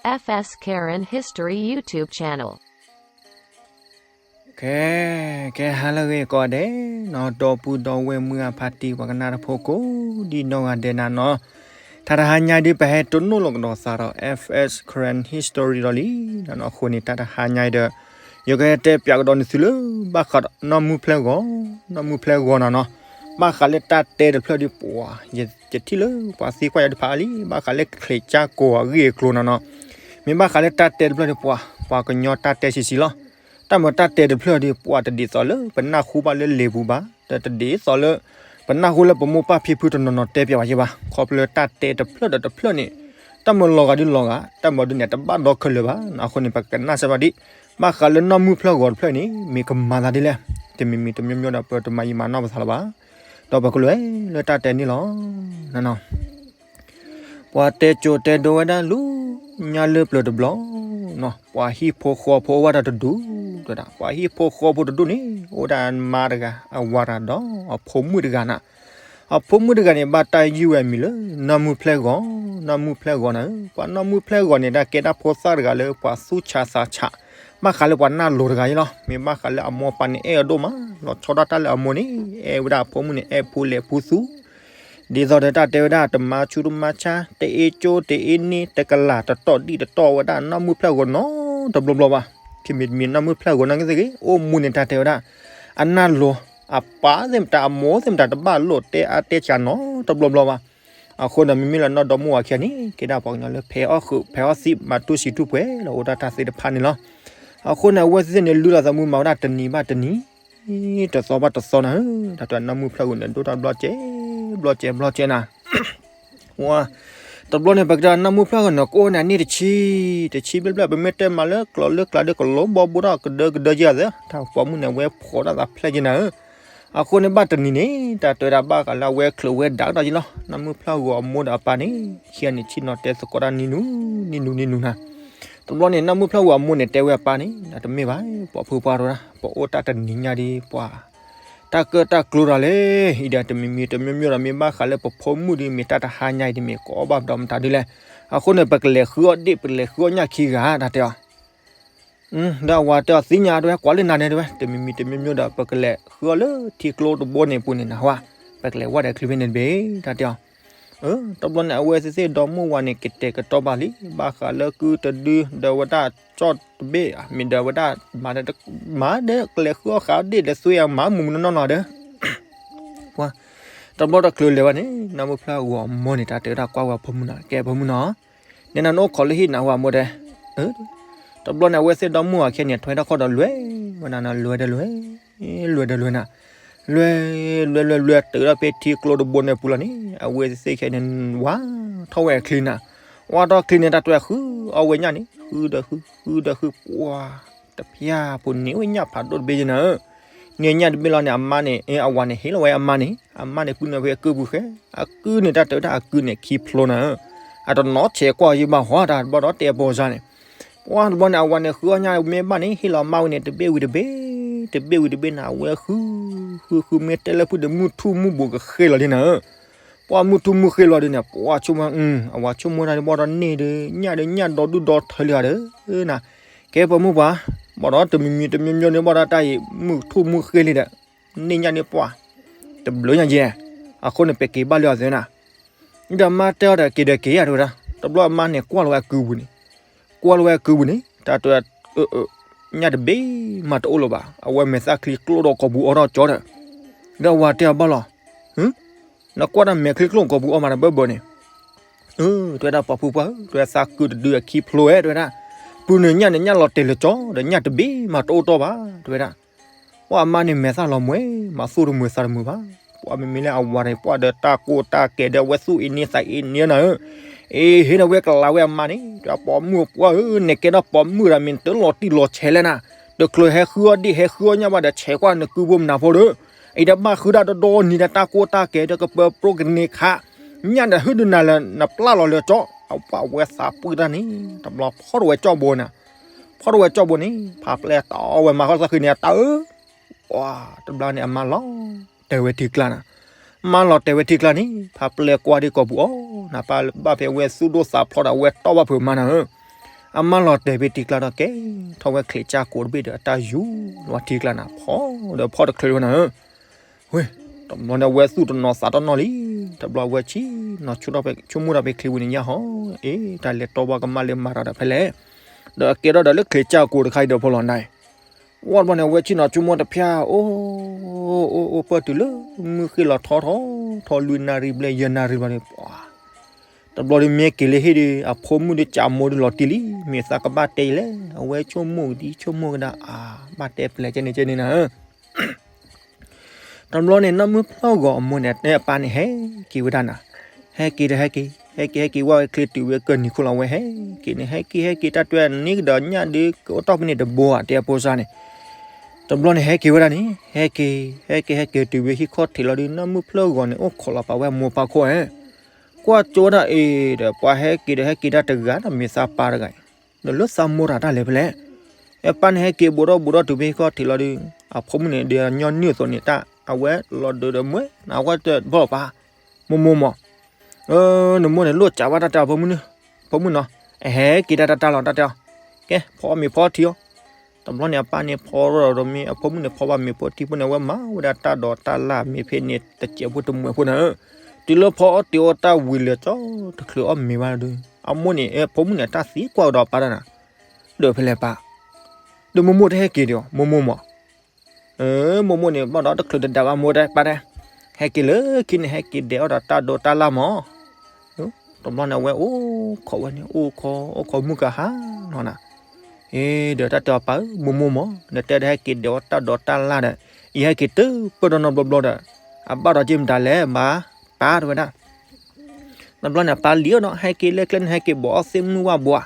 F S Karen History YouTube channel. ကဲ ကဲ ဟါလၢအဂ့ၤကိးဂၤဒဲးနီၤ ဒီပုၢ်ဒီဝဲၢ်မုၢ်အဖါတံၢ် ပှၤကနၣ်တၢ်ဖိကိးဒံနီၢ်ဂၤဒဲးနၤနီၤ, တၢ်တဟါညါဒ်ပဟဲတိၢ်နီၣ်လီၤကဒီးသးဒီး F S Karen History ဒီးလံနီၤ, အဃိန့ၣ် တၢ်တဟါညါအံၤဒီး ယကတဲပၠးကဒီးနသုလၢ ဘၣ်ဃးဒီးနီၢ်မုၢ်ဖျၢၣ်ဂီၤ, နီၢ်မုၢ်ဖျၢၣ်ဂီၤနၤနီၤ, ဘၣ်ဃးလၢတၢ်တဲတဖျၢၣ်ဒ်ပှၤ ယထံၣ်လၢပှၤသံကွၢ်ယၤတဖၣ်အါလံ, ဘၣ်ဃးလၢချံးကၠၢ်ကိးအဂ့ၢ်အကျိၤနၤနီၤ, မ့ၢ်ဘၣ်ဃးလၢတၢ်တဲတဖျၢၣ်ဒ်ပှၤ ပှၤကညီတၢ်တဲဆံးဆံးလီၤ. တၢ်မၤတၢ်တဲတဖျၢၣ်ဒ်ပှၤတဒ်သိးလၢပနၢ်ဟူဘၣ်လၢလံာ်ပူၤဘၣ်, ဒီးတဒ်သိးလၢ ပနၢ်ဟူလၢပမိၢ်ပၢ်ဖံဖုတနီၤနီၤတဲပၠးဘၣ်ယဲဘၣ်, ခီဖျိတၢ်တဲတဖျၢၣ်ဒီးတဖျၢၣ်န့ၣ် တၢ်မၤလီၤဂာ်ဒ်လီၤဂာ်, တၢ်မၤဒ်န့ၣ် တဘၣ်ဒီခဲလၢာ်ဘၣ်, အဃိန့ၣ် ပကနၣ်စၢၤဘၣ်ဒ် ဘၣ်ဃးလၢနီၢ်မုၢ်ဖျၢၣ်ဂီၤတဖျၢၣ်န့ၣ် မ့ၢ်ကမၤသးဒ်လဲၣ်, တမံၤမံၤတမံၤမံၤဒီး ပတမၤယံာ်မၤနီၢ်ပသးလၢၤဘၣ်, ဒီးပကလဲၤလၢတၢ်တဲန့ၣ်လီၤ. ပှၤတဲကိၤတဲဒိဝဲဒၣ်လူညါလၢပျၢၤတဘျီနီၤ, ပှၤဟံၣ်ဖိဃီဖိအိၣ်ဝဲဒၣ်တဒူၣ်, တဲဒၣ် ပှၤဟံၣ်ဖိဃီဖိတဒူၣ်န့ၣ် အိၣ်ဒၣ်အမါတဂၤ အဝၤတဂၤဒီးအဖိမုၣ်တဂၤနၤ, အဖိမုၣ်တဂၤန့ၣ် ဘၣ်တၢ်ယုၢ်ဝဲအမံၤလၢ နီၢ်မုၢ်ဖျၢၣ်ဂီၤ, နီၢ်မုၢ်ဖျၢၣ်ဂီၤနၤဧၢ, ပှၤနီၢ်မုၢ်ဖျၢၣ်ဂီၤန့ၣ် တၢ်ကဲဒၣ်ဖိသၣ်တဂၤလၢပှၤသူၣ်ဆးသးဆး, ဘၣ်ဃးလၢပှၤနၢ်လိၤတဂၤအံၤလီၤ, မ့ၢ်ဘၣ်ဃးလၢအမိၢ်ပၢ်န့ၣ် အဲၣ်အဒိၣ်မး, လီၤဆီဒၣ်တၢ်လၢအမိၢ်န့ၣ် အဲၣ်ဝဲဒၣ်အဖိမုၣ်န့ၣ် အဲၣ်ဖိလဲၣ်ဖိသူ ဒ်သိးဒီးတၢ်တဲဝဲဒၣ် တမၤဆူၣ်တမၤဆါ, တအ့ကၠိတအ့န့ၢ်, တကလၤတတီၢ်ဒံၣ်တတီၢ်ဝဲဒၣ် နီၢ်မုၢ်ဖျၢၣ်ဂီၤနီတဘျီဘျီဘၣ်, ခံမံၤတမံၤ နီၢ်မုၢ်ဖျၢၣ်ဂီၤနာ်က့သ့ၣ်ဂ့ၤ အိၣ်မူန့ၣ်တၢ်တဲဝဲဒၣ်, အနၢ်လိၤ, အပၢ်သ့ၣ်မတၤ အမိၢ်သ့ၣ်မတၤ တဘၣ်လိၣ်တဲအါတဲစှၤနီတဘျီဘျီဘၣ်. အဃိန့ၣ် မ့မ့ၢ်လၢနီၢ်ဒီမါဝၤခံဂၤန့ၣ် ကဲဒၣ်ပှၤကညီလၢဖဲးအီၣ်ဃုာ် ဖဲးအီၣ်သံး မၤတူၢ်ဆံးတူၢ်ပှဲၤလီၤ အိၣ်ဒၣ်တၢ်သ့ၣ်တဖၣ်န့ၣ်လီၤ. အဃိန့ၣ် အဝဲသ့ၣ်န့ၣ် လုၢ်လီၤသးမူမၤဝဲဒၣ်တနံၤဘၣ်တနံၤ တသီဘၣ်တသီနၤဧၢ, တၢ်တဲနီၢ်မုၢ်ဖျၢၣ်ဂီၤန့ၣ် ဒိၣ်တၢ်ဘျီကဲ, ဘျီကဲ ဘျီကဲနၤ, ဝါ, တဘျီန့ၣ် ပကတဲနီၢ်မုၢ်ဖျၢၣ်ဂီၤန့ၣ် ကအိၣ်န့ၣ်အနံၣ်တဆံ, တဆံဘျဲၣ်ဘျဲၣ် ပမ့ၢ်တဲမၤလၢကျိၤလၢကျါဒီး ကလိဘီဘိထီၣ်ကဒၢကဒၢယဲၢ်သၢ, တၢ်ပိာ်မုၣ်န့ၣ် အဝဲဖှီၣ်ဒၣ်သးဖျဲၣ်က့နၤဧၢ. အဃိန့ၣ် ဘၣ်တနံၤန့ၣ် တၢ်တဲဝဲဒၣ်ဘၣ်ဃးလၢအဝဲချုးဝဲဒၣ်ကဒီးယ့လီၤ, နီၢ်မုၢ်ဖျၢၣ်ဂီၤအမိၢ်ဒီးအပၢ်န့ၣ် ခံဂၤန့ၣ် ဆ့ၣ်နီၤတဲသကိးတၢ်နံၤနူၤ, နံၤနူၤ နံၤနူၤနၤ. တဘျီန့ၣ် နီၢ်မုၢ်ဖျၢၣ်ဂီၤအမိၢ်န့ၣ် တဲဝဲအပၢ်န့ၣ် တမ့ၢ်ဘၣ်, ပိာ်ဖုပှၢ်တဝဲဒၣ် ပအိၣ်တၢ်တနံၤညါဒ်ပှၤ တၢ်ကၢၣ်တၢ်ကျိၤတၢ်လဲၣ်, အံၤဒီးတမံၤမံၤတမံၤမံၤဒီး မ့ၢ်ဘၣ်ဃးလၢပဖိမုၣ်ဒ် မ့ၢ်တၢ်တဟါညါအံၤဒ် မ့ၢ်ကအီၣ်ဘၣ်ပဒီးမတၤဒ်လဲၣ်. အဃိန့ၣ် ပကလဲၤဃုအီၣ်ဒ့ၣ် ပကလဲၤဃုအီၣ်ညၣ်ခံဂၤ တၢ်တဲအီၤ ဒီးအဝၤတဲအီၤ သ့ၣ်ညါတဝဲ ကွၢ်လၢနၤန့ၣ်တဝဲ တမံၤမံၤတမံၤမံၤဒီး ပကလဲၤဃုအီၣ်လၢထံကျိတဘိန့ၣ်ပူၤန့ၣ်နဟါ, ပကလဲၤဝဲဒီးချုးဖဲန့ၣ်တဘ့ၣ် တၢ်တဲအီၤ. တဘျီန့ၣ် အဝဲသ့ၣ်သ့ၣ်ဒီမါဝၤန့ၣ် ကတဲာ်ကတီၤဘၣ်လံ, ဘၣ်ဃးလၢကုတဒု ဒီးဝဲဒၣ်ကၠီၣ်တဘ့ၣ် မ့ၢ်ဒီးဝဲဒၣ် မၤဒီးကလဲၤဃုအီၣ်ဃုအီၣ်ဒ့ၣ်ဒီးသွံၣ်အမၤမုာ်မုာ်နီၢ်နီၢ်နီၢ်ဒီး တဘျီတချုးလဲၤဘၣ်န့ၣ် နီၢ်မုၢ်ဖျၢၣ်ဂီၤအမိၢ်န့ၣ် တၢ်တဲဝဲဒၣ်ကွၢ်ဝဲအဖိမုၣ်နီၤ, ကဲဖိမုၣ်နီၤ, နဲနၤနအိၣ်ခိးလၢဟံၣ်နၤဝဲအမိၢ်တဲ. တဘျီန့ၣ် အဝဲသ့ၣ်ဒီမါဝၤခံဂၤန့ၣ် ထွဲထီၣ်ခီၣ်ဒီးလဲၤဝဲနၤနီၤ, လဲၤဒီးလဲၤ လဲၤဒီးလဲၤနၤ, လဲၤ လဲၤ လဲၤ လဲၤ တုၤဒီးဖဲထံကျိတဘိန့ၣ်ပူၤလီၤန့ၣ် အဝဲသ့ၣ်ခံဂၤန့ၣ် ဝါထီၣ်ဝဲအချံနၤ, ဝါထီၣ်ချံန့ၣ် တၢ်တဲဝဲဃုအီၣ်ဝဲညၣ်န့ၣ် ဃုဒီးဃု ဃုဒီးဃု ပှၤ တဖျၢၣ်ပူၤန့ၢ်ဝဲညၣ်ဖးဒိၣ်တဘ့ၣ်ယဲနၤဧၢ. န့ၢ်ညၣ်တဘ့ၣ်လီၤန့ၣ် အမါန့ၣ် အဝၤန့ၣ် ဟ့ၣ်လီၤဝဲအမါန့ၣ် အမါန့ၣ် ကုန့ၢ်ဖဲအကုပူၤဃဲ, အကုန့ၣ် တၢ်တဲဝဲဒၣ်အကုန့ၣ် ခံဖျိနၤဧၢ. အတနီၤဆဲးကွၢ်ယဘၣ်ဟီ တၢ်ဘၣ်ဒီးတဲအပိစါန့ၣ် ပှၤတဘျီန့ၣ် အဝၤန့ၣ် ဃုအီၣ်ညၣ်မ့ၢ်ဘၣ်န့ၣ် ဟ့ၣ်လီၤအမါဝဲန့ၣ် တဘ့ၣ်ဝံၤတဘ့ၣ် တဘ့ၣ်ဝံၤတဘ့ၣ်နၤ အဝဲဃု ဃု ဃု မ့ၢ်တဲလၢဖုၣ်ဒီး မုၢ်ထူၣ်မုၢ်ဘိးကဃ့ၢ်လီၤဒ်နၤဧၢ. ပှၤမုၢ်ထူၣ်မုၢ်ဃ့ၢ်လီၤဒ်န့ၣ် ပှၤဆိကမိၣ် အဝၤဆိကမိၣ်တၢ်ဒ်ဘၣ်ဒီးန့ၢ်ဒီး ညၣ်ဒီးညၣ်ဒီဒူၣ်ဒီထၢလံဧါဒီး နၤ ကဲပှၤမုၣ်ပှၢ် ဘၣ်ဒီးတမံၤမံၤတမံၤမံၤန့ၣ် ဘၣ်ဒီးတၢ်အံၤ မုၢ်ထူၣ်မုၢ်ဃ့ၢ်လံဒီး န့ၢ်ညၣ်န့ၢ်ပှၢ် တဘျုးညါယဲၢ် အဃိန့ၣ် ပက့ၤဘၣ်လၢအီၤသ့နၤ. ဒီးမါတဲအီၤဒီး က့ၤဒီးက့ၤယၤတဲဝဲဒၣ် တဘျီအမါန့ၣ် ကွၢ်လီၤဝဲအကုပူၤန့ၣ် ကွၢ်လီၤဝဲအကုပူၤန့ၣ် တၢ်တဲ ညၣ်တဘ့ၣ်မးတအိၣ်လၢၤဘၣ် အဝဲမဲာ်သၣ်ချံကျိဒီးကိာ်ပူၤအီထီၣ်ကၠီဒီး ဒီးအဝၤတဲအီၤဘၣ်လီၤ နကွၢ်တၢ်မဲာ်ချံကျိကိာ်ပူၤအီမးတဘၢဘၢန့ၣ် တဲဝဲဒၣ် ပှၤဖိပှၢ်ဧၢ တဲဝဲဒၣ် သးကုတဒုအခံဖျိဝဲ တဲဝဲဒၣ် ပုၢ်နုာ်ညၣ်န့ၣ် ညၣ်လီၤတဲာ်လၢကၠီ ဒီးညၣ်တဘ့ၣ်မးတအိၣ်တီၢ်ဘၣ် တဲဝဲဒၣ် ပှၤအမါန့ၣ်မဲာ်သၣ်လီၤမှဲ မၤသူၣ်တမုာ်သးတမုာ်ဘၣ် ပှၤမ့မ့ၢ်လၢအဝၤန့ၣ် ပှၤဒီးတၢ်ကိၢ်တၢ်ကဲၤဒီးအဝဲသူၣ်အ့န့သးအ့န့နၤဧၢ အ့ ဟ့ၣ်ဒီးဝဲကလၤဝဲအမါန့ၣ် တဲပိာ်မုၣ်ပှၢ်ဧၢ နကဲထီၣ်ပိာ်မုၣ်ဒီးမ့ၢ်တလီၤတံၢ်လီၤဆဲးလဲၣ်နၤ တချုးဟဲဃုအီၣ်ဒ့ၣ်ဟဲဃုအီၣ်ညၣ်ဘၣ်ဒီးဆဲးကွၢ်နကုဖိမနၤဖိဒီး အံၤဒီးဘၣ်ဃုဒၣ်ဒီဒီနံၤဒီးတၢ်ကိၢ်တၢ်ကဲၤဒီး ကပၢၤပြိကန့ၢ်ခး ညၣ်ဒီးဟုၣ်ဒုးနၤလၢနပျၢ်လီၤလၢကၠီ အဝဲသးပှၢ်တၢ်န့ၣ် တဘျီဖီၣ်ထီၣ်ဝဲကၠီဘိန့ၣ် ဖီၣ်ထီၣ်ဝဲကၠီဘိန့ၣ် ဖးပျဲၢ်တီဝဲမၤဃီသးဃံန့ၣ် အတၢ်ဧၢ တဘျီန့ၣ်အမါလီၤတဲာ်ဝဲထံကျါနၤ မါလီၤတဲာ်ဝဲထံကျါန့ၣ် ဖးပျဲၢ်ကွၢ်ဒံကိာ်ပူၤအီၤ နပၢ်ဘၣ်ဖဲဝဲသူၣ်ဒိၣ်သးဖျိးဒီးဝဲတီၢ်ဘၣ်ဖုးမါနၤဧၢ အမါလီၤတဲာ်ဖဲထံကျါဒီးကဲထီၣ်ဝဲချံးကၠၢ်ကိးတဘ့ၣ်ဒီးအတၢ်ယူၤလီၤထံကျါနၤ ဖီဒီးဖီတချုးဝဲနၤဧၢ, ဝ့ၢ်, တဘျီန့ၣ်အဝဲသူၣ်တနီၤသးတနီၤလံ, တဘျီအဝဲဆ့ၣ်နီၤဆိကမိၣ်ဒီးဖဲချံးဝံၤန့ၣ်ညါဟီ, အ့ တၢ်လဲၤတီဘၣ်ကမၣ်လၢမၤတၢ်ဒီးဖဲလဲၣ်, ဒီးအကဲထီၣ်ဒီးလၢချံးကၠၢ်ကိးတခါအံၤဒီးဖီလီၤနၤ ဝံၤတဘျီန့ၣ် အဝဲဆ့ၣ်နီၤဆိကမိၣ်တဖျၢၣ် အိၣ်, အိၣ်အိၣ်ပၢၢ်တုၤလၢမုၢ်ဃ့ၢ်လီၤထီထီထီလွံၢ်နၣ်ရံၣ်ဘျဲၣ်ယဲၢ်နၣ်ရံၣ်ဘျီန့ၣ် ပှၤ, တဘျီဒီးမ့ၢ်က့ၤလၢဟံၣ်ဒီး အဖိမုၣ်ဒီးကးမိၢ်ဒီးလီၤတံၢ်လံ, မ့ၢ်သးကဘၣ်တဲအံၤလဲၣ်, အဝဲဆိကမိၣ်ကဒံဆိကမိၣ်ကဒါ အါ, ဘၣ်တဲပျဲကဲန့ၣ်ကဲန့ၣ်နၤဧၢ တဘျီန့ၣ် နီၢ်မုၢ်ဖျၢၣ်ဂီၤအမိၢ်န့ၣ် အပၢ်န့ၣ်ဟဲက့ၤဝဲဒၣ်နၤ, ဟဲက့ၤဒီးဟဲက့ၤ, ဟဲက့ၤဟဲက့ၤဝဲချံးတုၤဝဲကၢၢ်နံၤခိၣ်လီၤဝဲဟဲက့ၤန့ၣ် ဟဲက့ၤဟဲက့ၤတၢ်တဲန့ၣ်ကဒီးညၣ်ဒုးကအိၣ်တီၢ်ဖဲန့ၣ်တဘိဧါ တဲအဖိစါန့ၣ်, တဘျီန့ၣ်ဟဲက့ၤဝဲဒၣ်န့ၣ် ဟဲက့ၤ, ဟဲက့ၤဟဲက့ၤတုၤဝဲဟံၣ်ခီၣ်ထံးလီၤဒုး နီၢ်မုၢ်ဖျၢၣ်ဂီၤန့ၣ် အိၣ်ခိးလီၤပာ်ဝဲအမိၢ်ပၢ်ခိၣ်ဧၢ, ကွၢ်ကၠိဝဲဒၣ်အံၤဒီး ပှၤဟဲက့ၤဒီးဟဲက့ၤတၢ်တဂၤဒီး မ့ၢ်သးပၢ်တဂၤအံၤ, ဒီးလၢသးမိၢ်တၢ်တၢ်လဲၤဖဲလဲၣ်, အပၢ်န့ၣ်ဟဲက့ၤဘူးဒီးဘူးဒီးတုၤဖဲဟံၣ်ခီၣ်ထံးလီၤဒုး အဖိမုၣ်န့ၣ်ဒီးညီနုၢ်အသိးန့ၣ်တၢ် အဝဲလီၤဒုးဒီးမွဲ အဝဲတဘီၣ်ပၢ်, မိၢ်မိၢ်မး နမိၢ်န့ၣ်လိၣ်စးဘၣ်တၢ်တဲအီၤ ဖိမုၣ်နီၤ, အဟဲက့ၤတၢ်တၢ်တၢ်လီၤတၢ်တဲအီၤ, ကဲ ဖီအီၣ်မ့ၤဖီထံအီၤ, တဘျီန့ၣ် အပၢ်န့ၣ်ဖီဒီးမ့ၤ အဖိမုၣ်န့ၣ်ဖီဘၣ်မ့ၤဖီထံဖိန့ၣ် အဝဲမၤဝဲဒၣ်တၢ်ဒိးတၢ်လၢ်မ့ၤဖဲန့ၣ် တစဲးဖိတမှဲးဖိနၤဧၢ, တုၤလၢဖီအီၣ်တ့ၤအီၣ်တၢ်ဝံၤလၢာ်ကၠီတချုးအီၣ်မ့ၤဘၣ်ဒီး အမိၢ်န့ၣ် အဖိမုၣ်န့ၣ်တၢ်သံကွၢ်ကဒီးအပၢ်ဒၣ်နၤ, ဒီးဖဲလဲၣ်ပၢ်, ဒီးမိၢ်မိၢ်တဟဲက့ၤဒံးအီၤ မိၢ်မိၢ်မး မိၢ်မိၢ်န့ၣ် ဘၣ်ဒီးတချုးတဒါဘၣ်မိၢ်တဲပၢ်တဲ, ဟဲက့ၤလၢခံန့ၣ် ဟဲက့ၤဒဲးအီၣ်ဒီးတၢ်ဒိးတၢ်လၢ်မး, တဘျီန့ၣ် အဝဲအိၣ်ခိးဝဲန့ၣ် အိၣ်ခိး အိၣ်ခိးမုၢ်ကဟါလီၤနၤ, အ့ ဒီးတၢ်တဲအီၤပၢ်ဧၢ မိၢ်မိၢ်မး နတဲဒီးဟဲက့ၤဒဲးအီၣ်တၢ်ဒိးတၢ်လၢ်ဒီး ယဟဲက့ၤတပၢၢ်ဒီးနီတဘျီဘျီဒီး အဘၣ်ဒီးက့ၤမတၤလဲၣ် မၤပၢ်တဲဝဲဒၣ် တဘျီန့ၣ် အပၢ်လံၤအီၤဒီး ဟဲက့ၤလၢကျဲန့ၣ် ဟဲက့ၤဘီးအီၣ်သ့ၣ်မုၢ်ဝၣ်ဘိဧါ,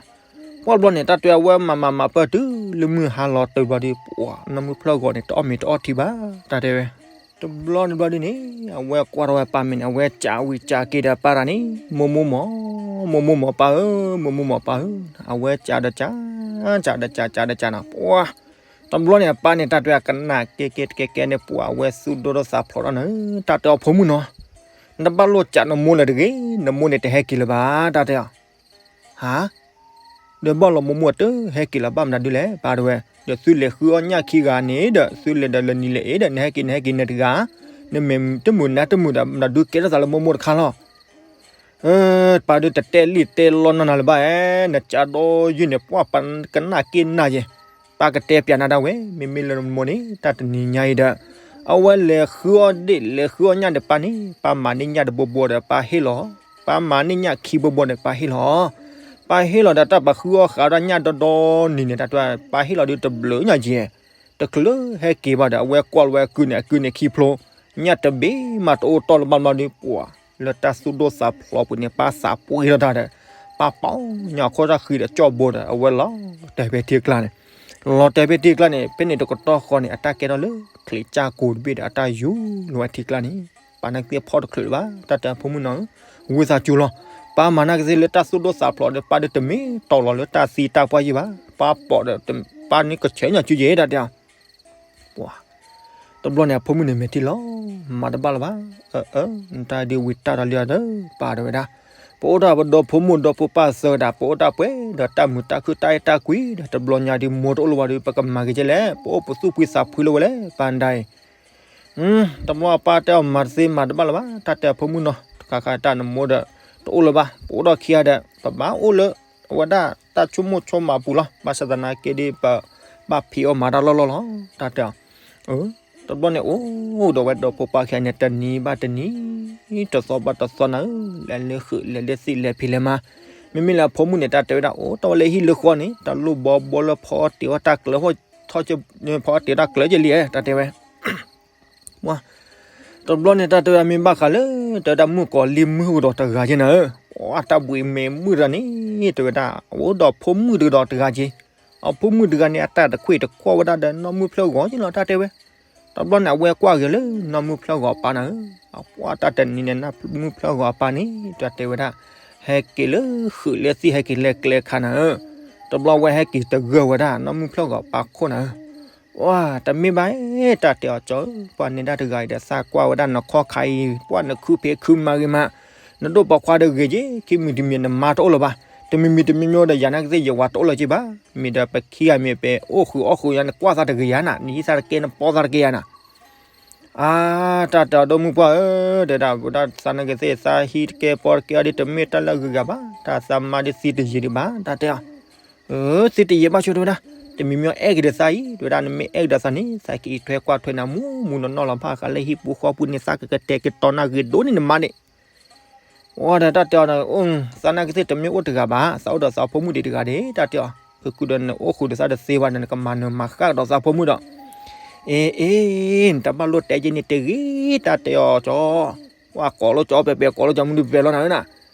ပှၢ်တဘျီန့ၣ် တၢ်တဲအဝဲမၤမၤမၤပၢၢ်တုၤလၢမုၢ်ဟါလီၤတုၤဘျီဒီး ပှၤနီၢ်မုၢ်ဖျၢၣ်ဂီၤန့ၣ် တအီၣ်မ့ၤတအီထံဘၣ် တၢ်တဲဝဲ, တဘျီန့ၣ်ဘျီဒုန့ၣ် အဝဲကွၢ်ထီၣ်ဝဲပၢ်မ့ၤန့ၣ် အဝဲစံးဝံၤစံးက့ၤဒီးပၢ်တၢ်န့ၣ် မိၢ်မိၢ်မး, မိၢ်မိၢ်မးပၢ်ဧၢ, မိၢ်မိၢ်မးပၢ်ဧၢ, အဝဲစံးဒီးစံး, စံးဒီးစံး စံးဒီးစံးနၤ ပှၤ တဘျီန့ၣ် အပၢ်န့ၣ် တၢ်တဲအကနၣ်ကဲကဲတကဲကဲန့ၣ် ပှၤအဝဲသူၣ်ဒိၣ်ထီၣ်သးဖျိးထီၣ်နၤ, တၢ်တဲအီၤဖိမုၣ်နီၤ, နတဘၣ်လိၣ်စံးနမိၢ်လၢၤတဂ့ၤ, နမိၢ်န့ၣ်တဟဲက့ၤလၢၤဘၣ် တၢ်တဲအီၤ, ဟါ, ဒီးဘၣ်လီၤမိၢ်မိၢ်တဟဲက့ၤလၢၤဘၣ်မနုၤဒုလဲၣ် ပၢ်တဲဝဲ, ဒီးသုလဲၤဃုအီၣ်ညၣ်ခံဂၤန့ၣ်ဒီး သုလဲၤဒီးလၢနံၤလၢအ့ဒီး နဟဲက့ၤ နဟဲက့ၤနတဂၤ, နမ့ၢ်တမုာ်နၤတမုာ်ဒီး မနုၤဒုကဲထီၣ်သးလၢမိၢ်မိၢ်တခါလီၤ ပၢ်ဒုးတတဲလံာ်တဲလီနၤလၢၤဘၣ်, နစံးဒီးယုၢ်န့ၣ် ပှၤပကနၣ်က့ၤနၤယဲ, ပၢ်ကတဲပျးနၤဒၣ်ဝဲ, မ့မ့ၢ်လၢနမိၢ်န့ၣ် တၢ်တနံၤညါအံၤဒီး အဝဲလဲၤဃုအီၣ်ဒ့ၣ် လဲၤဃုအီၣ်ညၣ်ဒီးပၢ်န့ၣ် ပၢ်မၤန့ၢ်ညၣ်တဘိဘိဒီးပၢ်ဟ့ၣ်လီၤ, ပၢ်မၤန့ၢ်ညၣ်ခံဘိဘိဒီးပၢ်ဟ့ၣ်လီၤ, ပၢ်ဟ့ၣ်လီၤဒီးတၢ်ပှၤဃုအီၣ်ဃာ်ဒီးညၣ်ဒီဒီနံၤန့ၣ် တၢ်တဲပၢ်ဟ့ၣ်လီၤဒုးတဘျုးညါယဲ တချုးလၢဟဲက့ၤဘၣ်ဒီး အဝဲကွၢ်လီၤဝဲအကုန့ၣ် အကုန့ၣ်ခံဖျိ, ညၣ်တဘ့ၣ်မးတအိၣ်တီၢ်လၢၤဘၣ်ဘျီဒုး ပှၤလၢတၢ်သူၣ်ဒိၣ်သးဖျိးပူၤန့ၣ် ပၢ်သးပှ့ၤထီၣ်တၢ်ဒီး ပၢ်ပီညါခီၣ်တၢ်ဃံဒီးကၠီၣ်ဘိဒီး အဝဲလီၤတဲာ်ဖဲထံကျါန့ၣ်, လီၤတဲာ်ဖဲထံကျါန့ၣ် ဖဲန့ၣ်တကတီၢ်ဃီန့ၣ် အတၢ်ကဲထီၣ်လၢ ချံးကၠၢ်ကိးတဘ့ၣ်ဒီး အတၢ်ယူၤလီၤဝဲထံကျါန့ၣ်, ပၢ်နာ်က့သ့ၣ်ဖီတချုးလၢၤဘၣ် တၢ်တဲအီၤဖိမုၣ်နီၤဧၢ, ဝံသးစူၤလီၤ, ပၢ်မၤနာ်က့သ့ၣ်လၢတၢ်သူၣ်ဒိၣ်သးဖျိးဒီး ပၢ်ဒုးတမ့ၢ်တီၢ်လီၤလၢတၢ်သံတၢ်ပှၢ်ယံၣ်ဘၣ်, ပၢ်ပိာ်ဒီး ပၢ်န့ၣ်ကဆဲးညါစုယဲ တၢ်တဲအီၤ ပှၤ, တဘျီန့ၣ် အဖိမုၣ်န့ၣ်မဲာ်ထံလီၤ, မၤတဘၣ်လၢၤဘၣ်, အၢ အၢ နတၢ်ဒုးဝံၤတၢ်ဒီးလံဒီး ပၢ်တဲဝဲဒၣ်, ပအိၣ်တၢ်ပဒီဖိမိၢ်ဒီဖိပၢ်သၢဂၤဒၣ် ပအိၣ်တၢ်ပှဲၤဒီးတၢ်မုာ်တၢ်ခုၣ်တၢ်အဲၣ်တၢ်ကွံဒီး တဘျီညါဒုးမိၢ်တအိၣ်လၢၤဘၣ်ဒီး ပကမၤက့ၤကဲလဲၣ်, ပအိၣ်ပသူၣ်ဖှံသးဖှံလၢၤဝဲလဲၣ် ပၢ်ဒၣ်အံၤ တဘျီအပၢ်တဲအီၤမၤတသ့မၤတဘၣ်လၢၤဘၣ်, တၢ်တဲအဖိမုၣ်နီၤ, တခါခါတၢ်နမိၢ်ဒီး တအိၣ်လၢၤဘၣ်, ပအိၣ်ဒီးခံဂၤဒီး ပဘၣ်အိၣ်လၢ အဝဲဒၣ်တၢ်ဆိကမိၣ်ဆိကမးအပူၤလီၤ, ဘၣ်ဆၣ်သနာ်က့ဒီး ပဘၣ်ဖံးအီၣ်မၤတၢ်လီၢ်လီၢ်လီၤ, တၢ်တဲအီၤ, တဘျီန့ၣ်အိၣ်ဒီးဝဲဒီဖိပၢ်ခံဂၤန့ၣ် တနံၤဘၣ်တနံၤ, တသီဘၣ်တသီနၤဧၢ, လဲၤလၢဃုာ်လဲၤလၢသံၣ်လဲၤဖံးလဲၤမၤ, မ့မ့ၢ်လၢအဖိမုၣ်န့ၣ် တၢ်တဲဝဲဒၣ် အိၣ်တ့ၢ်ဝဲလၢဟံၣ်လၢဃီန့ၣ် တၢ်လိၣ်ဘီဘီလၢဖီအီၣ်တ့ၢ်အီၣ်တၢ်ကျၢၤ ဖီအီၣ်တ့ၢ်အီၣ်တၢ်ကျၢၤကလံဧါ တၢ်တဲဝဲ တဘျီန့ၣ် တၢ်တဲဝဲဒၣ်မ့ၢ်ဘၣ်ဃးလၢ တဲဝဲဒၣ်မုၣ်ကီၤလံၢ်မုၣ်ကဒီးတဂၤက့နၤဧၢ, ပှၤတၢ်ဘှံးမဲာ်မုၣ်တဂၤန့ၣ် တဲဝဲဒၣ် အအိၣ်ဒီးဖိမုၣ်တဂၤဒီးတဂၤက့, အဖိမုၣ်တဂၤန့ၣ် အတၢ်တခွ့ၣ်တခွီၣ်ဝဲဒၣ်ဒီးနီၢ်မုၢ်ဖျၢၣ်ဂီၤက့လီၤ တၢ်တဲဝဲ, တဘျီန့ၣ် အဝဲကွၢ်က့ၤလၢနီၢ်မုၢ်ဖျၢၣ်ဂီၤအပၢ်နၤဧၢ, အပှၤတၢ်တနံၤန့ၣ် နီၢ်မုၢ်ဖျၢၣ်ဂီၤအပၢ်န့ၣ် တၢ်တဲဝဲဒၣ် ဟဲက့ၤလၢဃုာ်လၢသံၣ်ဟဲက့ၤလၢကျဲခါနၤဧၢ, တဘျီဝဲဟဲက့ၤတဂၢၢ်ဝဲဒၣ် နီၢ်မုၢ်ဖျၢၣ်ဂီၤအပၢ်ခိၣ်နၤဧၢ ပှၤ တမ့ၢ်ဘၣ်, တၢ်တဲအီၤကၠီဧၢ, ပှၤနဲဒၣ်တဂၤအံၤဒီး သးကွၢ်ဝဲဒၣ်နခီၣ်ခါအံၤ ပှၤနခုဖံးခုမၤဂ့ၤမး, နဒိၣ်ပိာ်ခွါဒီးဂ့ၤက့ၤ ခံမုၢ်တမံၤနမါတအိၣ်လၢၤဘၣ်, တ တမံၤမံၤတမံၤမံၤဒီး ယၤနာ်က့သ့ၣ် ယဝၤတအိၣ်လၢၤက့ဘၣ်. မ့ၢ်ဒီးပခံဂၤမ့ၢ်ပဲ အိၣ်ဃုာ်အီၣ်ဃုာ်ယၤန့ၣ် ကွၢ်သးတဂ့ၤယၤနၤ, နဟံးသးတကဲ နပီသးတကဲယၤနၤ. အါ, တၢ်တဲအီၤ ဒီမုၣ်ပှၢ်ဧၢ, တဲဒၣ်ဝဲဒၣ် သးနာ်က့သ့ၣ် သးဟံးတကဲပီတကဲအီၤဒီး တမ့ၢ်တၢ်လၢအဂ့ၤဂၤဘၣ်, တၢ်သးမါဒ်သံတယံာ်ဒံးဘၣ်, တၢ်တဲအီၤ. အၢ သံတယံာ်ဘၣ်ဆိ တဲဝဲဒၣ်, တမံၤမံၤအဲၣ်က့ၤဒီးသးအံၤ, တဲဝဲဒၣ် နမ့ၢ်အဲၣ်က့ၤဒီးသးန့ၣ် သးကအံးထွဲကွၢ်ထွဲနၤ မူးမူးနီၢ်နီၢ်လီၤ, ဘၣ်ဃးလၢဟံၣ်ပူၤဃီပူၤန့ၣ် သးကကတဲာ်ကတီၤနၤဂ့ၤဒိၣ်န့ၢ်နမါန့ၣ် ဝဲဒီးတၢ်တဲအီၤန့ၣ်, သးနာ်က့သ့ၣ်တမ့ၢ်အိၣ်တဂၤဘၣ်, သးအိၣ်ဒီးသးဖိမုၣ်ဒံးတဂၤဒၣ်, တၢ်တဲအီၤ, ဖုကုဒီးနအိၣ်ဃုာ်ဒီးသးတသ့ဘၣ်ဒီး နကမၤနၢၤမၤဃၣ်ကဒီးသးဖိမုၣ်ဒီး, အ့ အ့ နတဘၣ်လိၣ်တဲက့ၤန့ၣ်တဂ့ၤ, တၢ်တဲအီၤကၠီ, ပှၤကိးလိာ်ကၠီပဲပဲ ကိးလိာ်ကၠီမုၢ်ဒုးပဲလီၤနၤဧၢနၤ,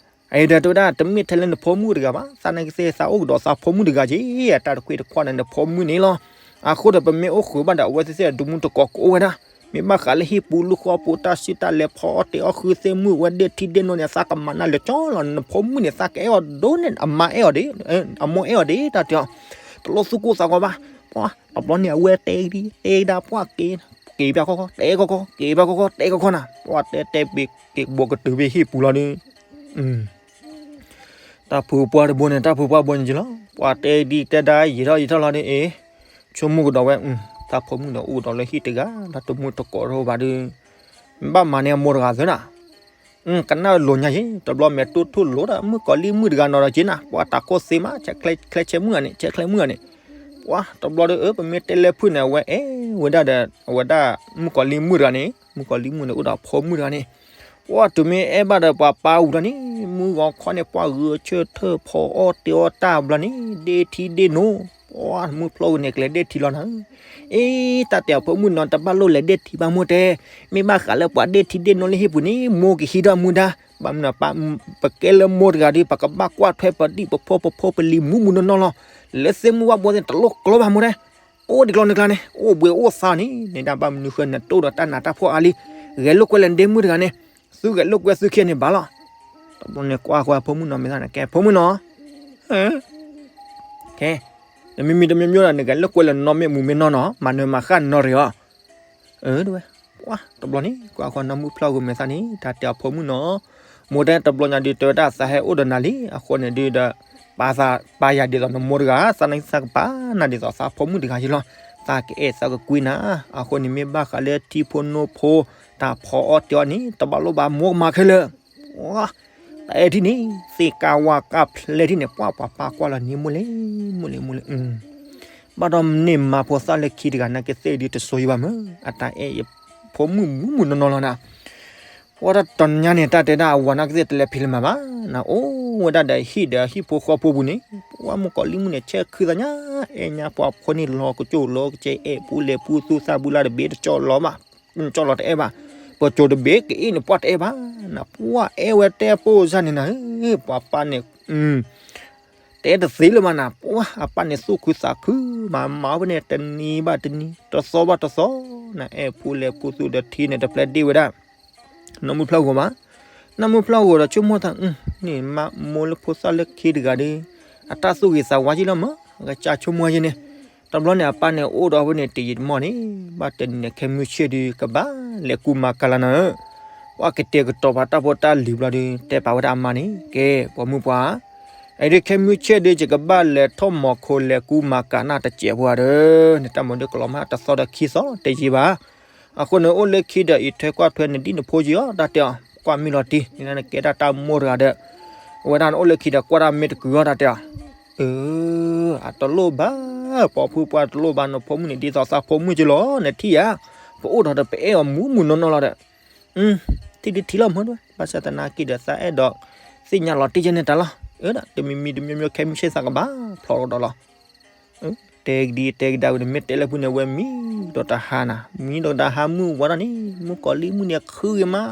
အံၤဒီးတဲဝဲဒၣ် တမ့ၢ်ထဲလၢနဖိမုၣ်တဂၤဘၣ်, သးနာ်က့သ့ၣ် သးအိၣ်ကဒီးသးဖိမုၣ်တဂၤက့ၤ, အတၢ်တခွံတခွါန့ၣ် နဖိမုၣ်န့ၣ်လီၤ. အဃိဒီးပမ့ၢ်အိၣ်ဃုာ်ဘၣ်ဒီး အဝဲသ့ၣ်သ့ၣ်ဒူမူတကိးကအိၣ်ဝဲဒၣ်, မ့ၢ်ဘၣ်ဃးလၢဟံၣ်ပူၤလုၢ်ဃီပူၤ တၢ်စုတၢ်လဲၤ ဖီအီၣ်တ့ၤအီၣ် ဃုသ့ၣ်မုၣ်ဝဲဒ့ၣ်ထံဒ့ၣ်နိန့ၣ် သးကမၤနၢၤလၢာ်ကၠီလီၤ, နဖိမုၣ်န့ၣ် သးကအဲၣ်အီၤဒိၣ်န့ၢ် အမါအဲၣ်အီၤဒံး, အမိၢ်အဲၣ်အီၤဒံး တၢ်တဲအီၤ, တလိၣ်သူၣ်ကိၢ်သးဂီၤဘၣ်, ပှၤတဘျီန့ၣ် အဝဲတဲကဒံတဲကဒါ ပှၤက့ၤ, က့ၤဘၣ်ခီခီ တဲခီခီ က့ၤဘၣ်ခီခီ တဲခီခီနၤ, ပှၤတဲတဲဘ့ၣ်က့ၤဘိးကတုၤဘ့ၣ်ဟံၣ်ပူၤလီၤဒုး တၢ်ဖုပှၢ်တဘိန့ၣ် တၢ်ဖုပှၢ်ဘိန့ၣ်က့ၤလီၤ, ပှၤတဲဒံတဲဒါ ယံာ်ထီၣ်ယံာ်ထီၣ်လီၤဒုး အ့, ဆိကမိၣ်ကဒီးဝဲ, သးဖိမုၣ်ဒီးအိၣ်ဒီးလၢဟံၣ်တဂၤ ဒီးတမူတကိးတအိၣ်ဘၣ်ဒုး, ဘၣ်မၤန့ၢ်အမိၢ်တဂၤသ့နၤ, ကနၣ်လိာ်ညါယ့ၣ်, တဘျီမဲာ်တိၢ်ထူၣ်လိာ်ဒီး မုၣ်ကီၤလံၢ်မုၣ်တဂၤနီၤဒီးက့နၤ, ပှၤတၢ်ကိၢ်သ့မး ချဲချဲမုၣ်ဂၤန့ၣ် ချဲချဲမုၣ်ဂၤန့ၣ်, ပှၤတဘျီဒီး အၢ ပမ့ၢ်တဲလၢဖုၣ်န့ၣ် အဝဲအဲၣ်ဝဲဒၣ်ဒီး အဝဲဒၣ် မုၣ်ကီၤလံၢ်မုၣ်တဂၤန့ၣ်, မုၣ်ကီၤလံၢ်မုၣ်န့ၣ် အိၣ်ဒီးဖိမုၣ်တဂၤန့ၣ် ပှၤတုၤမ့ၢ်အဲၣ်ဘၣ်ဒီးပှၤပၢ်ဝံၤဒီးန့ၣ် မုၢ်ဂီၤခီန့ၣ် ပှၤဂုာ်ဆၢထၢၣ်ဖီအီၣ်တ့ၤအီၣ်တၢ်ဘျီန့ၣ် ဒ့ၣ်ထံဒ့ၣ်နိ, ပှၤမုၢ်ဖျီဂီၤန့ၣ် ကလဲၤဒ့ၣ်ထံလီၤနၤ, အ့ တၢ်တဲအဖိမုၣ်နီၤ တဘၣ်လိၣ်လဲၤဒ့ၣ်ထံဘၣ်မိၢ်တဲ, မ့ၢ်ဘၣ်ဃးလၢပှၤဒ့ၣ်ထံဒ့ၣ်နိလၢဟံၣ်ပူၤန့ၣ် မိၢ်ကဟံးထီၣ်မူဒါ, ဘၣ်မနုၤ ပကဲလၢမိၢ်တဂၤဒီး ပကဘၣ်ကွၢ်ထွဲပဒံၣ်ပဖိပဖိပလံၤမူးမူးနီၢ်နီၢ်လီၤ, လၢသ့ၣ်မုၢ်ဘၣ်ဘီသ့ၣ် တလိၣ်ကျီဘၣ်မိၢ်တဲ အိၣ်ဒံးကျီန့ၣ်ကျါန့ၣ် အိၣ်ဘှံးအိၣ်သါန့ၣ် န့ၣ်ဒၣ်ဘၣ်မနုၤဃိနတိၢ်ဒီးတၢ်နးတၢ်ဖှီၣ်အါလံ, ဂဲၤလိာ်ကွဲလၢနဒ့မုၣ်တဂၤန့ၣ်, သုဂဲၤလိာ်ကွဲသုခံန့ၣ်ဘၣ်လီၤ, တဘျီန့ၣ်ကွၢ်ဃီဖိမုၣ်နီၤမ့ၢ်သၣ်န့ၣ် ကဲဖိမုၣ်နီၤ, ကဲ, တမံၤမံၤတမံၤမံၤဒီး နဂဲၤလိာ်ကွဲလၢနနီၢ်မ့ၢ်မူၤမ့ၢ်နီၢ်နီၤ မၤနၢၤမၤဃၣ်နနီၢ်ရံၣ်အီၤ အၢ တဝဲ, ပှၤတဘျီန့ၣ် ကွၢ်ဃီနီၢ်မုၢ်ဖျီၣ်ဂီၤမဲာ်သၣ်န့ၣ် တၢ်တဲအီၤဖိမုၣ်နီၤ, မိၢ်တဲတဘျီညါဒုး တဲဝဲဒၣ်သးဟဲအိၣ်ဒီးနၤလံ အဃိန့ၣ်ဒုးဒီး ပာ်သးပာ်ယၤဒ်သိးနမိၢ်တဂၤ သးနာ်က့သးကပာ်နၤဒ်သိးသးဖိမုၣ်တဂၤယ့လီၤ, သးကအဲၣ်သးကကွံနၤ, အဃိန့ၣ်မ့ၢ်ဘၣ်ဃးလၢထံဖိနိဖိ တၢ်ဖီအီၣ်တ့ၤအီၣ်န့ၣ် တဘၣ်လိၣ်ဘၣ်မိၢ်ကမၤခဲလၢာ် တအဲၣ်ထံၣ်န့ၣ် သ့ၣ်ကၢ်ဝါကၢ်ဖျဲထံၣ်န့ၣ် ပှၤပှၤပၢ်ကွၢ်လီၤန့ၣ် မိၢ်လဲၣ်, မိၢ်လဲၣ်, မိၢ်လဲၣ်, ဘၣ်ဒီးမ့ၢ်မၤဖိသၣ်လၢခံတဂၤနာ်က့သ့ၣ်ဒုးတစိၤယံဘၣ်မၢ်, အတၢ်အဲၣ်ယဖိမုၣ်မုၢ်မုၢ်နီၢ်နီၢ်လီၤနၤ, ပှၤတၢ်တနံၤညါန့ၣ် တၢ်တဲဒၣ်အဝၤနာ်က့သ့ၣ်တလဲၤဖံးလဲၤမၤဘၣ်, နအိၣ်ဝဲဒၣ်ဒီးဟံၣ်ဒီးဟံၣ်ဖိဃီဖိပူၤန့ၣ် ပှၤမုၣ်ကီၤလံၢ်မုၣ်န့ၣ် ဆဲးခုသးညါ, အဲၣ်ညါပှၤဖိန့ၣ်လီၤကစိၢ်လီၤကစဲး အဲၣ်ပူၤလဲၤပူၤသူၣ်သၣ်ဘူလၢ်တဘ့ၣ်တကၠီၣ်လီၤဘၣ်, ကၠီၣ်လီၤတအဲၣ်ဘၣ်, ပစိၤတဘ့ၣ်ကအ့ၣ်န့ၣ် ပှၤတအဲၣ်ဘၣ်, နပှၤအဲၣ်ဝဲတဲပိၢ်စၢ်န့ၣ်နၤ, ပှၤပၢ်န့ၣ် တဲတသ့လၢၤဘၣ်နၤ, ပှၤအပၢ်န့ၣ်သူၣ်ခုသးခု, မၤမၤဝဲန့ၣ်တနံၤဘၣ်တနံၤ တသီဘၣ်တသီ, နအဲၣ်ပူၤလဲၤပူၤသူၣ်ဒီးထံန့ၣ်တပျဲဒ့ၣ်ဝဲဒၣ် နီၢ်မုၢ်ဖျီၣ်ဂီၤမး, နီၢ်မုၢ်ဖျီၣ်ဂီၤဒီးဆိကမိၣ်သး, န့ၣ်မၤမိၢ်လၢဖိသၣ်လၢခံတဂၤဒီး အတၢ်သူၣ်ဂ့ၤသးဝါက့လီၤမး, အကစၢ်ဆိကမိၣ်ယဲန့ၣ်, တဘျီန့ၣ်အပၢ်န့ၣ်အိၣ်ဒီးအဝဲန့ၣ်တယံာ်တမီၢ်န့ၣ်, ဘၣ်တနံၤန့ၣ် ခဲမုၢ်ဆ့ၣ်ဒုးကဘၣ်လဲၤကူမၤကၤလီၤနၤဧၢ, ပှၤကတဲာ်ကတီၤပှၤတၢ်ဖိတၢ်လံၤဘျီဒုး တဲပာ်ဝဲဒၣ်အမါန့ၣ် ကဲ ပိာ်မုၣ်ပှၤ အံၤဒုးခဲမုၢ်ဆ့ၣ်ဒုး ယကဘၣ်လဲၤထီၣ်မီၤခိလဲၤကူမၤကၤနၢ်တစဲးဖိဧါဒီး နတၢ်မၤဒုးကလီၤမး တသီဒီးခံသီတယံာ်ဘၣ်. အဃိန့ၣ်အိၣ်လၢခံဒီး အံးထွဲကွၢ်ထွဲနဒံၣ်နဖိက့ၤအီၤ တၢ်တဲအီၤ ကွၢ်မ့ၢ်လီၤတံၢ် နကဲဒၣ်တၢ်မိၢ်တဂၤဒီး အဝဲဒၣ်နအိၣ်လၢခံဒီးကွၢ်တၢ်မ့ၢ်တကုၤအီၤ တၢ်တဲအီၤ အၢ အတလိၣ်ဘၣ် ပိာ်မုၣ်ပှၤတလိၣ်ဘၣ် နဖိမုၣ်န့ၣ် ဒ်သိးသးဖိမုၣ်က့ၤလီၤ နထံၣ်ဧါ ပအိၣ်ဒီးပအဲၣ်အီၤမူးမူးနီၢ်နီၢ်လီၤဒီး ထံၣ်ဒုးထံၣ်လီၤမ့ၢ်ဒၣ် ဘၣ်ဆၣ်သနာ်က့ဒီး သးအဲၣ်ဒိးသ့ၣ်ညါလီၤတံၢ်ယဲၢ်န့ၣ်တၢ်လီၤ. အၢ တမံၤမံၤတမံၤမံၤ ခဲမုၢ်ဆ့ၣ်သးကဘၣ်ဖျိးကဒီးလီၤ. တဲကဒံတဲကဒါဝံၤန့ၣ် မ့ၢ်တဲလၢပူၤန့ၣ် ဝဲမံဒီးတဟါနၤ မံဒီးတဟါမုၢ်ဝါထီၣ်န့ၣ် မုၣ်ကီၤလံၢ်မုၣ်န့ၣ် ခုဂ့ၤမး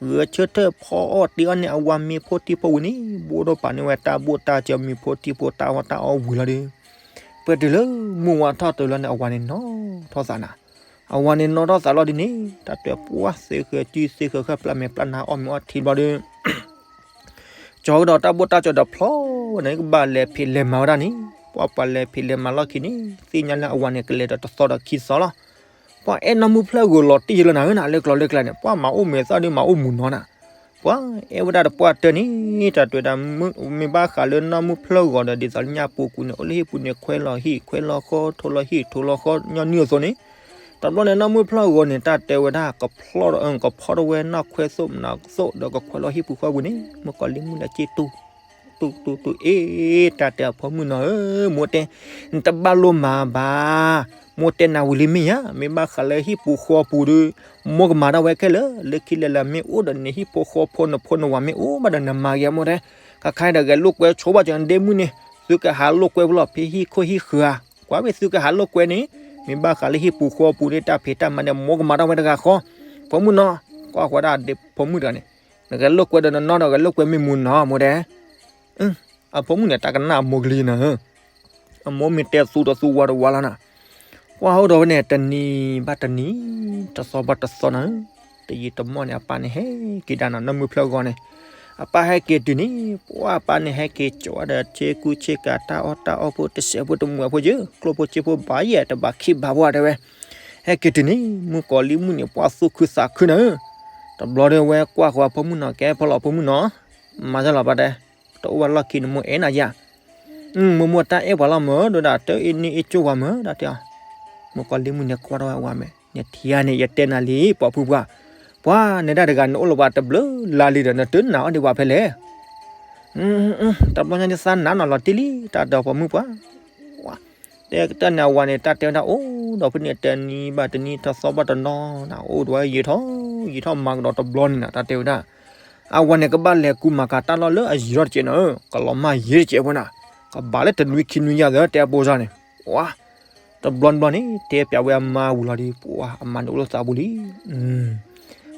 ဂဲၤဆၢထၢၣ်ဖီအီၣ်တ့အီၣ်န့ၢ်အဝၤမ့ၤဖိထံဖိဝံၤန့ၣ် ဘိၣ်ဒီးပာ်န့ၢ်ဝဲတၢ်ဘိၣ်တၢ်စၢၤမ့ၤဖိထံဖိတၢ်အီၣ်တၢ်အီဝံၤလီၤဒီး ပတုၤလၢမုၢ်ဝါထီၣ်တုၤလီၤန့ၣ် အဝၤန့ၣ်နီၣ်ထီၣ်သးနၤ အဝၤန့ၣ်နီၣ်ထီၣ်သးလီၤဒ်န့ၣ် တၢ်တဲပှၢ်သ့ဃဲၤစုသ့ဃဲၤ ဃဲၤပျၢ်မဲာ်ပျၢ်နါအီၣ်မ့ၤအီထံဘျီဒီး ကၠီကဒီးတၢ်ဘိၣ်တၢ်စၢၤဒီးဖျီဝဲန့ၣ် ကဘၣ်လဲၤဖံးလဲၤမၤဝဲဒၣ်န့ၣ် ပှၢ်ပှၤလဲၤဖံးလဲၤမၤလီၢ်ခံန့ၣ် သ့ၣ်ညါလၢအဝၤန့ၣ် ကလဲၤဒီးတသီဒီးခံသီလီၤ. ပှၤအဲၣ်နီၢ်မုၢ်ဖျၢၣ်ဂိၤလီၤတံၢ်ယလီၤနၤဧၢနၤ လၢကျိၤလၢကျဲန့ၣ် ပှၢ်မၤအိၣ်မဲာ်သၣ်ဒုးမၤအိၣ်မုာ်နီၢ်နၤ ပှၤအဲၣ်ဝဲဒၣ်တပှၢ်တၢၢ်န့ၣ် တၢ်တဲဝဲဒၣ် မ့ၢ်ဘၣ်ဃးလၢနီၢ်မုၢ်ဖျၢၣ်ဂီၤဒီး ဒ်သိးလၢညၣ်ပူၤကွံာ်န့ၣ် အိၣ်လၢဟံၣ်ပူၤန့ၣ် ခွဲးလီၤဟံၣ် ခွဲးလီၤဃီ ထိးလီၤဟံၣ် ထိးလီၤဃီ ညီနုၢ်အသိးန့ၣ် တဘျီန့ၣ် နီၢ်မုၢ်ဖျၢၣ်ဂီၤန့ၣ် တၢ်တဲဝဲဒၣ် ကဖျီၣ်ဒီး ကဖီၣ်ထီၣ်ဝဲနီၢ်ခွဲးသိၣ်မနၤသိၣ်ဒီး ကခွဲးလီၤဟံၣ်ပူၤဃီပူၤန့ၣ် မုၣ်ကီၤလံၢ်မုၣ်န့ၣ်စ့ၢ်တူၢ် တူၢ်တူၢ်တူၢ် အ့ တၢ်တဲအဖိမုၣ်နီၤဧၢ မိၢ်တဲ နတဘၣ်လိၣ်မၤဘၣ် မိၢ်တဲနၤဝံၤလံမ့ၢ်ဧါ မ့ၢ်ဘၣ်ဃးလၢဟံၣ်ပူၤဃီပူၤဒီး မိၢ်ကမၤတၢ်ဝဲခဲလၢာ် လၢခံလဲၤလၢမ့ၢ်အိၣ်ဒီးန့ၣ် ဟံၣ်ဖိဃီဖိနဖိနဝၤမ့ၢ်အိၣ်ဘၣ်ဒီးနမၤဂ့ၤမိၢ်တဲ ခါခါဒီးဂဲၤလိာ်ကွဲဆိဘၣ်ကၠီနဒ့မုၣ်န့ၣ် သုကဟးလိာ်ကွဲဖဲလီၤဖဲဟံၣ်ခိၣ်ဟံၣ်ဃၢၤဧါ ကွၢ်ဖဲသုကဟးလိာ်ကွဲန့ၣ် မ့ၢ်ဘၣ်ဃးလၢဟံၣ်ပူၤဃီပူၤန့ၣ် တၢ်ဖံးတၢ်မၤန့ၣ် မိၢ်ကမၤတၢ်ဝဲတဂၤဃီ ဖိမုၣ်နီၤ ကွၢ်ဃီဒၣ်ဒ့ဖိမုၣ်တဂၤန့ၣ် နဂဲၤလိာ်ကွဲဒီးနနီၢ်ဒီးဂဲၤလိာ်ကွဲမ့ၢ်မူနီၤ မိၢ်တဲ အဖိမုၣ်န့ၣ် တၢ်ကနၣ်အမိၢ်ကလံၤနၤဧၢ, အမိၢ်မ့ၢ်တဲသူတသူဝါတဝါလီၤနၤ, ကွၢ်ဟိဒီးဝဲန့ၣ် တနံၤဘၣ်တနံၤ တသီဘၣ်တသီနၤဧၢ, တယံာ်တမီၢ်န့ၣ် အပၢ်န့ၣ် ဟဲက့ၤဒၣ်နၤ နီၢ်မုၢ်ဖျၢၣ်ဂီၤန့ၣ်, အပၢ်ဟဲက့ၤတုၤန့ၣ် ပှၢ်အပၢ်န့ၣ် ဟဲက့ၤကၠီၤဝဲဒီး ဆ့ကူဆ့ကၤ တၢ်အီၣ်တၢ်အီဖိ တစဲးဖိတမှဲးဖိယဲၢ် ကျိၣ်ဖိစ့ဖိဘၣ်ယဲၢ် တဘၣ်ခံဘၣ်ပှၢ်တဲဝဲ, ဟဲက့ၤတုၤန့ၣ် မုၣ်ကီၤလံၢ်မုၣ်န့ၣ် ပှၢ်သူၣ်ခုသးခုနၤဧၢ, တဘျီဒီးဝဲကွၢ်ဃီအဖိမုၣ်နီၤ ကဲဖီလီၤဖိမုၣ်နီၤ, မၤစၢၤလီၤပၢ်တဲ တအိၣ်ဝဲလီၢ်ခံန့ၣ် မိၢ်အဲၣ်နၤယၤ, မိၢ်မိၢ်တၢ်အဲၣ်ပှၤလီၤမၢ် ဒိဒၣ်တၢ်အ့ၣ်န့ၢ်အ့ၣ်ကၠိဝဲမၢ် တၢ်တဲအီၤ, မုၣ်ကီၤလံၢ်မုၣ်န့ၣ်ကွၢ်ထီၣ်ဝဲအဝၤမဲာ်, နထံၣ်ဧါန့ၣ် ယတဲနၤလံ ပှၤဖုပှၢ်, ပှၢ်နဒၣ်တဂၤန့ၣ် အိၣ်လီၤပှၤတဘျုးလါလံဒီး နတနာ်အီၤဒံးဘၣ်ဖဲလဲၣ်, တဘျီညါန့ၣ်သးနာ်နီၤလီၤတံၢ်လံ တၢ်တဲအီၤပိာ်မုၣ်ပှၢ် တဲကတၢၢ်န့ၣ် အဝၤန့ၣ် တၢ်တဲဝဲဒၣ်အိၣ်ဒီးဖဲန့ၣ် တနံၤဘၣ်တနံၤ တသီဘၣ်တသီနၤ အိၣ်ဒီးဝဲယံာ်ထီၣ်ယံာ်ထီၣ်မၤကဒီးတဘျီန့ၣ်နၤ တၢ်တဲဝဲဒၣ်, အဝၤန့ၣ် ကဘၣ်လဲၤကူမၤကၤတၢ်လီၢ်လၢအယံာ်ထီၣ်တစဲးနၤဧၢ, ကလီၤမၢ်ယံာ်တစဲးဝဲနၤ, ကဘၣ်လၢတနွံခံနွံယၤသၢတဲအပိစၢ်န့ၣ်, ဝါ, တဘျီတဘျီန့ၣ် တဲပျးဝဲအမါဝံၤလီၤဒီး ပှၤအမါန့ၣ်အိၣ်လၢသးပူၤလံ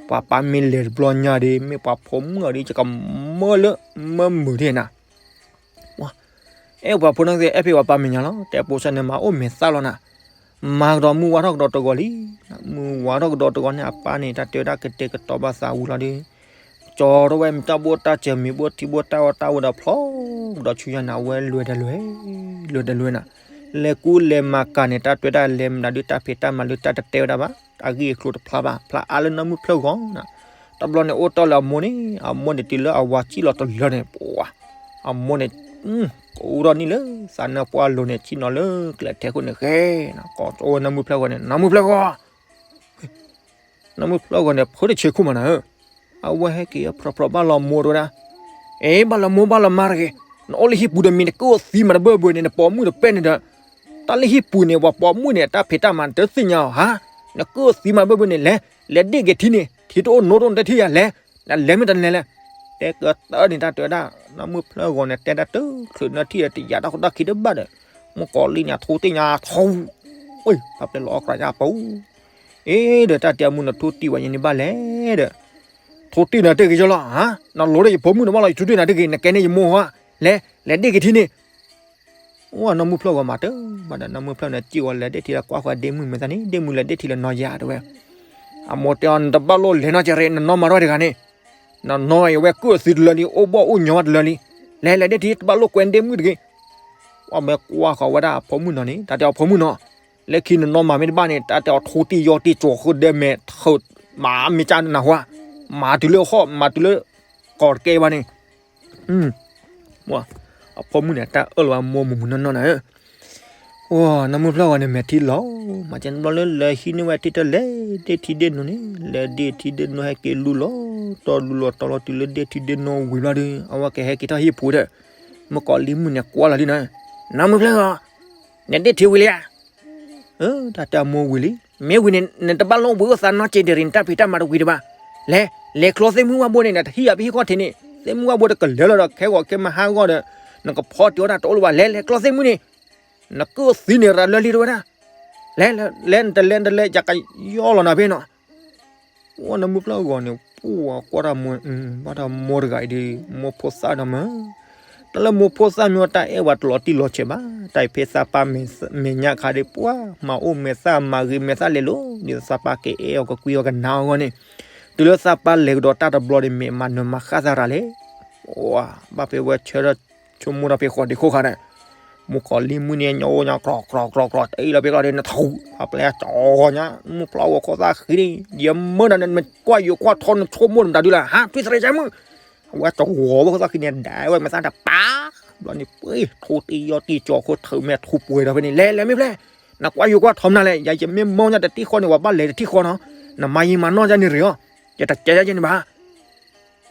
ပှၤပၢ်မ့ၢ်လဲၤတဘျီညါဒီး မ့ၢ်ပှၤဖိမုၣ်အီၤဒီး ယကမၢလၢမၢမုာ်ဒံးနၤ, အဲၣ်ပှၤဖိနီၢ်ကသ့ၣ် အဲၣ်ဖဲပှၤပၢ်မဲာ်ညါလီၤ တဲပိစၢ်န့ၣ် မၤအိၣ်မဲာ်သၣ်လီၤနၤ, မၤကဒီးမုၢ်ဝါထီၣ်ကဒီးတဂီၤလံ, မုၢ်ဝါထီၣ်ကဒီးတဂီၤန့ၣ် အပၢ်န့ၣ် တၢ်တဲဝဲဒၣ်ကတဲာ်ကတီၤဘၣ်သးဝံၤလီၤဒီး ကၠီထီၣ်ဝဲမ့ၢ်တၢ်ဘိၣ်တၢ်စၢၤ မ့ၤဘိၣ်ထံဘိၣ်တၢ်အီၣ်တၢ်အီဒီးဖျီကဒီးဆူညါန့ၣ် အဝဲလဲၤတလဲၤ လဲၤတလဲၤနၤ, လဲၤကူလဲၤမၤကၤန့ၣ် တၢ်တဲဝဲဒၣ်လဲၤမနုၤဒုး တၢ်ဖံးတၢ်မၤလၢတၢ်တတဲဝဲဒၣ်ဘၣ်, အဂ့ၢ်အကျိၤတဖျါဘၣ် ဖျါအါလၢနီၢ်မုၢ်ဖျၢၣ်ဂီၤနၤ, တဘျီန့ၣ်အိၣ်တီၢ်လၢအမိၢ်န့ၣ်, အမိၢ်န့ၣ်တုၤလၢအဝၤစံၣ်လီၤတလၢန့ၣ် ပှၤ, အမိၢ်န့ၣ် ကအိၣ်ထီၣ်န့ၣ်လၢသးနၢၣ်ပှၢ်လိၤန့ၣ် ဆ့ၣ်နီၤလၢကျဲထဲခိၣ်န့ၣ်ဃဲ, ကိးအိၣ်နီၢ်မုၢ်ဖျၢၣ်ဂီၤန့ၣ် နီၢ်မုၢ်ဖျၢၣ်ဂီၤ, နီၢ်မုၢ်ဖျၢၣ်ဂီၤန့ၣ် ဖိတဆၢခိၣ်မးနၤဧၢ, အဝဲဟဲက့ၤဖျီဖျီဘၣ်လီၤမိၢ်တဝဲဒၣ်, အ့ ဘၣ်လီၤမိၢ်ဘၣ်လီၤမါတဂ့ၤ, နအိၣ်လၢဟံၣ်ပူၤဒီးမ့ၢ်နကၢၣ်သံမးတဘၢဘၢန့ၣ် နပိာ်မုၣ်တပဲၢ်န့ၣ်ဒီး, တၢ်လၢဟံၣ်ပူၤန့ၣ် ပှၤပိာ်မုၣ်န့ၣ် တၢ်ဖံးတၢ်မၤတသ့ၣ်ညါအီၤဧါ, နကၢၣ်သံမးတဘၢဘၢန့ၣ် လဲၤ လဲၤဒ့ၣ်က့ၤထံန့ၣ် ထံတအိၣ်နိတအိၣ်နတထံၣ်ယၤလဲၤ, နလဲၤမ့ၢ်တလဲၤလဲၤ, တဲကတၢၢ်န့ၣ် တၢ်တဲဝဲဒၣ် နီၢ်မုၢ်ဖျၢၣ်ဂီၤန့ၣ် တဲဒၣ်တချုးနထံၣ်ဒီးတယၤတၢ်ခိၣ်တၢ်ခံတဘၣ်ဒီး, မုၣ်ကီၤလံၢ်န့ၣ် ထိတ့ၢ်ညါထီ, ပှၤပျဲလီၤအီၣ်ကြၢးညါပူၤ, အ့ဒီးတၢ်တဲအမိၢ် နထိတ့ၢ်ဝဲယၤန့ၣ်ဘၣ်လဲၣ်ဒီး, ထိတ့ၢ်နၤတဂ့ၤကၠီလီၤ, နလိၤဒီးယဖိမုၣ်န့ၣ်ဘၣ်လီၤ ယထိတ့ၢ်နၤတဂ့ၤ နကဲန့ၢ်ယမိၢ်ဟါ, လဲၤ လဲၤဒ့ၣ်က့ၤထံန့ၣ် အိၣ်နီၢ်မုၢ်ဖျၢၣ်ဂီၤမးတၢ်ဘၣ်ဒီး နီၢ်မုၢ်ဖျၢၣ်န့ၣ် စံၣ်ဝဲလဲၤဒ့ၣ်ထံလၢကွၢ်ဃီဒ့မုၣ်မဲာ်သၣ်န့ၣ် ဒ့မုၣ်လဲၤဒ့ၣ်ထံလၢနီၢ်ယၤတဲဝဲ, အမိၢ်တဲအီၤ နတဘၣ်လိၣ်လဲၤနီတစဲးရ့ နနီၢ်မၤထီၣ်တဂၤန့ၣ်, နနီၢ်အံၤဝဲကၢၣ်သံတလၢလံ အိၣ်ဘီၣ်အိၣ်ညီတလၢလံ, လဲၤ လဲၤဒ့ၣ်ထံ တဘၣ်လိၣ်ကွဲဒ့မုၣ်တဂ့ၤ, အဝဲကွၢ်ဃီဝဲဒၣ်အဖိမုၣ်နီၤန့ၣ် တၢ်တဲအီၤဖိမုၣ်နီၤ, လၢခံနနီၢ်မၤမ့ၢ်တဘၣ်န့ၣ် တၢ်တဲအီၤထိတ့ၢ်ယီၤတ့ၢ်ကၠီၤဃုာ်ဒဲမဲာ်ထၢၣ်, မၤမ့ၢ်ကၢ်နၢ်ဟူဧါ, မၤတုၤလၢဟီၣ် မၤတုၤလၢ ကီၢ်တကဲဘၣ်န့ၣ် အဖိမုၣ်န့ၣ် တၢ်အၢၣ်လီၤဝဲမိၢ်မုၢ်မုၢ်နီၢ်နီၢ်နၤဧၢ, နီၢ်မုၢ်ဖျၢၣ်ဂီၤန့ၣ် မဲာ်ထံလီၤ, မၤကဲတဘျီလၢလဲၤဟံးန့ၢ်ဝဲထံတၢ်လဲၤဒ့ၣ်ထံဒ့ၣ်နိန့ၣ် လဲၤဒ့ၣ်ထံဒ့ၣ်နိဟဲက့ၤလူလီၤ, တီလူလီၤတီလီၤတုၤလၢဒ့ၣ်ထံဒ့ၣ်နိဝံၤဘျီဒီး အဝဲကဟဲက့ၤထီၣ်ဟံၣ်ပူၤဒီး, မုၣ်ကီၤလံၢ်မုၣ်န့ၣ်ကွၢ်လီၤလံနၤ, နီၢ်မုၢ်ဖျၢၣ်ဂီၤ, နဒ့ၣ်ထံဝံၤလံဧါ တၢ်တဲအမိၢ်ဝံၤလံ, မ့ၢ်ဝံၤန့ၣ် နတဘၣ်လိၣ်ဝံၤအိၣ်သးနီတစဲးဒံးရ့ၣ် နတၢ်ဖံးတၢ်မၤတဝံၤဒံးဘၣ်, လဲၤ လဲၤကျီသ့ၣ်မုၢ်ဝၣ်ဘိန့ၣ် နတဟံးယၤဖဲဟံၣ်ခီၣ်ထံးန့ၣ် သ့ၣ်မုၢ်ဝၣ်ဘိတကလဲၤလီၤဒီး ခဲဂီၤခဲမဟါဂီၤဒီး နကဖီတံၢ်အီၣ်တၢ်တအိၣ်လၢၤဘၣ်, လဲၤ လဲၤကျီသ့ၣ်မုၢ်န့ၣ်, နကၢၣ်သံန့ၣ်ရၤလၢလံတဝဲဒၣ်, လဲၤ လဲၤ နတလဲၤ နတလဲၤ ယကယီလီၤနၤဖဲနီၤ အိၣ်နီၢ်မုၢ်ဖျၢၣ်ဂီၤန့ၣ် ပှၤကွၢ်တၢ်မိၢ် ဘၣ်တၢ်မိၢ်တဂၤအံၤဒီး မိၢ်ဖိသၣ်ဒီးမၢ်, တၢ်လၢမိၢ်ဖိသၣ်မ့ၢ်အီၤတၢ်အဲၣ်ဝဲတလီၤတံၢ်လီၤဆဲးဘၣ်, တၢ်အံၤဖဲသးပၢ်မဲာ်ညါခါဒီး ပှၤမၤအိၣ်မဲာ်သၣ်မၤဂ့ၤမဲာ်သၣ်လဲၤလိၤ ဒ်သိးသးပၢ်ကအဲၣ်အီၤကကွံအီၤကနၣ်အီၤအဂီၢ်န့ၣ်, တုၤလၢသးပၢ်လဲၤကဒီးတၢ်တဘျီဒီး မဲာ်မၤနၢၤမၤဃၣ်သးရၤလဲၣ်, ပှၤဘၣ်ဖဲဝဲဆၢထၢၣ်ဆိကမိၣ်ထီၣ်ဖဲဃီၤဒံးခိၣ်ခါဒီး မုၣ်ကီၤလံၢ်မုၣ်န့ၣ် ညီညီကြီကြီကြီကြီ တအံၤလီၤပ့ၤကျီဒီး နထူး အပျဲၢ်ကၠီညါ မုၣ်ဖျီၣ်ဂီၤခိၣ်သၣ်ဃံန့ၣ် ယမၢနၤန့ၣ် နကွၢ်ယိၤကွၢ်ထီ နဆိကမိၣ်နမတၤဒုလၢ ဟါ ထွံၣ်သရ့ၤကၠဲမုၣ် အဝဲကၠီဂီၤဝဲခိၣ်သၣ်ဃံန့ၣ် ဒၣ်ဝဲမ့ၢ်သၣ်တပၢ် ဘျီန့ၣ် ပှ့ၤ ထိတံၢ်ယီၢ်တံၢ်ကၠီခိၣ်ထၢမ့ၢ်ထူပှဲၤဒီးဖဲန့ၣ် လဲၤလဲၤမ့ၢ်ဖျဲၣ် နကွၢ်ယိၤကွၢ်ထီမနုၤလဲၣ် ယၤယမ့ၢ်မၢညါတထံၣ်ဃီန့ၣ် ဝဲဘၣ်လဲၤတထံၣ်ဃီနီၤ နမၤယံာ်မၤနီၢ်ယါန့ၣ်ရ့ၤအီၤ ယတကဲယါယဲန့ၣ်ဘၣ်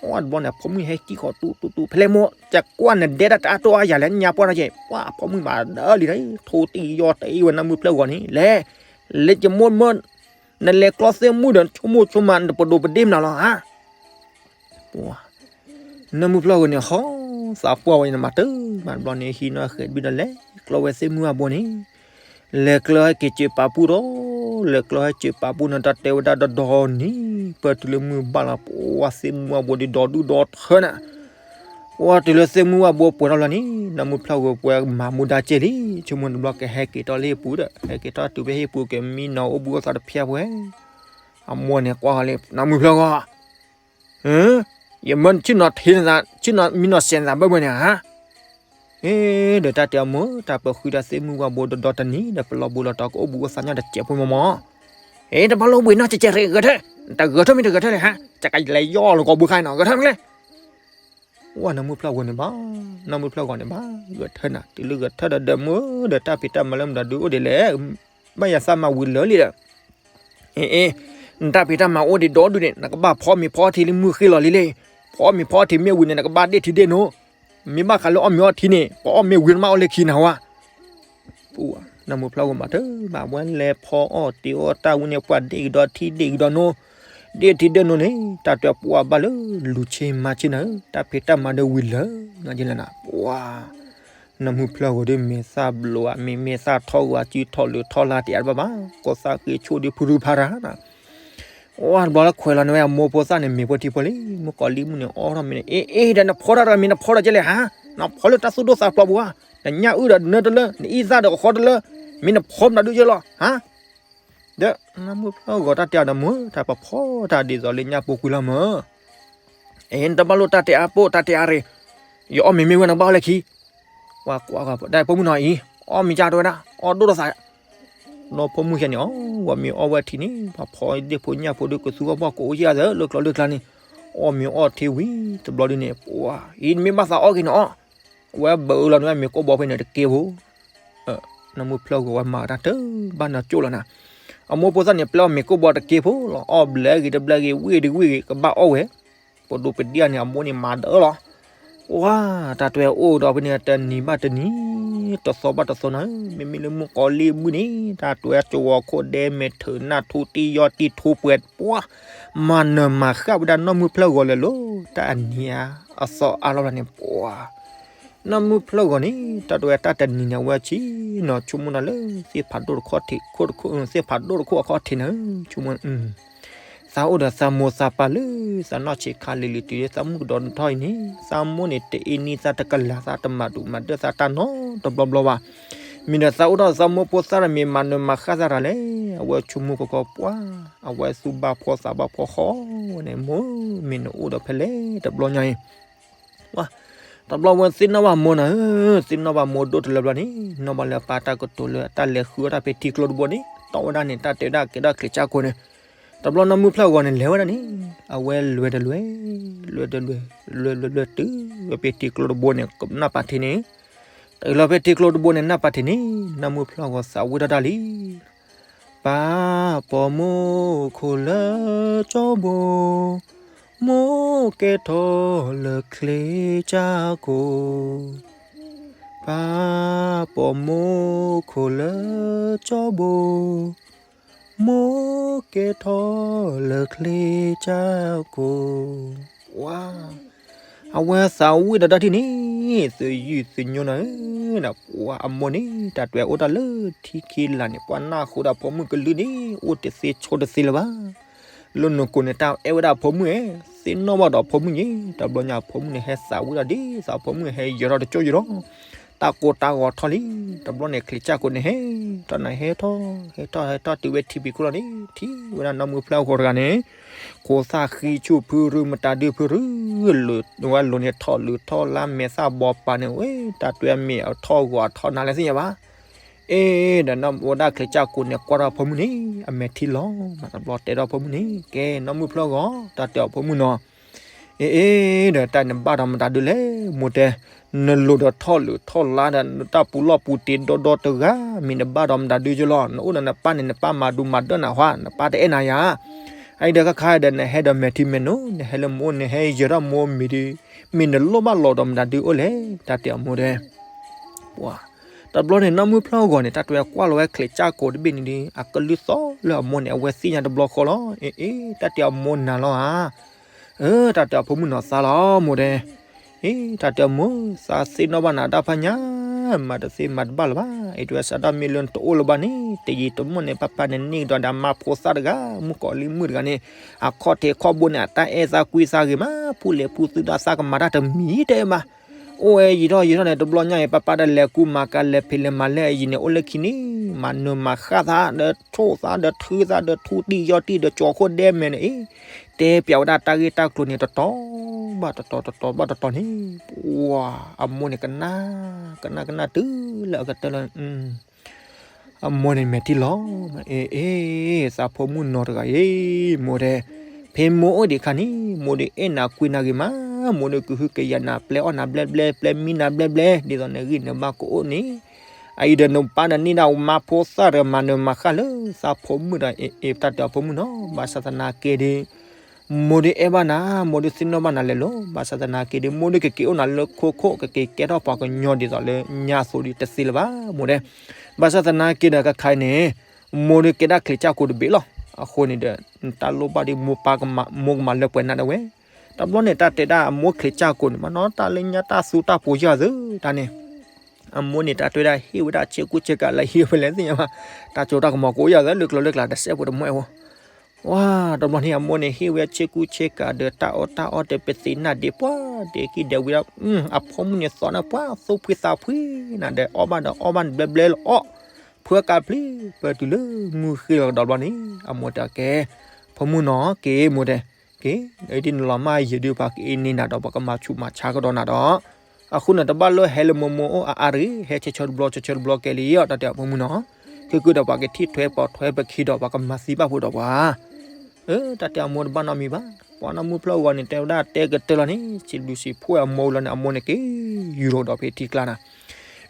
အီၤတဘျီန့ၣ် အဖိမုၣ်ဟဲကံၣ်ဃီတူတူတူ ဖဲလဲၣ်မိၢ် ကကွၢ်နဒဲတၢ်တအါတိၢ်အါယၤလဲၣ် ညါပှၢ်ထီၣ်က့ၤ ပှၤအဖိမုၣ်မၤဒၢလံ ထိတံၢ်ယီၢ်တံၢ်ဝဲ နၢမုၢ်ဖျၢၣ်ဂီၤန့ၣ် လဲၤ လဲၤကမိၢ်မၢ နလဲၤကျီသ့ၣ်မုၣ်ဒီး ဆိကမိၣ်ဆိကမး နတပဒိးပဒ့ၣ်မနုၤလီၤဧါ ပှၤ နၢမုၢ်ဖျၢၣ်ဂီၤန့ၣ် ဟီ သးပှၢ်ဝဲန့ၣ် နမၤတၢ်မၤတဘျီန့ၣ် ဟံးနီၣ်ဃဲၤတဘ့ၣ်ဒီး လဲၤကျီဝဲသ့ၣ်မုၣ်အဘိန့ၣ် လဲၤကျီဟဲက့ၤစၢၤပာ်ပူၣ်ဒီး လဲၤကျီဟဲစၢၤပာ်ပူၣ်န့ၣ် တၢ်တဲဝဲဒၣ်ဒီဒီန့ၣ် ပၢၢ်တုၤလၢမုၢ်ဘၣ်လီၤ ပှၤသ့ၣ်မုၣ်အဘိဒီး ဒီဒူၣ်ဒီထၢနၤ ပှၤတုၤလၢသ့ၣ်မုၣ်အဘိပှဲၤထီၣ်လီၤန့ၣ် နၢမုၢ်ဖျၢၣ်ဂီၤပှဲၤမၤမူဒါကဲလံ ဆိကမိၣ်တဘျီကဟဲက့ၤထီၣ်လၢဟံၣ်ပူၤဒီး ဟဲက့ၤထီၣ်တုၤဖဲဟံၣ်ပူၤကမံနီၤအိၣ်ဘှံးအိၣ်သါတဖၠါပှဲၤ အမိၢ်န့ၣ်ကွၢ်ဃီလံ နၢမုၢ်ဖျၢၣ်ဂီၤ ယမၢဆ့ၣ်နီၤထံနသး ဆ့ၣ်နီၤမံနီၤစဲးနသးဘၢဘၢန့ၣ်ဧါ အ့ ဒီးတၢ်တဲအမိၢ် တၢ်ပဃုတၢ်သ့ၣ်မုၣ်ဝၣ်ဘိဒီဒီတနံၤဒီး ပလီၢ်ဘိလီၤတီၤကအိၣ်ဘှံးအိၣ်သါညါတစဲးဖိမီၢ်မီၢ် အ့ တဘၣ်လိၣ်ဘှံးနီၢ်စဲးစဲးရ့ ဂဲၤထၢၣ် တဂဲၤထၢၣ်မ့ၢ်တဂဲၤထၢၣ်လဲၣ်ဟါ ကကလဲၤယီၢ်လီၤကီၢ်ဘုခါနီၤ ဂဲၤထၢၣ်မ့ၢ်လဲၣ် ဝၣ်နၢမုၢ်ဖျၢၣ်ဂီၤန့ၣ်ဘၣ် နၢမုၢ်ဖျၢၣ်ဂီၤန့ၣ်ဘၣ် ဂဲၤထၢၣ်နၤ တုၤလၢဂဲၤထၢၣ်ဒီးဒီးမုၢ်ဒီး တၢ်ဖံးတၢ်မၤလၢမတၤဒုအိၣ်ဒံးလဲၣ် ဘၣ်ယၤသးမၤဝံၤလၢာ်လံဒီး အ့ အ့ နတၢ်ဖံးတၢ်မၤအိၣ်ဒံးဒီဒူၣ်န့ၣ် နကဘၣ်ဖီမ့ၤဖီထံလၢမုၢ်ဃ့လီၤလံလံ ဖီမ့ၤဖီထံမ့ၢ်ဝံၤန့ၣ် နကဘၣ်ဒ့ၣ်ထံဒ့ၣ်နိ မ့ၢ်ဘၣ်ဃးလၢအီၣ်မ့ၤအီၣ်ထံန့ၣ် ပအီၣ်မ့ၤဝံၤနမ့ၢ်အီၣ်လၢခံနၤဝဲ ပှၤ နၢမုၢ်ဖျၢၣ်ဂီၤမးတၢ်ဘၣ် ဝဲလဲၤဖီအီၣ်တ့ၤအီၣ်တၢ်ဝံၤန့ၣ် ပှၤဒ့ၣ်ကဒီးထံဒ့ၣ်ကဒီးနိ ဒ့ၣ်ထံဒ့ၣ်နိန့ၣ် တၢ်တဲပှၤဘၣ်လၢလူၤဆ့မၤဆ့နၤဧၢ တၢ်ဖံးတၢ်မၤဒီးဝံၤလၢာ် နကလဲၣ်နၤ ပှၤ နၢမုၢ်ဖျၢၣ်ဂီၤဒီးမ့ၢ်သၣ်ဘျိးဧါ မ့မ့ၢ်သၣ်ထီၣ်ဂီၤ စုထီၣ်လၢထီၣ်လါတယးတဘၣ်ဘၣ် ကီၢ်သၣ်ဃ့ဆိၣ်ဒီးဖုရူဖးရၤနၤ ဝဲတဘျီလၢခွဲးလီၤန့ၣ်ဝဲအမိၢ်ဖိသၣ်န့ၣ် မ့ၤဖိထံဖိလံ မုၣ်ကီၤလံၢ်မုၣ်န့ၣ် အီၣ်ထီၣ်မ့ၤန့ၣ် အ့ အ့ ဒီးနဖီတၢ်တဂၤမ့ၢ်နဖီဒီးကဲလဲၣ်ဟါ နဖီလၢတၢ်သူၣ်ဒိၣ်သးဖျိးပူၤဧါ နညၣ်အုၣ်ဒီးနၢတလၢ နအံသၣ်ဒီးကဃီတလၢ မ့ၢ်နဖီမတၤဒုကဲလီၤဟါ ဒီးနၢမုၢ်ဖျၢၣ်ဂီၤတၢ်တဲအီၤဒီးမုၢ် တၢ်ပဖီတၢ်ဒ်သိးလၢညၣ်ပူၤကွံာ်လီၤမၢ် အ့ နတဘၣ်လိၣ်တၢ်တဲအါပိၢ်တၢ်တဲအါရ့ၣ် ယအီၣ်မ့ၤမ့ၢ်ဝဲနကဘၣ်အီၣ်လၢခံ ပှၤကွၢ်ကွၢ် ဒီးဖိမုၣ်နီၤအံၤ အီၣ်မ့ၤကၢ်တဝဲဒၣ် အီၣ်ဒိၣ်ထီၣ်သး ဒီးဖိမုၣ်ယဲန့ၣ် အီၣ်ဝဲမ့ၤအီၣ်ဝဲထံန့ၣ် ပှၤဖီဒ့ၣ်ဖိညၣ်ဖိဒီးကသူအီၣ်ဘၣ်ကအိၣ်ယဲၢ်သၢလၢကျီလၢကျါန့ၣ် အီၣ်မ့ၤအီၣ်ထံဝံၤတဘျီဒုန့ၣ် ပှၤအံၤနမ့ၢ်ဘၣ်သးအီၣ်က့ၤန့ၣ်အီၣ် အဝဲဘၣ်အၢလီၤန့ၣ်ဝဲမ့ၤကိၢ်ဘီဖဲန့ၣ်တက့ၢ်ဖိ နၢမုၢ်ဖျၢၣ်ဂီၤဝဲမၤတၢ်တဘၣ်နီၢ်ကၠိၣ်လီၤနၤ အမိၢ်ဖိသၣ်န့ၣ် ပျဲအီၣ်မ့ၤကိၢ်ဘီတက့ၢ်ဖိလီၤ အီၣ်ဘျဲဂ့ၤတဘျဲဂ့ၤ ဝံၣ်တဝံၣ်ဂ့ၤ ကဘၣ်အီၣ်ဝဲ ပဒိးပဒ့ၣ်အန့ၣ် အမိၢ်န့ၣ်မၤဒၢလီၤ ပှၤ တၢ်တွဲအိၣ်ဒီးဖဲန့ၣ် တနံၤဘၣ်တနံၤ တသီဘၣ်တသီနၤ မ့မ့ၢ်လၢမုၣ်ကီၤလံၢ်မုၣ်န့ၣ် တၢ်တွဲကဝီၤခိၣ်ဒဲမဲာ်ထၢၣ်နၢ်ထူတံၢ်ယီၢ်တံၢ်ထူပှဲၤ ပှၤ မၤနၢၤမၤဃၣ်ဝဲဒၣ်နၢမုၢ်ဖျၢၣ်ဂီၤလၢာ်လီၤ တၢ်အနံၤဧါ အသီအါလီၤဘျီန့ၣ် ပှၤ နၢမုၢ်ဖျၢၣ်ဂီၤန့ၣ် တၢ်တွဲတၢ်တနံၤန့ၣ် အဝဲဆ့ၣ်နီၤဆိကမိၣ်နၤလၢ သ့ၣ်ဖးဒိၣ်တခီၣ်ထံး ခိၣ်တခိၣ် သ့ၣ်ဖးဒိၣ်တခိၣ်အခီၣ်ထံးနၤ ဆိကမိၣ် သးအိၣ်ဒီးသးမိၢ်သးပၢ်လၢ သးနီၢ်ဆံးခါလံၤလံၤတုၤလၢသးမုၣ်ကဒီးထီၣ်အံၤန့ၣ် သးမိၢ်န့ၣ် တအ့နံၣ်သးတကလၤ သးတမၤဒူၣ်မၤဒၢၣ်သးတၢ်နီတဘျီဘျီဘၣ်. မ့ၢ်ဒီးသးအိၣ်ထီၣ်သးမိၢ်ဖိသၣ်တမ့ၢ်မၤနၢၤမၤဃၣ်သးတၢ်လဲၣ် အဝဲဆိကမိၣ်ကီကီပှၢ် အဝဲသူၣ်ဘၣ်ဖှီၣ်သးဘၣ်ဖှီၣ်ဃီန့ၣ် မိၢ်မ့ၢ်နအိၣ်ဒီးဖဲလဲၣ်တဘျီညါအံၤ တဘျီဝဲသ့ၣ်နီၣ်ဘၣ်မိၢ်နၤဧၢ, သ့ၣ်နီၣ်ဘၣ်မိၢ်ဒိၣ်တလၢဘျီန့ၣ် နီၣ်ဘၣ်လၢအပၢ်တၢ်ကတိၤလၢတၢ်လဲၤဃုအီၣ်တၢ်ဖဲထံကျိတဘိန့ၣ် တီၢ်ဝဲဒၣ်န့ၣ် တၢ်တဲဝဲဒၣ်ကဲထီၣ်ချံးဆၣ်ခိၣ်န့ၣ် တဘျီနီၢ်မုၢ်ဖျၢၣ်ဂီၤန့ၣ် လဲၤဝဲဒၣ်န့ၣ် အဝဲလဲၤတလဲၤ လဲၤတလဲၤ လဲၤလဲၤလဲၤတုၤဝဲဖဲထံကျိတဘိန့ၣ် နၢ်ပၢ်ထံးန့ၣ် တုၤလီၤဖဲထံကျိတဘိန့ၣ် နၢ်ပၢ်ထံးန့ၣ် နီၢ်မုၢ်ဖျၢၣ်ဂီၤသးဝံၣ်ထီၣ်တၢ်လံ ပၢ်ပိာ်မုၣ်ခိၣ်လၢကၠီဘိ မိၢ်ကဲထီၣ်လၢချံးဆၣ်ခိၣ် ပၢ်ပိာ်မုၣ်ခိၣ်လၢကၠီဘိ မိၢ်ကဲထီၣ်လၢချံးဆၣ်ခိၣ် ဝါ အဝဲသးဝံၣ်ဒီးတၢ်ထံၣ်န့ၣ် သုးယုၢ်သုးညိနၤဧၢ, ပှၤအမိၢ်န့ၣ် တၢ်တွဲအိၣ်တၢ်လၢထံခံလၢ်န့ၣ် ပှၤနၢ်ဟူဒီးဖိမုၣ်ကလုၢ်န့ၣ် အိၣ်တသ့ဆိတသ့လၢၤဘၣ်. လၢနကိးန့ၣ် တၢ်အဲၣ်ဝဲဒၣ်ဖိမုၣ်ဧၢ, သ့ၣ်နီၣ်ဘၣ်ဒီးဖိမုၣ်န့ၣ် တဘျီညါဖိမုၣ်န့ၣ် ဟဲသးဝံၣ်ဒီးဒ်သိးဖိမုၣ်ဟဲယၢၤထီၣ်တကၠိယၢၤထီၣ်, တၢ် တၢ်ကိၢ်တၢ်ဂီၤထီၣ်လံ. တဘျီန့ၣ် ချံးစၢ်ကိန့ၣ် ဟဲထီၣ်န့ၣ် ဟဲထီၣ် ဟဲထီၣ် ဟဲထီၣ်တုၤဝဲထံဖံးခိၣ်လီၤန့ၣ် ထံၣ်ဝဲဒၣ်နီၢ်မုၢ်ဖျၢၣ်ဂီၤတဂၤန့ၣ် ခိၣ်သၣ်ဃံဆူၣ်ဖုရုမတၤဒုဖုရု ဝဲလိၤန့ၣ်ထီၣ်လုၢ်ထီၣ်လါမဲာ်သၣ်ဘီပာ်န့ၣ် ဝဲတၢ်တွဲမ့ၢ်အထီၣ်ဂီၤအထီၣ်နၤလဲၣ်သ့ၣ်ညါဘၣ်. အ့ ဒီးနီၢ်ဝဲဒၣ်ချံးစၢ်ကိန့ၣ် ကွၢ်ထီၣ်ဖိမုၣ်န့ၣ် အမဲာ်ထံလီၤမး တဘျီတဲထီၣ်ဖိမုၣ်န့ၣ် ကဲနီၢ်မုၢ်ဖျၢၣ်ဂီၤ တၢ်တဲအီၤဖိမုၣ်နီၤ အ့ အ့ ဒီးတၢ်နဘၣ်ဒီးမတၤဒုလဲၣ် မိၢ်တဲ, နလိၤဒီးထီၣ်လုၢ်ထီၣ်လါဒီး နတၢ်ပူၤလီၢ်ပူၤတ့ၤဒီဒီတဂၤ မ့ၢ်နဘၣ်ဒီးမတၤဒုယလီၤ. နအိၣ်ဒီးနပၢ်န့ၣ် နပၢ်မၤဒူမၤဒၢနၤဟါ နပၢ်တအဲၣ်နၤယၤ. အအံၤဒီးခါခါဒီး နဟဲဒီးမဲာ်ထံမဲာ်နိ နဟဲလၢမိၢ် နဟဲယၢၤထီၣ်မိၢ်မံၤဒု မ့ၢ်နလိၣ်ဘၣ်လီၤဒီးမတၤဒုအိၣ်လဲၣ် တၢ်တဲအမိၢ်တဲ ပှၤ တဘျီန့ၣ် နီၢ်မုၢ်ဖျၢၣ်ဂီၤန့ၣ် တၢ်တဲကွၢ်လီၤဝဲချံးစၢ်ကိတဘ့ၣ်န့ၣ်ဒီး အကလုၢ်သီၣ်လၢအမိၢ်န့ၣ် အဝဲသ့ၣ်ညါတဘျီဃီလီၤ. အ့ အ့ တၢ်တဲအမိၢ်နၤလီၤဧါ. အၢ တၢ်တဲအဖိမုၣ်နီၤသးလီၤ မိၢ်တဲ. အ့ တၢ်တဲအမိၢ် သးသ့ၣ်နီၣ်ဘၣ်နၤတၢ်ဖးညါ မၤတသ့မၤတဘၣ်လၢၤဘၣ်. အ့ တဝဲစးထီၣ်မ့ၢ်လၢနတအိၣ်လၢၤဘၣ်န့ၣ် တယံာ်တမီၢ်န့ၣ် ပၢ်ပၢ်န့ၣ်န့ၢ်ကဒီးဒီးမါဖိသၣ်တဂၤ မုၣ်ကီၤလံၢ်မုၣ်တဂၤန့ၣ် အခီၣ်ထံးခီၣ်ဘိန့ၣ် အတၢ်အဲၣ်သးကွံသးဂ့ၤမး ဖူလဲၤဖူသုတၢ်သးကမၤတၢ်တမံၤတအဲၣ်ဘၣ် အိၣ်ဝဲယံာ်ထီၣ်ယံာ်ထီၣ်န့ၣ် တဘျီညါအံၤ ပၢ်ပၢ်ဒီးလဲၤကူမၤကၤလဲၤဖံးလဲၤမၤလဲၢ်အယံၤန့ၣ် အိၣ်လၢခံန့ၣ် မၤနၢၤမၤဃၣ်သးဒီးထိၣ်သးဒီးထူတံၢ်ယီၢ်တံၢ်ဒီးကၠီၤခိၣ်ဒဲမဲာ်န့ၣ်အံၤ တဲပျးဝဲဒၣ်တၢ်ဂ့ၢ်တၢ်ကျိၤန့ၣ် တတီၤဘၣ်တတီၤ တတီၤဘၣ်တတီၤန့ၣ် ပှၤ အမိၢ်န့ၣ်ကနၣ် ကနၣ်ကနၣ်တုၤလၢအကတၢၢ်လၢ အမိၢ်န့ၣ်မဲာ်ထံလီၤ အ့ အ့ သးဖိမုၣ်နီၤတဂၤအံၤ မိၢ်တဲ ဖဲမိၢ်အိၣ်ဒံးခါန့ၣ် မိၢ်ဒုးအဲၣ်နၤကွံနၤဂ့ၤမး မိၢ်ဒုးကဟုကယာ်နၤ ပျဲအီၣ်နၤဘျဲဘျဲ ပျဲမံနၤဘျဲဘျဲ ဒ်သိးနဂံၢ်နဘါကအိၣ်န့ၣ် အအံၤဒီးနပၢ်ဒီးန့ၢ်ဒၣ်မါဖိသၣ်ဒီးမၤနၢၤမၤဃၣ်လၢ သးဖိမုၣ်ဒီး အ့ အ့ တၢ်တဲအဖိမုၣ်နီၤ ဘၣ်ဆၣ်သနာ်က့ဒီး မိၢ်ဒုးအဲၣ်ဘၣ်နၤ မိၢ်ဒုးသ့ၣ်နီၣ်ဘၣ်နၤလဲၣ်လီၤ ဘၣ်ဆၣ်သနာ်က့ဒီး မိၢ်ဒုးကက့ၤအိၣ်နၤလၢခိခိၣ် ကက့ၤကဲထီၣ်ပှၤကညီဒ်သိးလၢညါအသိးဒီးတသ့လၢၤဘၣ် မိၢ်တဲ ဘၣ်ဆၣ်သနာ်က့ဒီး ခါခါအံၤန့ၣ် မိၢ်ဒုးကဲဒၣ်ချံးစၢ်ကိတဘ့ၣ်လီၤ. အဃိန့ၣ်ဒီး နတၢ်လိၣ်ဘၣ်ဒီး မိၢ်ပၢ်ကမၤ မိၢ်ကမၤလၢပှဲၤနၤဒၣ်ဝဲ. တဘျီန့ၣ် တၢ်တဲဒၣ်အမိၢ်ချံးစၢ်ကိန့ၣ် မ့ၢ်နီၢ်တၢ်လၢညါတၢ်သူတၢ်ပူၤယၤသၢတၢ်န့ၣ် အမိၢ်န့ၣ် တၢ်တဲဒၣ်ဟ့ၣ်ဝဲဒၣ်ဆ့ကူဆ့ကၤလၢဟံၣ်ဝဲလဲၣ်သ့ၣ်ညါဘၣ်. တၢ်ကၠိတၢ်ကမီၤကိးယၤသၢလၢကျိၤလၢကျါ တစဲးဖိတမွဲးဖိ ဝါ တဘျီန့ၣ် အမိၢ်န့ၣ် ဟ့ၣ်ဝဲဆ့ကူဆ့ကၤဒီးတၢ်အီၣ်တၢ်အီဒီးပသ့ၣ်နၢ်ဒ့ပှၤဒဲးကံၢ်ဒဲးဝံၤဒီး အဖိမုၣ်န့ၣ်သီၣ်န့ၣ် ပှၤသူၣ်ဖှံသးဖှံနၤဒီး အီၣ်ဘၣ်ဒီးအီၣ်ဘၣ်န့ၣ်ဘျဲဘျဲလီၤအီၣ် ဖုအကါဖျံ ပတုၤလၢမုၢ်ဃ့လီၤကဒီးဘျီန့ၣ် အမိၢ်တဲကဲ ဖိမုၣ်နီၤ က့ၤမိၢ်တဲ က့ၤ ဒ်နလီၤမၢ်ယံာ်ဒုး ပှၤကအ့န့ၢ်နၤဒီး ပှၤကမၤဆူးမၤဆါကဒီးနၤဒီး အဃိန့ၣ် တဘၣ်လၢဟဲလၢမိၢ်မိၢ်အိၣ်အါအါတဂ့ၤ ဟဲဆၢဆၢတဘျီဆၢဆၢတဘျီကဲလံအီၤ တၢ်တဲအဖိမုၣ်နီၤ ခဲကဒီးပှၤကထံၣ်ထွဲပိာ်ထွဲပခံဒီး ပှၤကမၤသံဘၣ်ဖိဒီးပှၤ အၢ တၢ်တဲအမိၢ်တဘၣ်နီတမံၤဘၣ်. ပှၤနီၢ်မုၢ်ဖျၢၣ်ဂီၤန့ၣ် တဲဝဲဒၣ်တဲကတၢၢ်လီၤန့ၣ် စံးဘျုးစံးဖှိၣ်အမိၢ်လီၤန့ၣ် အမိၢ်န့ၣ်က့ၤယူၤလိာ်ဒီးဖဲထံကျါနၤ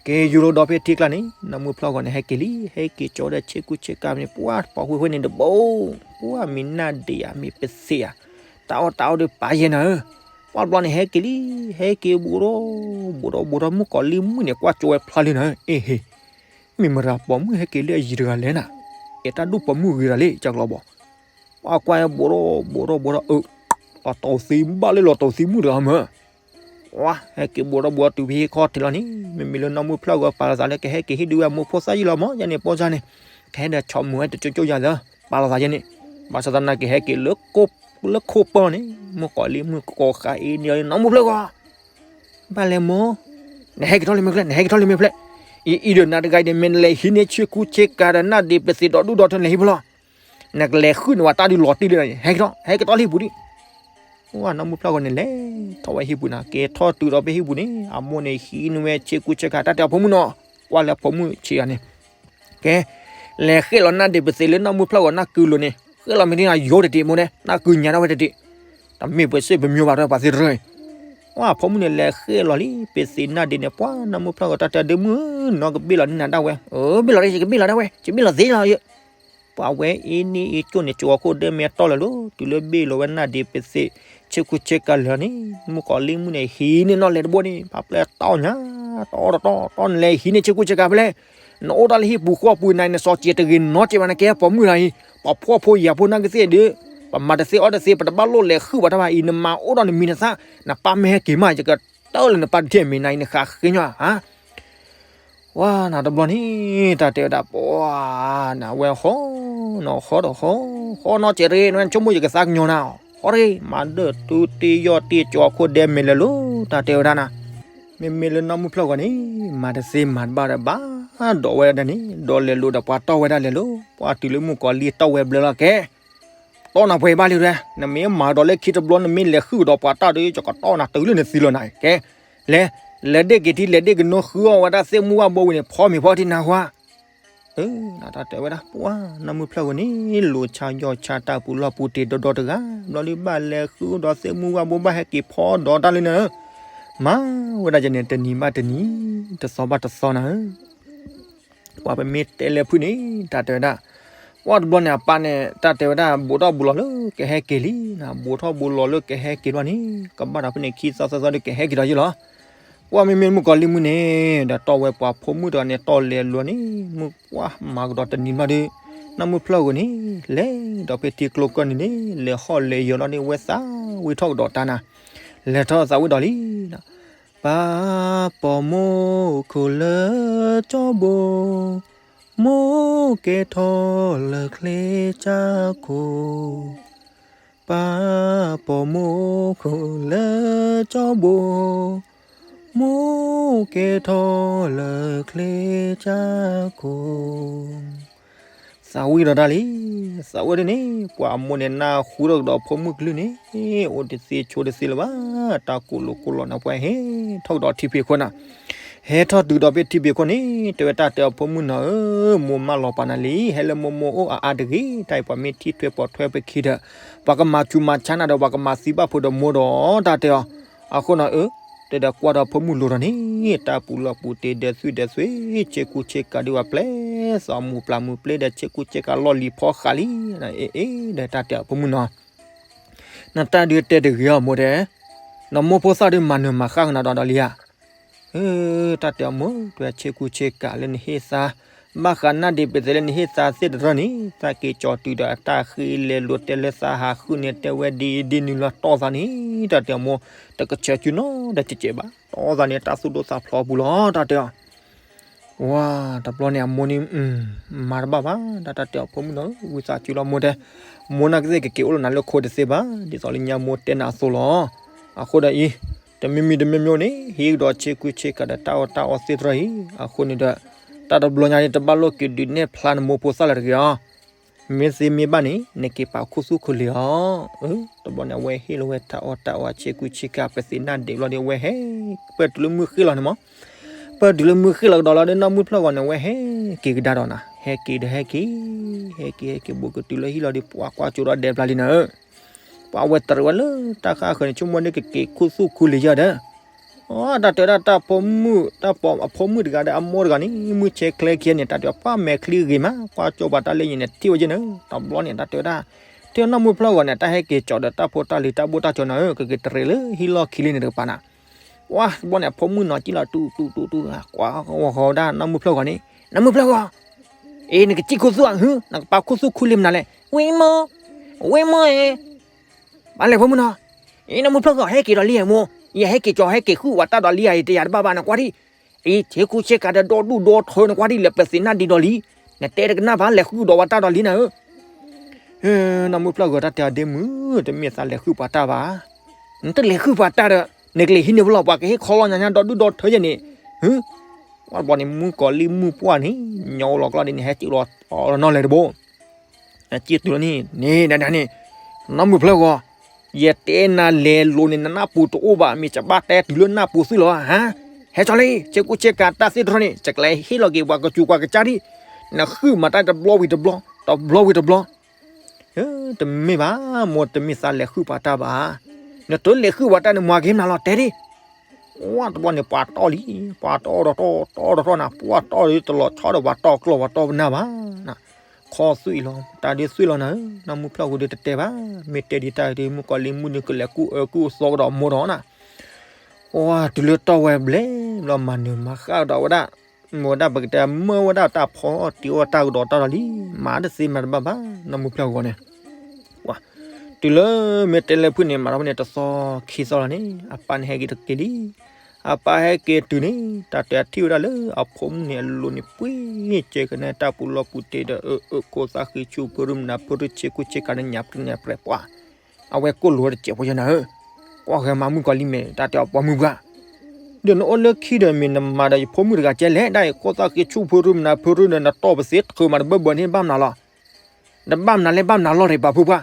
က့ၤယူၤလိာ်ဒီးဖဲထံကျါန့ၣ် နီၢ်မုၢ်ဖျၢၣ်ဂီၤန့ၣ် ဟဲက့ၤလံ ဟဲက့ၤကၠီဒီးဆ့ကူဆ့ကၤန့ၣ် ပှၤတပီၤဃုာ်ဃုာ်န့ၣ်တဘိ ပှၤမ့ၢ်နၢ်ဒ့ဧါ မ့ၢ်ပသ့ၣ်ဧါ တၢ်အီၣ်တၢ်အီဒီးပာ်ယဲနၤဧၢ ပှၤတဘျီန့ၣ် ဟဲက့ၤလံ ဟဲက့ၤဘူးဒီး ဘူးဒီးဘူးဒီး မုၣ်ကီၤလံၢ်မုၣ်န့ၣ် ကွၢ်ကၠီဝဲဖျါလံနၤဧၢ အ့ဟ့ မ့ၢ်မတၤပိာ်မုၣ်ဟဲက့ၤလၢအယံၤတဂၤလဲၣ်နၤ အဲၣ်တၢ်ဒူၣ်ပိာ်မုၣ်ဂ့ၤတၢ်လံ ကၢ်ကျီဘီ ပှၤကွၢ်ဘူးဒီးဘူးဒီးဘူးဒီး အၢ လီၤတီၤသံဘၣ်လၢလီၤတီၤသံမုၣ်တဂၤမၢ် ဝါ ဟဲက့ၤဘူးဒီးဘူးဒီးတုၤဖဲဟံၣ်ခီၣ်ထံးလီၤန့ၣ် မ့မ့ၢ်လၢနီၢ်မုၢ်ဖျၢၣ်ဂီၤပာ်လီၤသးလၢကဟဲက့ၤဟ့ၣ်ဒုးဝဲအမိၢ်ဖိသၣ်ယံၤလီၤမၢ် ယဲန့ၣ်ပိၢ်စၢ်န့ၣ် ကဟဲဒီးဆီၣ်မုာ်ဝဲတကၠိကၠိယၤသၢ ပာ်လီၤသးယဲန့ၣ် ဘၣ်ဆၣ်သနာ်က့ဟဲက့ၤလၢ လၢခိၣ်ပၢၢ်န့ၣ် မုၣ်ကီၤလံၢ်မုၣ်ကိးဃာ်အ့န့ၣ် နီၢ်မုၢ်ဖျၢၣ်ဂီၤ ဘၣ်လဲၣ်မိၢ် နဟဲက့ၤထီၣ်လံမ့ၢ်ဖျဲၣ် နဟဲက့ၤထီၣ်လံမ့ၢ်ဖျဲၣ် အံၤအံၤဒီးနၤတဂၤအံၤန့ၣ် မ့ၢ်နလဲၤဟံးန့ၢ်ဆ့ကူဆ့ကၤဒီးနၢ်ဒ့ပသ့ၣ်ဒီးဒူၣ်ဒီးထၢန့ၣ် ဟံၣ်ဖိလီၤ နကလဲၤဃုန့ၢ်ဝဲတၢ်ဒုးလီၤတံၢ်လံ ဟဲက့ၤထီၣ် ဟဲက့ၤထီၣ်လၢဟံၣ်ပူၤဒံး ဝဲနီၢ်မုၢ်ဖျၢၣ်ဂီၤန့ၣ် လဲၤထီၣ်ဝဲဟံၣ်ပူၤနၤ က့ၤထီၣ်တုၤဒီးဖဲဟံၣ်ပူၤန့ၣ် အမိၢ်န့ၣ်ဟံးန့ၢ်ဝဲဆ့ကူဆ့ကၤ တၢ်တဲအဖိမုၣ်နီၤ ကွၢ်လၢအဖိမုၣ်ဆံးဂၤန့ၣ် ကဲ လဲၤဃ့ၣ်လီၤနၢ်ဒ့ပသ့ၣ်လၢနီၢ်မုၢ်ဖျၢၣ်ဂီၤနၢ်ကုလိၤန့ၣ် ဃ့ၣ်လီၤမ့ၢ်ဒ်နၤယိၤတဒံးမိၢ်ဒဲး နၢ်ကုညါဒၣ်ဝဲတဒံး တမ့ၢ်ပှဲၤစ့ၢ်ပမံၤဘၣ်ဒီးပှၤသ့တရၢ ဝဲအဖိမုၣ်န့ၣ် လဲၤဃ့ၣ်လီၤလံ ပသ့ၣ်နၢ်ဒ့န့ၣ် ပှၤနီၢ်မုၢ်ဖျၢၣ်ဂီၤ တၢ်တဲဒုးမုၢ်နီၤ ကဘ့ၣ်လီၤန့ၢ်နၤဒၣ်ဝဲ အၢ ဘ့ၣ်လီၤဒၣ် ယကဘ့ၣ်လီၤဒၣ်ဝဲ ယဘ့ၣ်လီၤသ့လီၤယ ပှၤဝဲအ့န့ၢ်အ့ကၠိၣ်န့ၣ် ကၠီၤခိၣ်ဒဲမဲာ်တီၢ်လၢၤလီၤ တုၤလၢဘ့ၣ်လီၤဝဲနၢ်ဒ့ပသ့ၣ် ဆ့ကူဆ့ကၤလၢာ်န့ၣ် မုၣ်ကီၤလံၢ်မုၣ်န့ၣ် ဟံးန့ၢ်နီၣ်လဲၤတဘိန့ၣ် ဖးပျဲၢ်တီၢ်ညါ တီၢ်တီၢ်တီၢ် နလဲၤဟံးန့ၢ်ဆ့ကူဆ့ကၤဖဲလဲၣ် နအိၣ်တၢ်လၢဟံၣ်ပူၤဃီပူၤနၤ နစီၤစ့တဂ့ၤနီတစဲးဘၣ် နကဲပိာ်မုၣ်နၤအံၤ ပှၤဖှီၣ်ဖိယာ်ဖိနၢ်ကသ့ၣ်ဒီး ပမၤတသ့အီၣ်တသ့ ပတဘၣ်လိၣ်လဲၤဃုာ်ဘၣ်တၢ်ဘၣ်အံၤ နမၤအိၣ်ဒီးနမံၤနသၣ် နပၢ်မ့ၢ်ဟဲက့ၤမး ယကတၢၢ်လၢနပၢ်ဒ်ထဲမ့ၢ်နၤအံၤ နဃးဃ့ညီဧါ ဝါ နၤတဘျီန့ၣ် တၢ်တဲဝဲဒၣ် ပှၤ နဝဲဃီ နဃီဒီးဃီ ဃီနီၢ်စဲးတဂ့ၤ နဝဲနဆိကမိၣ်ယကသးကညီၤနၤ ဃီတဂ့ၤ မၤဒၢၣ်ထူတ့ၢ်ယီၢ်တ့ၢ် ကၠီၤခိၣ်ဒဲမဲာ်လၢာ်လီၤ တၢ်တဲဝဲဒၣ်နၤ မ့မ့ၢ်လၢနီၢ်မုၣ်ဖျၢၣ်ဂီၤန့ၣ် မၤတသ့မၤတဘၣ်ဒီး ဘၣ်ဒိးဝဲဒၣ်န့ၣ် ဒီးလဲၤလိၤဒီးပှၤတီၢ်ဝဲဒၣ်လဲၤလိၤ ပှၤတုၤလၢမုၣ်ကီၤလံၢ်တီၢ်ဝဲဘျၢလီၤကဲ တီၢ်နၤပှဲၤဘၣ်လံဒဲ နမ့ၢ်မၤကဒီးလၢခံတဘျီ နမ့ၢ်လဲၤဃုာ်ဒီးပှၤတၢ်ဒီး ယကတီၢ်နၤတုၤလၢနသံလီၤနၤ ကဲ လဲၤ လဲၤဒ့ၣ်က့ၤထံ လဲၤဒ့ၣ်ကနိဃုအီၣ်ဝဲဒၣ်သ့ၣ်မုၢ်ဝၣ်ဘိဝံၤန့ၣ် ဖီမ့ၤဖီထံနၤဟါ တၢ်တဲဝဲဒၣ် ပှၤနီၢ်မုၣ်ဖျၢၣ်ဂီၤန့ၣ် လိၤဆါယီၢ်ဆါတၢ်ပူၤလီၢ်ပူၤတ့ၢ်ဒီဒီတဂၤ ဘျီဒုးဘၣ်လဲၤဃုဒီးသ့ၣ်မုၢ်ဝၣ်ဘိဘၣ်ဟဲက့ၤဖီဒီးတၢ်လၢနၤ မၤဝဲဒၣ်ယဲန့ၣ် တနံၤဘၣ်တနံၤ တသီဘၣ်တသီနၤဧၢ ပှၤပမ့ၢ်တဲလၢဖုၣ်န့ၣ် တၢ်တဲဝဲဒၣ် ပှၤတဘျီန့ၣ် အပၢ်န့ၣ် တၢ်တဲဝဲဒၣ် ဘူးထီၣ်ဘူးလီၤလၢကဟဲက့ၤလံ ဘူးထီၣ်ဘူးလီၤလၢကဟဲက့ၤဘျီန့ၣ် ကဘၣ်ဒီးဖုၣ်န့ၣ် ခံသီသၢသီဒီးကဟဲက့ၤဒီးယ့ၢ်လီၤ ပှၤမ့မ့ၢ်မုၣ်ကီၤလံၢ်မုၣ်န့ၣ် ဒီးတီၢ်ဝဲပှၤဖိမုၣ်တဂၤန့ၣ် တီၢ်လဲၤလိၤန့ၣ် မုၣ်ပှၢ်မၤကဒီးတနံၤဘျီဒီး နီၢ်မုၣ်ဖျၢၣ်ဂီၤန့ၣ် လဲၤဒီးဖဲထံကျိကၢၢ်န့ၣ်န့ၣ် လဲၤဟီၣ်လဲၤယၢၤလီၤန့ၣ် ဝဲသးဝံၣ်ထီၣ်ကဒီးတၢ်နၤ လဲၤထီၣ်သးဝံၣ်ဒီးလံ ပၢ်ပိာ်မုၣ်ခိၣ်လၢကၠီဘိ, မိၢ်ကဲထီၣ်လၢချ့ကၠၢခိၣ်, ပၢ်ပိာ်မုၣ်ခိၣ်လၢကၠီဘိ, မိၢ်ကဲထီၣ်လၢချ့ကၠၢခိၣ် သးဝံၣ်ဒီးတၢ်လံ, သးဝံၣ်ဒ်န့ၣ် ပှၤအမိၢ်န့ၣ် နၢ်ဟူထီၣ်ကဒီးဖိမုၣ်ကလုၢ်န့ၣ် အိၣ်တသ့ဆိးတသ့လၢၤဘၣ်, တၢ်ကိၢ်လိာ်ကိၢ်လီၤန့ၣ် ပှၤဟဲထီၣ်ကဒီးထံဖံးခိၣ်နၤ, ဟဲထီၣ်တုၤဒီးဖဲထံဖံးခိၣ်န့ၣ် တဲဝဲတၢ်တဲအီၤ ဖိမုၣ်နီၤဧၢ, မိၢ်မၢလီၤပာ်နၤလံ, ဟဲလၢမိၢ်မိၢ်အိၣ်အါအါတဂ့ၤ, တၢ်အံၤပှၤမ့ၢ်ထံၣ်ထွဲပိာ်ထွဲပခံဒီး ပှၤကမၤစူၤမၤဆါနၤဒီး ပှၤကမၤသံဘၣ်ဖိဒီးမိၢ်ဒီး တၢ်တဲအီၤ, အဃိနီၤဧၢ တဲဒီးကွၢ်ဒီးဖိမုၣ်လိၤဒီးန့ၣ် တၢ်ပူၤလီၢ်ပူၤတ့ၢ်ဒဲးသွံၣ်ဒဲးသွံၣ် ဆ့ကူဆ့ကၤဒုးပှၤပျဲ သီမူၤပျၢ်မူၤပျဲဒီး ဆ့ကူဆ့ကၤလီၢ်လံၤဖီဃာ်လံ, အ့ၣ်အ့ၣ် ဒီးတၢ်တဲအီၤ ဖိမုၣ်နီၤ နတၢ်ဒုးတဲတဂ့ၤအီၤမိၢ်တဲ, နမိၢ်ဖိသၣ်ဒုးမၤနၢၤမၤဃၣ်ကနၤဒီးဒီးလံဧါ, တၢ်တဲအီၤမိၢ် တဲဆ့ကူဆ့ကၤလၢနဟ့ၣ်သါ, ဘၣ်ဃးနၢ်ဒံးပသ့လၢနဟ့ၣ်သါသ့ၣ်တရၢန့ၣ် သးက့ၤကၠီၤတုၤဒီးအတၢ်ဃ့လဲၤလိာ်တဲလၢသးဟး ဃုန့ၣ်တဲဝဲဒ်ဒ်နုၤလၢတီၢ်သးန့ၣ် တၢ်တဲအီၤမိၢ် တကဆၢကုနီတစဲးဘၣ်, တီၢ်သးန့ၣ် တၢ်သူၣ်ဒိၣ်သးဖျိးပူၤလီၤ တၢ်တဲအီၤ ဝါ, တဘျီန့ၣ်အမိၢ်န့ၣ် မၤတဘၣ်ဘၣ်, တၢ်တဲအီၤ ဖိမုၣ်နီၤ ဝံသးစူၤလီၤမိၢ်တဲ, မိၢ်နာ်က့သ့ၣ်ကက့ၤအိၣ်လၢနၤလၢခိတသ့ဘၣ်, ဒ်သိးလၢညါမိၢ်တဲနၤအသိးလီၤ, အဃိဒီးအံၤ တမံၤမံၤတမံၤမံၤန့ၣ် ဟ့ၣ်ကဒီးဆ့ကူဆ့ကၤဒီးတၢ်အီၣ်တၢ်အီသ့ၣ်တရၢအံၤ, အဃိန့ၣ်ဒီး တၢ်တဘျီညါန့ၣ် တဘၣ်လိၣ်က့ၤဒုးနဲၣ်ဖျါနမိၢ်ဖိသၣ်လၢၤတဂ့ၤအီၤ မ့ၢ်သ့မ့ၢ်ဘၣ်န့ၣ် နက့ၤပာ်ခူသူၣ်ခူလံၤအီၤ, တဘျီန့ၣ် အဝဲဟ့ၣ်လီၤဝဲတၢ်အီၣ်တၢ်အီဆ့ကူဆ့ကၤ ပသ့ၣ်နၢ်ဒံးဘျီဒီး အဝဲဟဲ ပၢၢ်တုၤလၢမုၢ်ဃ့ၢ်လီၤန့ၣ်မး, ပၢၢ်တုၤလၢမုၢ်ဃ့ၢ်လီၤကဒီးလီၤဒီး နီၢ်မုၢ်ဖျၢၣ်ဂီၤန့ၣ် အဝဲဟဲက့ၤကဒါဒီးနၤ, ဟဲက့ၤဒီးဟဲက့ၤ, ဟဲက့ၤဟဲက့ၤဘူးကတုၤလၢဟံၣ်လီၤဒီး ပှၤကွၢ်ကၠိဒီးဒဲးဘျါလံနၤဧၢ, ပှၤဝဲတရံးဝဲလၢတၢ်ဃၣ်ဃၢၤန့ၣ် ဆိကမိၣ်ဒ်ကက့ၤခူသူၣ်ခူလံၤယၤဒီး တၢ်တဲဝဲဒၣ်တၢ်ဖိမုၣ် တၢ်ပိာ်အဖိမုၣ်တဂၤဒီးအမိၢ်တဂၤန့ၣ် မုၢ်ဆဲးချဲခံန့ၣ် တၢ်တဲပှၢ်မဲာ်ချံဂ့ၤမး ကွၢ်ကၠိပှၤတၢ်လၢယံၤန့ၣ် ထံၣ်ဝဲယဲၢ်န့ၣ် တဘျီန့ၣ် တၢ်တဲဝဲဒၣ် ထံၣ်နီၢ်မုၢ်ဖျၢၣ်ဂီၤန့ၣ် တၢ်ဟဲက့ၤကၠီၤဒီးတၢ်ဖိတၢ်လံၤတၢ်ဘိၣ်တၢ်ကၠီၤနၤဧၢ ကက့ၤတရံးလၢဟံၣ်လီၢ်ခံလံန့ၣ်တကပၤနၤ, ပှၢ်တဘျီန့ၣ် အဖိမုၣ်နီၤကံလီၤတူတူတူတူ ကွၢ်ဂီၤဂီၤဝဲဒၣ်နီၢ်မုၢ်ဖျၢၣ်ဂီၤန့ၣ် နီၢ်မုၢ်ဖျၢၣ်ဂီၤ အ့ နကစံၣ်ခူသူၣ်ဧါ နကပာ်ခူသူၣ်ခူလံၤမနုၤလဲၣ် ဝံမိၢ် ဝံမိၢ်ဧၢ ဘၣ်လဲၣ်ဖိမုၣ်နီၤ, အ့ နီၢ်မုၢ်ဖျၢၣ်ဂီၤ ဟဲက့ၤဒီးလံဧါမိၢ်, ယဟဲက့ၤကၠီၤဟဲက့ၤဃုဝဲတၢ်ဒီးလံဧါ ယတယၤတဘၣ်ဘၣ် နကွၢ်ဒံး, အ့ ဆ့ကူဆ့ကၤဒီးဒီဒူၣ်ဒီထၢ နကွၢ်ဒံးလဲၤပသ့ၣ်နၢ်ဒံးဒီးလံ, နတဲတကနၣ်ဘၣ် လဲၤဃုဒီးဝဲတၢ်ဒီးလံနၤဧၢ နီၢ်မုၢ်ဖျၢၣ်ဂီၤ တၢ်တဲအီၤဒ့မုၣ် တမ့ၢ်သးလဲၤဃုပှၤတၢ်ဘၣ်, နတလဲၤဃုပှၤတၢ်ဒီး နကလဲၤဟံးန့ၢ်ဖိလီၤ ပှၤကဟ့ၣ်ခီလီၤညါညါဒီဒူၣ်ဒီထၢယဲၢ်န့ၣ်, ဝံၤတဘျီန့ၣ် မုၣ်ကီၤလံၢ်မုၢ်ပှၢ်န့ၣ် ညီလီၤကျီၢ်ဒ်န့ၣ် ဟဲက့ၤလီၤအီၤနီၢ်လဲၤတဘိ စံၣ်တုၤလီၤန့ၣ် န့ၣ်ဒၣ်န့ၣ်, နီၢ်မုၢ်ဖျၢၣ်ဂီၤ, ယတဲနၤလဲၤလိၤန့ၣ် နနၢ်ပူၤတအိၣ်ဘၣ် မ့ၢ်စဘၣ်တဲတုၤလၢနၢ်ပူၤသုလီၤ, ဟါ, ဟဲကၠီလံ ဆ့ကူဆ့ကၤတၢ်သ့ၣ်တထီန့ၣ် ယကလဲၤဟ့ၣ်လီၤက့ၤပှၤကစူၤပှၤကစၢ်ဒံး, နဃုမၤတၢ်တဘျီဝံၤတဘျီ, တဘျီဝံၤတဘျီ, တမ့ၢ်ဘၣ်, မိၢ်တမ့ၢ်သးလဲၤဃုပှၤတၢ်ဘၣ်, နတလဲၤဃုပှၤတၢ်န့ၣ် မၤက့ၤမနုၤလီၤ တဲဒံး ဝံၤတဘျီန့ၣ် ပှၤတီၢ်လံ, ပှၤတီၢ်ဒီးတီၢ်, တီၢ်ဒီးတီၢ်နၤ, ပှၤတီၢ်ဒီးတလီၤဆီဒီးပှၤတီၢ်ကျီၢ် ပှၤတီၢ်ပနၢ်ဘၣ်, ခီသွံၣ်လီၤ, တၢ်ဒုးသွံၣ်လီၤနၤဧၢ, နီၢ်မုၢ်ဖျၢၣ်ဂီၤဒုးတတဲဘၣ်, မ့ၢ်တဲဒ်တၢ်ဒုး မုၣ်ကီၤလံၢ်မုၣ်ဒုးကလဲၤကူၣ်အၢကူၣ်သီကဒီးမိၢ်ဒီးနၤ, ဝံၤတုၤလၢတီၢ်ဝဲဘျဲၣ်ဘျီ မၤနၢၤမၤဃၣ်ကဒီးဝဲဒၣ်, မ့ၢ်ဝဲဒၣ်ပကတဲမၢဝဲဒၣ်တၢ်ဖီတံၢ်အီၣ်တၢ်ကဒီးတၢ်ဒီးလံ, မၤတသ့မၤတဘၣ်ဘၣ်, နီၢ်မုၢ်ဖျၢၣ်ဂီၤန့ၣ် တုၤလၢမ့ၢ်တဲလၢဖုၣ်န့ၣ် မၤထီၣ်ဖဲန့ၣ် တသီခံသီလီၤန့ၣ် အပၢ်န့ၣ်ဟဲက့ၤတက့ၤလံ, အပၢ်ဟဲက့ၤတုၤန့ၣ် တၢ်တဲထံၣ်ဝဲဒၣ်လၢအဖိမုၣ်န့ၣ် အလိၤန့ၣ် ပှ့ၤကဲကနဲတၢ်ပူၤလီၢ်ပူၤတ့ၢ်ဒီး အၢအၢကိးသးဃံဆူ ဖုရူမနၤ ဖုရူဆ့ကူဆ့ကၤန့ၣ် ညၣ်ပြံညၣ်ပြဲးပှၤ, အဝဲကိၢ်လိာ်ဝဲတစဲးဖိယဲၢ်နၤဧၢ, ကွၢ်ဂဲၤမၤမုၣ်ကီၤလံၢ်မဲာ် တၢ်တဲအီၤပှၤမုၢ်ပှၢ် ဝံၤ ဒီးနအိၣ်လၢခံဒီးမ့ၢ်နမၤဒီးယဖိမုၣ်တဂၤကဲလဲၣ်, ဒ်အံၤဃိသးဃ့ဆူၣ်ဖိရုမနၤဖိရုဒီး နတီၢ်ပသ့တချုးမးတဘၢဘၢန့ၣ် ဘၣ်မနုၤလီၤ. နဘၣ်မနုၤလဲၣ် ဘၣ်မနုၤလီၤရ့ၣ်ပာ်ဖုပှၢ်,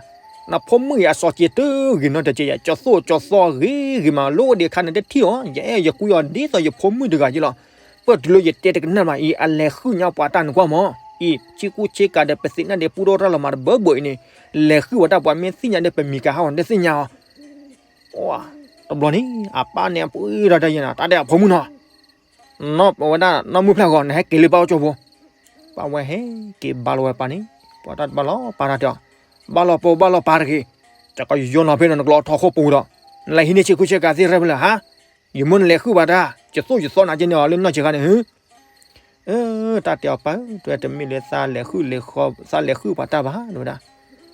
နဖိမုၣ်အံၤအစီၤက့ၤတုၤဂ့ၤနီတကဲးယၤ, ကၠီၤသိၣ်ကၠီၤသီဂ့ၤဂ့ၤမး, လၢအိၣ်ဒံးအခါန့ၣ်တထံၣ်အီၤ, ယအဲၣ်ယကွံအီၤဒ်သိးယဖိမုၣ်တဂၤက့လီၤ. ပၢၢ်တုၤလၢယတဲတကနၣ်မးအံၤ အလဲၤဃုညါပှၤတၢ်နကွၢ်မး, အံၤ ဆ့ကူဆ့ကၤဒီး ပသ့ၣ်နၢ်ဒ့ပူထီၣ်တၢ်လီၤမးတဘၢဘၢအံၤန့ၣ်, လဲၤဃုပှၤတၢ်ပှၤမ့ၢ်သ့ၣ်ညါဒီး ပမံၤကဟးဂီၤတသ့ၣ်ညါအီၤ တဘျီန့ၣ် အပၢ်န့ၣ်အပှ့ၤဒီးတၢ်ယဲနၤ တၢ်တဲအဖိမုၣ်နီၤ, ဝဲဒၣ်နီၢ်မုၣ်ဖျၢၣ်ဂီၤ နဟဲက့ၤလၢပၢ်အိၣ်ကၠိဖိ, ပၢ်ဝဲဟဲက့ၤဘါလီၤဝဲပၢ်န့ၣ်, ပှၤတၢ်တဘၣ်လီၤပၢ်တၢ်တဲအီၤ, ဘၣ်လီၤပၢ်ဘၣ်လီၤပၢ်တဂ့ၤ, ယကယီနီၤဖဲန့ၣ်နကျိးထီၣ်ခိၣ်ပူၤဒီး, နလဲၤဟံးန့ၢ်ဆ့ကူဆ့ကၤသ့ၣ်ရဲၣ်ဖဲလဲၣ်ဟါ, ယမိၢ်နလဲၤဃုပှၤတၢ်, ယသိၣ်ယသီနၤကဲန့ၣ်အီၤလၢနီၢ်ဆံးခါန့ၣ် တၢ်တဲအီၤပၢ်ဧၢ, တမ့ၢ်လၢသးလဲၤဃုလဲၤဃီ သးလဲၤဃုပှၤတၢ်ဘၣ် တဲဝဲဒၣ်,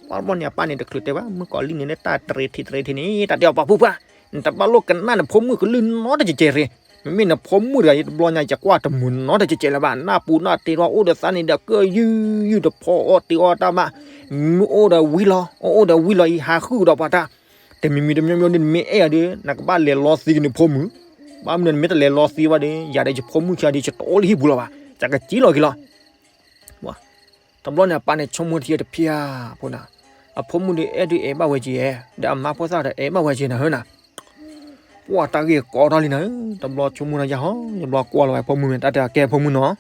ပှၤတဘျီန့ၣ် အပၢ်န့ၣ်တချုးတဲဘၣ် မုၣ်ကီၤလံၢ်န့ၣ်လၢတၢ်တရံးထံးတရံးထံးန့ၣ် တၢ်တဲအီၤပှၤဖိပှၢ်, နတဘၣ်လိၣ်ကနၣ်နဖိမုၣ်ကလုၢ်နီတကဲးကဲးရ့ၣ်, မ့မ့ၢ်နဖိမုၣ်တဂၤအံၤတဘျီညါ ယကွၢ်တမုာ်နီတကဲးကဲးလၢၤဘၣ်, နၢ်ပူၤနၢ်တ့ထီၣ်အိၣ်ဒီးသးန့ၣ်ဒီး ကၢၢ်ယုၢ်ယုၢ်တဖီအီၣ်တ့အီၣ်တၢ်ဘၣ်, မ့ၢ်အိၣ်ဒီးဝံလီၤ အိၣ်အိၣ်ဒီးဝံလီၤအံၤ ဟးဃုာ်ဒီးပှၤတၢ်, တမံၤမံၤတမံၤမံၤဒီး နမ့ၢ်အဲၣ်ယၤဒီး နကဘၣ်လဲၤလီသံက့ၤနဖိမုၣ်, ဘၣ်မနုၤနမ့ၢ်တလဲၤလီသံဘၣ်ဒီး ယၤဒီးယဖိမုၣ်ခံဂၤဒီး ယတအိၣ်လၢဟံၣ်ပူၤလီၤဘၣ်, ယကက့ၤလီၤက့ၤလီၤ တဘျီန့ၣ် အပၢ်န့ၣ်ဆိကမိၣ်တထံၣ်တဖျၢၣ်ဖိနၤ, အဖိမုၣ်ဒုးအဲၣ်ဒုးအဲၣ်ဘၣ်ဝဲက့ၤ, ဒီးအမါဖိသၣ်ဒီးအဲၣ်ဘၣ်ဝဲက့ၤနၤဧၢနၤ, ပှၤတၢ်ဂ့ၢ်ကီထီၣ်လံနၤဧၢ, တဘျီဆိကမိၣ်နၤယၤဟီ, တဘျီကွၢ်လီၤဝဲဖိမုၣ်န့ၣ် တၢ်တဲအကဲဖိမုၣ်နီၤ,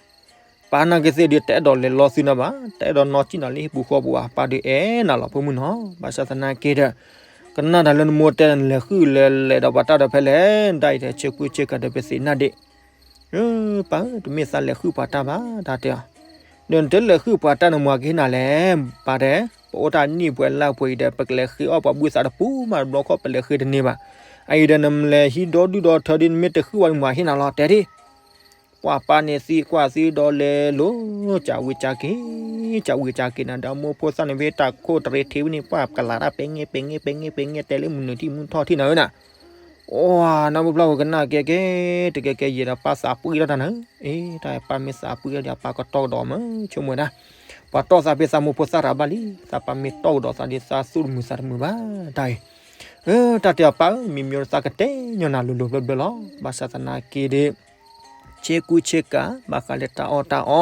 ပၢ်နာ်က့သ့ၣ်ဒုး တအဲၣ်ဒိးလဲၤလီသံနၤဘၣ်, တအဲၣ်ဒိးနီၢ်ကံၣ်နၤလၢဟံၣ်ပူၤဃီပူၤဘၣ်, ပၢ်ဒုးအဲၣ်နၤလီၤဖိမုၣ်နီၤ, ဘၣ်ဆၣ်သနာ်က့ဒီး ကနၣ်တၢ်လၢနမိၢ်တဲ နလဲၤဃုလဲၤလဲၤဒီးပှၤတၢ်ဒီးဖဲလဲၣ်, ဒ်အံၤဒီး ဆ့ကူဆ့ကၤဒီး ပသ့ၣ်နၢ်ဒ့ၣ် ပၢ်ဧၢ တမ့ၢ်သးလဲၤဃုပှၤတၢ်ဘၣ် တၢ်တဲအီၤ, ဒီးနတလဲၤဃုပှၤတၢ်န့ၣ် မၤကဟ့ၣ်နၤလဲၣ်, ပၢ်တဲ, ပအိၣ်တၢ်နံၣ်ပှဲၤလါပှဲၤအံၤဒီး ပကလဲၤဃ့အီၣ်ပှၤဘုသးတပူၤမးတဘျီခီ ပလဲၤဃ့တန့ၢ်ဘၣ်, အအံၤဒီးနလဲၤဟံးဒီဒုၣ်ဒီထၢဒ် နမ့ၢ်တဃုဝဲန့ၣ် မၤဟ့ၣ်နၤလီၤ တဲဒၣ် ပှၤပၢ်န့ၣ်သံကွၢ်သံဒီးလဲၤလိၤ ကးဝံၤကးက့ၤ, ကးဝံၤကးက့ၤနၤဒီး အမိၢ်ဖိသၣ်န့ၣ် ဝဲတၢ်ခိၣ်တရံးထံးဝဲန့ၣ် ပှၤကလၤတၢ်ပဲၤငဲပဲၤငဲပဲၤငဲပဲၤငဲ တဲလၢမုၢ်နုာ်ထံမုၢ်ထီၣ်ထံနၤဧၢနၤ, အိ နီၢ်မုၢ်ဖျၢၣ်ဂီၤကနၣ်ကဲကဲ, တကဲကဲယဲဒီးပၢ်သးပှံၢ်ထီၣ်တၢ်နၤ, အ့ တၢ်ပၢ်မ့ၢ်သးပှံၢ်ထီၣ်ဒီး အပၢ်ကတီၢ်ကဒီးမ့ၢ်ဆိကမိၣ်ဝဲဒၣ်, ပှၤတီၢ်သးဖဲသးမိၢ်ဖိသၣ်တၢ်ဘၣ်လံ, သးပၢ်မ့ၢ်တီၢ်ကဒီးသးဒီး သးသူၣ်တမုာ်သးတမုာ်ဘၣ် တၢ်အံၤ တၢ်တဲအီၤပၢ်ဧၢ မံမံသးကတဲညီနၤလိၤလိၤဘျၢဘျၢလီၤ, ဘၣ်ဆၣ်သနာ်က့ဒီး ဆ့ကူဆ့ကၤ ဘၣ်ဃးလၢတၢ်အီၣ်တၢ်အီ,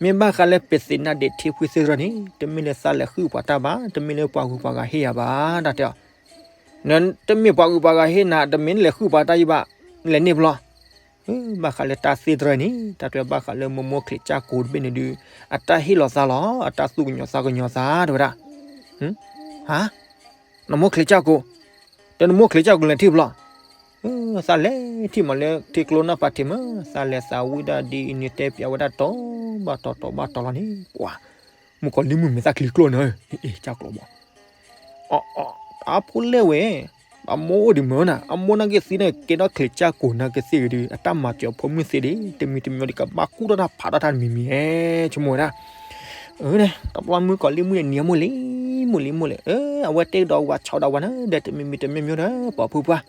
မ့ၢ်ဘၣ်ဃးလၢပသ့ၣ်နၢ်ဒ့ၣ်ထံဖှံသ့ၣ်တဖၣ်န့ၣ် တမ့ၢ်လၢသးလဲၤဃုပှၤတၢ်ဘၣ်, တမ့ၢ်လၢပှၤဂုၤပှၤဂၤဟ့ၣ်ယၤဘၣ်, တၢ်တဲအီၤ, တမ့ၢ်ပှၤဂုၤပှၤဂၤဟ့ၣ်နၤ, တမ့ၢ်နလဲၤဃုပှၤတၢ်ယံၤဘၣ်, နလဲၤန့ၢ်ပလီၢ် ဘၣ်ဃးလၢတၢ်သ့ၣ်တဖၣ်န့ၣ် တၢ်တဲဘၣ်ဃးလၢမိၢ်မိၢ်ချံးကၠၢ်ကိၤတဘ့ၣ်န့ၣ်ဒုး အတၢ်ဟ့ၣ်လီၤသးလီၤ, အတၢ်သူၣ်ကညီၤသးကညီၤသး တဲဝဲဒၣ်, ဟါ, နမိၢ်ချံးကၠၢ်ကိၤ, တနမိၢ်ချံးကၠၢ်ကိၤလဲၤထံၣ်ပလီၢ်, သးလဲၤထံၣ်မးလၢထံကျိနၢ်ပၤထံးမး, သးလဲၤသးဝံၣ်ဒၣ်ဒ်အံၤန့ၣ် တဲပျးဝဲဒၣ်တီၤဘၣ်တီၤတီၤဘၣ်တီၤလီၤန့ၣ်, ကွၢ်, မုၣ်ကီၤလံၢ်မုၣ်မ့ၢ်သးချံကျိၣ်န့ၣ်, ကၠၢ်ကျိၤဘၣ် အဖိလဲၣ်ဝဲ, အမိၢ်အိၣ်ဒံးမ့ၢ်နၤ, အမိၢ်နာ်က့သ့န့ၣ် ကဲထီၣ်ချံးကၠၢ်ကိၤနာ်က့သ့ၣ်ဂ့ၤဒီး အတၢ်မၤစၢၤအဖိမုၣ်သ့ဒံး တမံၤတမံၤဒီး ကဘၣ်ကူၣ်ထီၣ်တၢ်ဖးထီၣ်တၢ်တမံၤမံၤဧဲ, ဆိကမိၣ်ဝဲဒၣ်, တဘျီမုၣ်ကီၤလံၢ်မုၣ်န့ၣ် နံၤမိၢ်လံ, မိၢ်လံမိၢ်လဲၣ်, အဝဲတ့ၢ်ကဒီးဝၤဆီဒီးဝၤန့ၣ်ဒီး တမံၤမံၤတမံၤမံၤဒီး ပှၤဖိပှၢ်,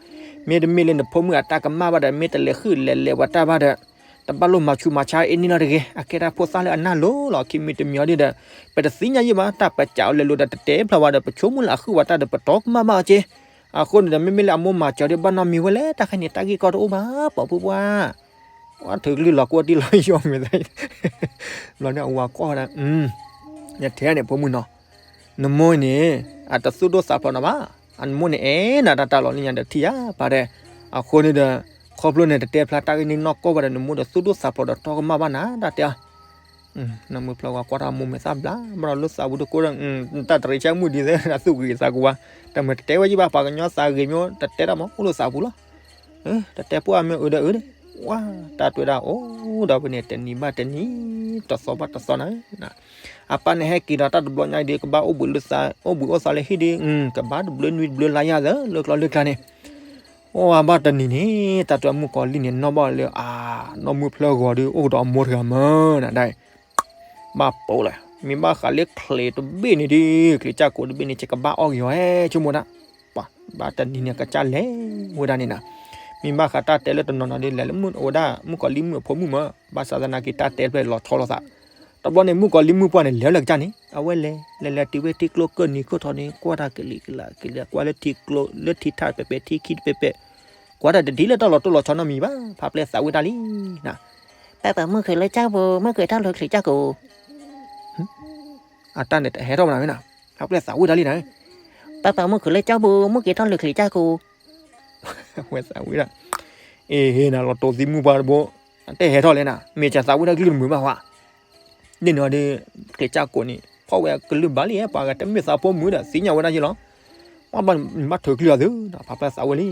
မ့တမ့ၢ်လၢနဖိမုၣ်အတၢ်ကမၣ်ဘၣ်ဒီး မ့ၢ်တလဲၤဃုလဲၤလဲၤပှၤတၢ်ဘၣ်ဒီး တဘၣ်လိၣ်မၤဆူးမၤဆါအ့န့ၢ်လီၤတဂ့ၤ, အကဲတၢ်ဖိသၣ်လၢအနၢ်လိၤလီၤ ခံမံၤတမံၤအီၤဒ်ဒီး, ပတသ့ၣ်ညါယံၣ်ဘၣ် တၢ်ပစးအီၤလဲၤလိၤဒီး တတဲဖျါဝဲဒီး ပဆိကမိၣ်လၢအဃုဝဲတၢ်ဒီး ပတီကမၣ်ဘၣ်အီၤက့, အဃိန့ၣ်ဒီး မ့မ့ၢ်လၢအမိၢ်မၤစၢၤဒီး ဘၣ်နီတမံၤဝဲလဲၣ် တၢ်ခဲန့ၣ် တၢ်ဂ့ၢ်ကီတအိၣ်ဘၣ် ပှၤဖိပှၢ်, ဝဲထုးကလုၢ်လီၤကွၢ်တံၢ်လီၤယီၤမ့ၢ်သး, ဘျီန့ၣ်အဝၤကွၢ်ဝဲဒၣ်, ယထဲန့ၣ်ဖိမုၣ်နီၤ နမိၢ်န့ၣ် အတသူၣ်ဒိၣ်သးဖျိးနၤဘၣ်, အနမိၢ်န့ၣ်အဲၣ်နၤတၢ်တၢ်လီၤလၢညါဒီးထံၣ်ယၤပၢ်တဲ, အဃိန့ၣ်ဒီး ခီဖျိန့ၣ် တတဲဖျါတၢ်ဂ့ၢ်န့ၣ်နီၢ်ကီၢ်ဘၣ်ဒီး နမိၢ်ဒီးသူၣ်ဒိၣ်သးဖျိးဒီးတီကမၣ်ဘၣ်နၤ တၢ်တဲအီၤ, နီၢ်မုၢ်ဖျၢၣ်ဂီၤကွၢ်ထီၣ်မိၢ်မဲာ်သၣ်ဘျါ ဘၣ်ဒီးလၢသးပူၤတကိးဒီး တၢ်တရံးဆၢမုၢ်ဒံးသ့ သူၣ်ဂ့ၤသးကဝါ, တမ့ၢ်တတဲဝဲယံၣ်ဘၣ် ပှၤကညီသးဂ့ၤမ့ၢ် တတဲတၢ်မ့ၢ်အိၣ်လၢသးပူၤလီၤ တတဲပှၢ်မ့ၢ်အုးဒီးအုးဒီး, ဝါ, တၢ်တွဲဒၣ်အိၣ်ဒီးဖဲန့ၣ် တနံၤဘၣ်တနံၤ, တသီဘၣ်တသီနၤ, အပၢ်န့ၣ်ဟဲက့ၤဒီးတၢ်တဘျီညါဒီး ကဘၣ်အိၣ်ဘှံးလၢသး အိၣ်ဘှံးအိၣ်သးလၢဟံၣ်ဒီး, ကဘၣ်တဘျုးနွံတဘျုးလါယၤသၢ လၢကျီလၢကျါန့ၣ်, အိၣ်ဝဲဘၣ်တနံၤန့ၣ် တၢ်တွဲမုၣ်ကီၤလံၢ်န့ၣ် နီၣ်ဘၣ်လၢ အါ, နီၢ်မုၢ်ဖျၢၣ်ဂီၤဒီး အိၣ်ကဒီးအမိၢ်တဂၤမ့ၢ်နၤဒၣ် ဘၣ်ပိာ်လၢ, မ့ၢ်ဘၣ်ဃးလၢချံးတဘ့ၣ်န့ၣ်ဒီး ချံးကၠၢ်ကိၤတဘ့ၣ်န့ၣ် ကဘၣ်အီၣ်က့ၤအီၤဧဲ ဆိကမိၣ်ဒၣ်, ပှၤဘၣ်တနံၤန့ၣ် ကစၢ်လဲၤဝဲဒၣ်န့ၣ်နၤ, မ့ၢ်ဘၣ်ဃးတၢ်တဲလၢတနီၤနီၤဒီး လဲၤလၢမုၣ်အိၣ်ဝဲဒၣ် မုၣ်ကီၤလံၢ်မုၣ်အဖိမုၣ်မ့ၢ် ဘၣ်ဆၣ်သနာ်က့ တၢ်တဲဖျၢၣ်လီၤဆီလိာ်သး, တဘျီန့ၣ် မုၣ်ကီၤလံၢ်မုၣ်ပှၢ်န့ၣ် လဲၤလၢကစၢ်န့ၣ် အဝဲလဲၤ လဲၤလဲၤတုၤဝဲထံကျိကၢၢ်နံၤခိၣ်ထီၣ်န့ၣ် ကွၢ်တၢ်ကလံၤကလးကလံၤ ကွၢ်လၢထံကျိ လၢထံထၣ်တပဲာ်ပဲာ် ထံခံတပဲာ်ပဲာ် ကွၢ်တၢ်တဒ်လၢတၢ်လီၤတိၢ်လီၤဆီနီတမံၤဘၣ်, ဖးပျဲၢ်သးဝံၣ်တၢ်လံနၤ. ပၢ်ပၢ်မုၣ်က့ၤလၢကၠၢ်ပူၤ, မုၣ်က့ၤထီၣ်လၢချံးကၠၢ်ကိၤ. အတၢ်န့ၣ်တဟဲထီၣ်မနုၤဝဲနၤ, ဖးပျဲၢ်သးဝံၣ်တၢ်လံနၤ. ပၢ်ပၢ်မုၣ်က့ၤလၢကၠၢ်ပူၤ, မုၣ်က့ၤထီၣ်လၢချံးကၠၢ်ကိၤ. ဝဲသးဝံၣ်ဒၣ်, အ့ဟ့နၤ လီၤတိၢ်သံမုၢ်ပှၢ်တဘိ, တဟဲထီၣ်လဲၣ်နၤ, မ့ၢ်ကသးဝံၣ်တၢ်ကလုၢ်တမုာ်ဘၣ်ဟါ. ဒ်န့ၣ်ဒီး ချံးကၠၢ်ကိၤန့ၣ် ဖီၣ်ဝဲကလုၢ်ဘၣ်လံ, ပှၤဂၤတမ့ၢ်သးဖိမုၣ်ဒီး သ့ၣ်ညါဝဲဒၣ်ယဲလီၤ. ပှၤဘၣ်ဘၣ်ထုးကလုၢ်အသု, ဖးပျဲၢ်သးဝံၣ်လံ.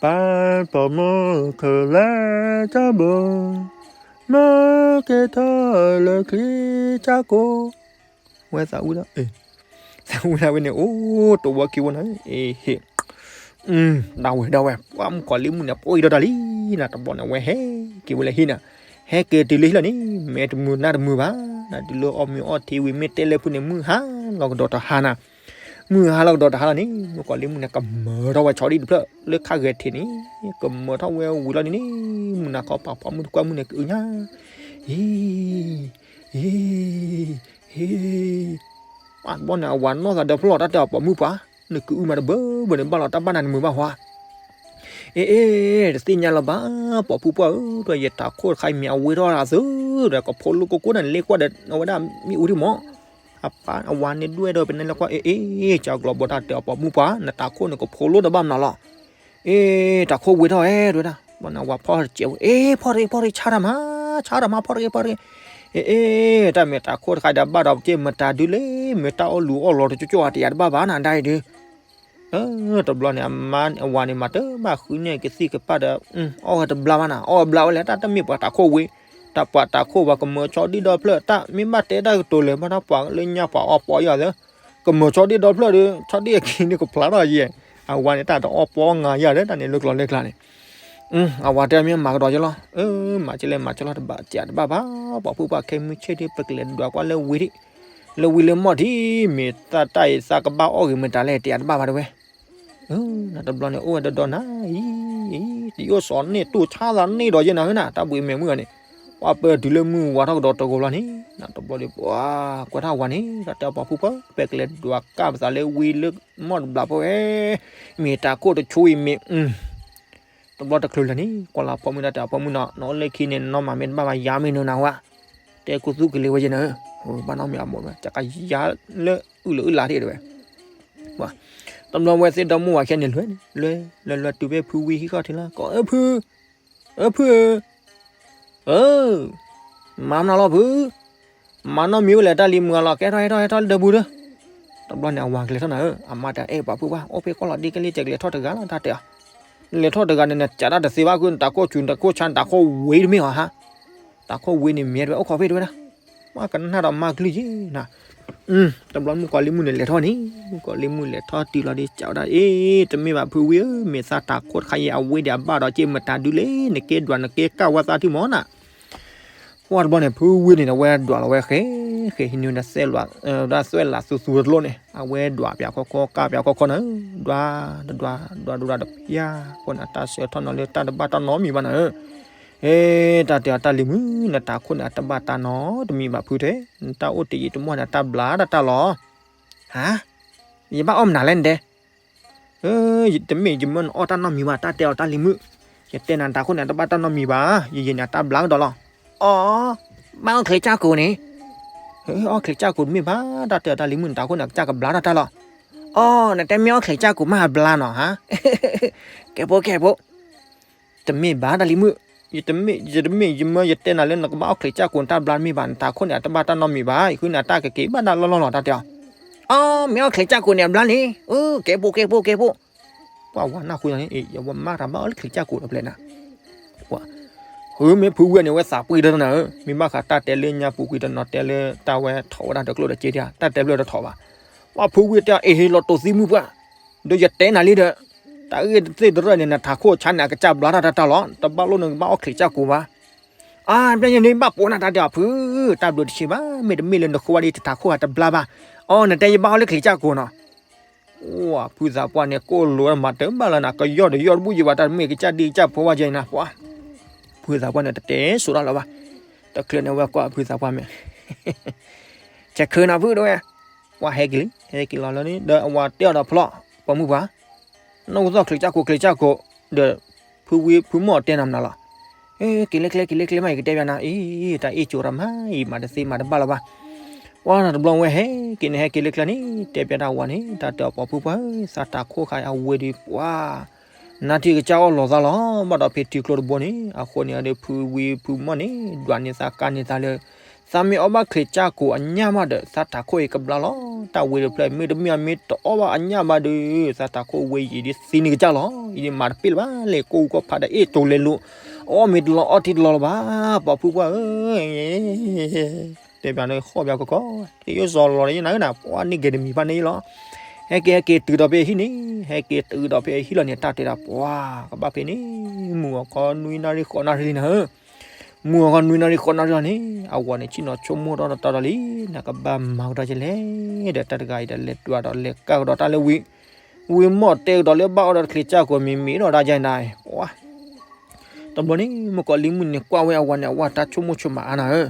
ပၢ်ပၢ်မုၣ်က့ၤလၢကၠၢ်ပူၤ, မုၣ်က့ၤထီၣ်လၢချံးကၠၢ်ကိၤ. ဝဲသးဝံၣ်ဒၣ်, သးဝံၣ်ဒၣ်ဝဲန့ၣ် အိၣ်တဝီခံဝီနၤ, အ့ဟ့ ဒၣ်ဝဲဒၣ်ဝဲ, ပှၤမုၣ်ကီၤလံၢ်မုၣ်န့ၣ် ပှၤအံၤဒီးတၢ်လံနၤ, တဘျီန့ၣ် အဝဲဟဲက့ၤဝဲလၢဟံၣ်နၤ, ဟဲက့ၤတုၤလၢဟံၣ်လီၤန့ၣ် မ့ၢ်တမုာ်နၢ်တမုာ်ဘၣ်နၤ, တုၤလၢအီၣ်မ့ၤအီထံဝံၤ မ့ၢ်တဲလၢဖုန့ၣ် မုၢ်ဟါလီၤကဒီးတဟါနၤ, မုၢ်ဟါလီၤကဒီးတဟါလီၤန့ၣ် မုၣ်ကီၤလံၢ်မုၣ်န့ၣ် ကမၢထီၣ်ဝဲဆီဒံၣ်တဖျၢၣ်လၢခါဂဲၤထံးန့ၣ်, ကမၢထီၣ်ဝဲဝံၤလီၤန့ၣ်န့ၣ် မုၢ်နၤခီပာ်ဖီမုၢ်တကွၢ်မုၢ်န့ၣ်ကအုညါ, ဟံ ဟံ ဟံ တဘျီန့ၣ် အဝၤနီၢ်သးဒီဖျီၣ်တၢ်တဲအီၤ ပိာ်မုၣ်ပှၢ်, နကအုမးတဘၢဘၢန့ၣ် ဘၣ်လီၤတၢ်ဘၣ်နၤတမုာ်ဘၣ်ဟါ. အ့အ့, တသ့ၣ်ညါလၢၤဘၣ်, ပိာ်မုၣ်ပှၢ်ဧၢ, ယတၢ်ခိၣ်တခါမ့ၢ်အဝ့ထီၣ်အသိးဒီး ကဖိလိၣ်ကိၢ်ကိၢ်န့ၣ် လ့ကွၢ်ဒီး အဝဲဒၣ်မ့ၣ်အူဒံးမး, အပၢ်အဝၤန့ၣ်ဒွဲၣ်ဒီး ပနဲလၢကွၢ် အ့အ့, ကၠီကလီၤဘီတၢ်တဲအီၤ ပိာ်မုၣ်ပှၢ်, နတၢ်ခိၣ်န့ၣ်ကဖိလိၣ်တဘၣ်မနုၤလီၤ. အ့, တၢ်ခိၣ်ဝ့ထီၣ်ဝဲ တဲဝဲဒၣ်, ဘၣ်န့ၣ် အဝၤဖီၣ်တစဲးဝဲ, အ့, ဖီၣ်တဂ့ၤ ဖီၣ်တဂ့ၤ ဆါတၢ်မး, ဆါတၢ်မး ဖီၣ်တဂ့ၤ ဖီၣ်တဂ့ၤ, အ့အ့, တၢ်မ့ၢ်တၢ်ခိၣ်တခါဒီး ဘၣ်ဒီးပက့ၢ်မတၤဒုလဲၣ်, မ့ၢ်တၢ်အီၣ်လူၤအီၣ်လီၤတကၠိၣ်ကၠိၣ်ဧါ တယာ်တဘၣ်ဘၣ်နၤ ဒ်အံၤဒုး တဘျီန့ၣ် အမါအဝၤန့ၣ် မၤတဘၣ်ဃုန့ၢ်ကသံၣ်ကပၢ်ဒီး အီၣ်ဝဲတဘျါဘၣ်နၤ, အီၣ်ဝဲဘျါဝဲလဲၣ်, တၢ်တမ့ၢ်ပှၤတၢ်ခိၣ်ဝ့, တၢ်ပှၤတၢ်ခိၣ်ဝဲ ကမၢဆီဒံၣ်ဒီဖျၢၣ်, တၢ်မ့ၢ်ဘၣ်တဲတၢ်ကတိၤလဲၣ် ဘၣ်တၢ်ပှၤလၢညါပှၤအီၣ်ပီယၤသၢ, ကမၢဆီဒံၣ်ဒီဖျၢၣ်ဒီး ဆီဒံၣ်အခံန့ၣ်ကဖျါထီၣ်ယဲ, အဝၤန့ၣ် တၢ်တအီၣ်ပီငါယၤဒီး တၢ်န့ၣ်လၢကျိၤလၢကျါန့ၣ် အဝၤတဲမ့ၢ်မၤကဒီးကလီၤ, မၤကလဲၣ်မၤကလီၤ တဘၣ်စးတဘၣ်ဘၣ်, ပှၤဖိပှၤခဲမုၢ်ဆ့ၣ်ဒီး ပကလဲၤဒွးကွၢ်လၢဝ့ထံး, လၢဝ့လၢမီၢ်ထံး, မ့ၢ်တၢ်တၢ်အံၤသးကဘၣ်အီၣ်ဂ့ၤမတၤလဲၣ် တယာ်တဘၣ်ဘၣ်တဲဝဲ, နတဘျီန့ၣ် အိၣ်ဝဲဒီဒီနၤအံၤ, တယိၣ်စီၤန့ၣ် တူၢ်ဆါသးန့ၢ်ဒီးယဲနၤဧၢနၤ, တၢ်ဘှံးမဲာ်မုၢ်ဂီၤန့ၣ်, ပှၤပၢၢ်တုၤလၢမုၢ်ဝါထီၣ်ကဒီးတဂီၤလီၤန့ၣ်, နတဘျီဒီး ပှၤကွဲးထီၣ်ဝၤန့ၣ် တၢ်တဲအီၤ ပှၤဖိပှၢ် ပကလဲၤဒွးကၢ်ပသးလၢဝ့လၢမီၢ်တဘျီဖိဝဲ, မ့ၢ်တၢ်ခိၣ်တဆိအံၤမ့ၢ် တဘျီတချုးလၢာ်န့ၣ် ကွၢ်လၢဖိမုၣ်တၢ်တဲအီၤ ဖိမုၣ်နီၤ နအိၣ်လၢခံန့ၣ် နနီၢ်မၤမ့ၢ်တဘၣ်ဘၣ် ယၤမ့ၢ်နုၤနၤဝဲ, တဲကူသူၣ်ကလ့ၤဝဲယဲနၤဧၢ, ဘၣ်နီတမံၤအမိၢ်ဝဲ ကကယၤလၢအုၣ်လၢအုၣ်လါထံၣ်တဲဝဲ, တဘျီဝဲသ့ၣ်ဒီမါဝၤခဲန့ၣ် လွဲၢ်လွဲၢ်လွဲၢ်တုၤဖဲဖုဝံဟံၣ်ခီၣ်ထံးလီၤ ကိးအၢဖု, အၢဖုဧၢ, အၢ, မၤမနုၤလီၤဖု, မၤနီတမံၤဝဲလဲၣ် တၢ်လံၤမုာ်လီၤ ကဟဲထီၣ်ဟဲထီၣ်ဟဲထီၣ်လၢဒၢပူၤဒီး, တဘျီန့ၣ် အဝၤကလဲၤထီၣ်နၤဧၢ, အမါတဲအဲၣ်ပှၤဖုပှၢ် အိၣ်ဖဲကီၢ်လီၤဒ့ကလံၤ ကလဲၤထီၣ်တဂၤလီၤ တၢ်တဲအီၤ, လဲၤထီၣ်တဂၤန့ၣ် နကးတၢ်တသ့ဘၣ် ခုနတၢ်ခိၣ်ဆူး နတၢ်ခိၣ်ဆါ နတၢ်ခိၣ်ဝ့တမ့ၢ်ဧါဟါ, တၢ်ခိၣ်ဝ့န့ၣ်မ့ၢ်တဲဝဲ အိၣ်ခိးဖဲတဲဝဲဒၣ်, ပှၤကနၣ်ဒီးမၤကလုၢ်ယဲနၤ, တဘျီမုၣ်ကီၤလံၢ်မုၣ်န့ၣ်လဲၤထီၣ်န့ၣ်, မုၣ်ကီၤလံၢ်မုၣ်လဲၤထီၣ်တုၤလီၤဒီး ကးဝဲဒၣ် အ့ တမ့ၢ်ဘၣ်ဖုဝံဧၢ, မ့ၢ်သးတၢ်ခိၣ်တခါအံၤ အဝ့ဒီးအဘၣ်ဒီးက့ၢ်မတၤဒုလဲၣ်, နက့ၤဒွးနက့ၤကၢ်ဝဲသးထံၣ်မးနၤ, ပှၤတဘျီန့ၣ် ဖုဝံန့ၣ် အဝဲဒွးလီၤဝဲဃဲ, ဃဲဟံးန့ၢ်ဝဲဒၣ်သွဲၣ်လးသူသူတလိၣ်န့ၣ် အဝဲဒွးပၠးခီခီ ကၢ်ပၠးခီခီနၤ, ဒွးတဒွး ဒွးတဒွးတပျၢ်, အဃိန့ၣ် တၢ်ဆၢထီၣ်နီၤလၢတၢ်တဘၣ်တၢ်နီတမံၤဘၣ်နၤဧၢ, ဟဲ တၢ်တဲအီၤ တၢ်လံၤမုၣ် နတၢ်ခိၣ်န့ၣ် အတဘၣ်တၢ်နီတမံၤဘၣ်ဖုတဲ, နတၢ်အိၣ်တယံာ်တမီၢ်န့ၣ် အတၢ်ဘျါတၢ်တၢ်လီၤ, ဟါ, ယဘၣ်အီၣ်မနုၤလဲၣ်နတဲ တမ့ၢ်ယမၢနအီၣ်တၢ်နီတမံၤဘၣ် တၢ်တဲအီၤ တၢ်လံၤမုၣ်, ယတဲနၤတၢ်ခိၣ်န့ၣ် အတဘၣ်တၢ်နီတမံၤဘၣ်, ယယံာ်န့ၣ် အတၢ်ဘျါကဒီးလီၤ, အီ, ဘၣ်အီၣ်ချံးကၠၢ်ကိၤန့ၣ်, အီၣ်ချံးကၠၢ်ကိၤတမ့ၢ်ဘၣ် တၢ်တဲအီၤ တၢ်လံၤမုၣ် နတၢ်ခိၣ်န့ၣ် အကစၢ်ကဘျါတၢ်တၢ်လီၤ, အီ, နတဲမ့ၢ်အီၣ်ချံးကၠၢ်ကိၤမးအဘျါနီၤဟါ, ကဲဖိကဲဖိ တမ့ၢ်ဘၣ်တၢ်လံၤမုၣ်, ယတမ့ၢ် ယတမ့ၢ်ယမၢယတဲနၤလၢနကဘၣ်အီၣ်ချံးကၠၢ်ကိၤ နတၢ်ဘျါတမ့ၢ်ဘၣ်, နတၢ်ခိၣ်န့ၣ် အတဘၣ်တၢ်နီတမံၤဘၣ်, ယဃုန့ၣ် အတၢ်ကက့ၤဘၣ်တၢ်လီၢ်လီၢ်လီၤ တၢ်တဲအီၤ, အီ, မ့ၢ်အီၣ်ချံးကၠၢ်ကိၤန့ၣ် အဘျါန့ၣ်, ကဲဖိကဲဖိကဲဖိ, ပှၤဝၤနၢ်ဃုန့ၣ် ယဝဲမၤတၢ်ဘၣ်အီၣ်လၢချံးကၠၢ်ကိၤဒီးဖျဲးနၤ ဃုမ့ၢ်ဖုဝံန့ၣ် ဝဲသးပှ့ၤဒီးနၤဧၢ, မ့ၢ်ဘၣ်ဃးတၢ်တဲလၢညါပူၤကွံာ်တနီၤတဲလၢတၢ်ဝဲထီၣ်ဝဲဒၣ်တကျိၣ်ဒီးက့ဒၣ် တၢ်တဲဘျၢၣ်တထီၣ်ဘၣ်, ပှၤဖုဝံတဲအီၤ အ့ဟ့လီၤတိၢ်သံမုၣ်ပှၢ်, ဒီးယတဲနၤလံဒီး, တၢ်ဂ့ၢ်သ့ၣ်တရၢၣ်န့ၣ် နတၢ်ခိၣ်ဆါန့ၣ် အကစၢ်ဘျါတၢ်တၢ်တၢ်လီၤ, တဘၣ်လိၣ်နကဘၣ်အီၣ်ချံးကၠၢ်ကိၤဘၣ်, အါ, ဘျဲၣ်ညါန့ၣ်ဘၣ်ပိာ်နၤတၢ်တဲအီၤဖု, တၢ်ဘျုးတဆံးဘၣ်, မ့တမ့ၢ်လၢနဃုဝဲဒၣ်တၢ်ခိၣ်အတဘျါဘၣ်, အီ, နတဲယဘၣ်အီၣ်လၢချံးကၠၢ်ကိၤနီၤ ဝဲဖုသးပှၢ်န့ၣ် ကိၢ်လိာ်မၤတၢ်ဘၣ်လၢနၤ ကယီၢ်တယီၢ်တဘူၣ်ယံၤဘၣ် တၢ်တမ့ၢ်ကစၢ်ဒံကစၢ်ဖိဝဲယဲနၤ ပှၤ, ဖုသးပှၢ်န့ၣ် တတဲစိၤတၢ်လၢၤဘၣ်, တချုးန့ၣ်ဝဲကွၢ်ဖုသးပှၢ်မဲာ် ကခုနၤဖုတဲဝဲ, ပှၤဟဲက့ၤလံ ဟဲက့ၤလီၤလၢန့ၣ် ဒီးအဝၤတဲအီၤဒီးဖျီၣ် ပိာ်မုၣ်ပှၢ်, နီၢ်ကသီၣ်ချံးကၠၢ်ကိၤချံးကၠၢ်ကိၤ, ဒီး ဖုဝံဖုမီၢ်တဲနၤမနုၤလီၤ. က့ၤလၢကျဲ က့ၤလၢကျဲမး ယကတဲပျးနၤ, အ့ တၢ်အ့ၣ်ကၠိတၢ်မး အံၤမၤတသ့မၤတဘၣ်လၢၤဘၣ်. ပှၤတဘျီဝဲဟဲက့ၤန့ၣ် ဟဲက့ၤလၢကျဲန့ၣ် တဲပျးတၢ်ဝၤန့ၣ် တၢ်တဲအီၤ ပှၤဖုပှၢ်ဧၢ, သးတၤခိၣ်ခါအဝဲဒုး ပှၤ နါထံၣ်ကစၢ်အီၣ်လီၤသးလီၤ. ဘၣ်ဒီးဖဲထံကျိတဘိန့ၣ် အဃိန့ၣ်ဒီး ဖုဝံဖုမီၢ်န့ၣ် ဒွးန့ၢ်သးကါန့ၢ်သးလၢ သးမ့ၢ်အီၣ်ဘၣ်ချံးကၢ်ကိးအညၣ်မးဒီး သးတၤခိၣ်အံၤကဘျါလီၤ. တၢ်ဝံတဖျၢၣ် မ့တမ့ၢ်အမ့ၢ်တအီၣ်ဘၣ်အညၣ်ဘၣ်ဒီး သးတၤခိၣ်ဝဲယံာ်ဒ်သံန့ၣ်ကစၢ်လီၤ. ယဒ်မၤတပ့ၢ်လၢၤဘၣ် လဲၤကိၢ်ဂူၤကီၢ်ဖးဒီးအ့ၣ်ကၠိလဲၤလိၤ, အီၣ်မ့ၢ်တလီၤအီၣ်ထံတလီၤလၢၤဘၣ် ပှၤဖုပှၢ်ဧၢ. တဲပျးန့ၣ် ဃီၣ်ပျးကီကီ, တယိၣ်စီၤလီၤယနၤဧၢနၤ, ပှၤန့ၢ်ဂဲၤတမံၤဘၣ်န့ၣ်လီၤ. ဟဲက့ၤဟဲက့ၤတုၤဒီးဖဲအဟံၣ်န့ၣ်, ဟဲက့ၤတုၤဒီးဖဲအဟံၣ်လီၤန့ၣ် တၢ်တဲဒၣ် ပှၤကဘၣ်ဖဲန့ၣ် မုၢ်ဂီၤခီနွံနၣ်ရံၣ်ဃိးနၣ်ရံၣ်လံနၤဧၢ. မုၢ်ဂီၤခီနွံနၣ်ရံၣ်ဃိးနၣ်ရံၣ်လီၤန့ၣ် အဝၤန့ၣ်ဆ့ၣ်နီၤဆိကမိၣ်ထီၣ်တတီဒီးလံ, နကဘၣ်မၤကဒီးကလဲၣ်, ဒီးတၢ်တဂၤအံၤဒီးလဲၤဒွးဒီးလဲၤကၢ်ကဒီးတၢ်လၢဝံ, ဝံမီၢ်တဲကဒီးလၢဘၣ်အီၣ်ဒီးတချံးကၢ်ကိးမံၤမံၤဒီးဒၣ်ယါနၤ, ပှၤ တဘျီန့ၣ် မုၣ်ကီၤလံၢ်မုၣ်န့ၣ်ကွၢ်ဝဲအဝၤန့ၣ် အဝၤတၢ်ဆိကမိၣ်ဆိကမးအါနၤဧၢ.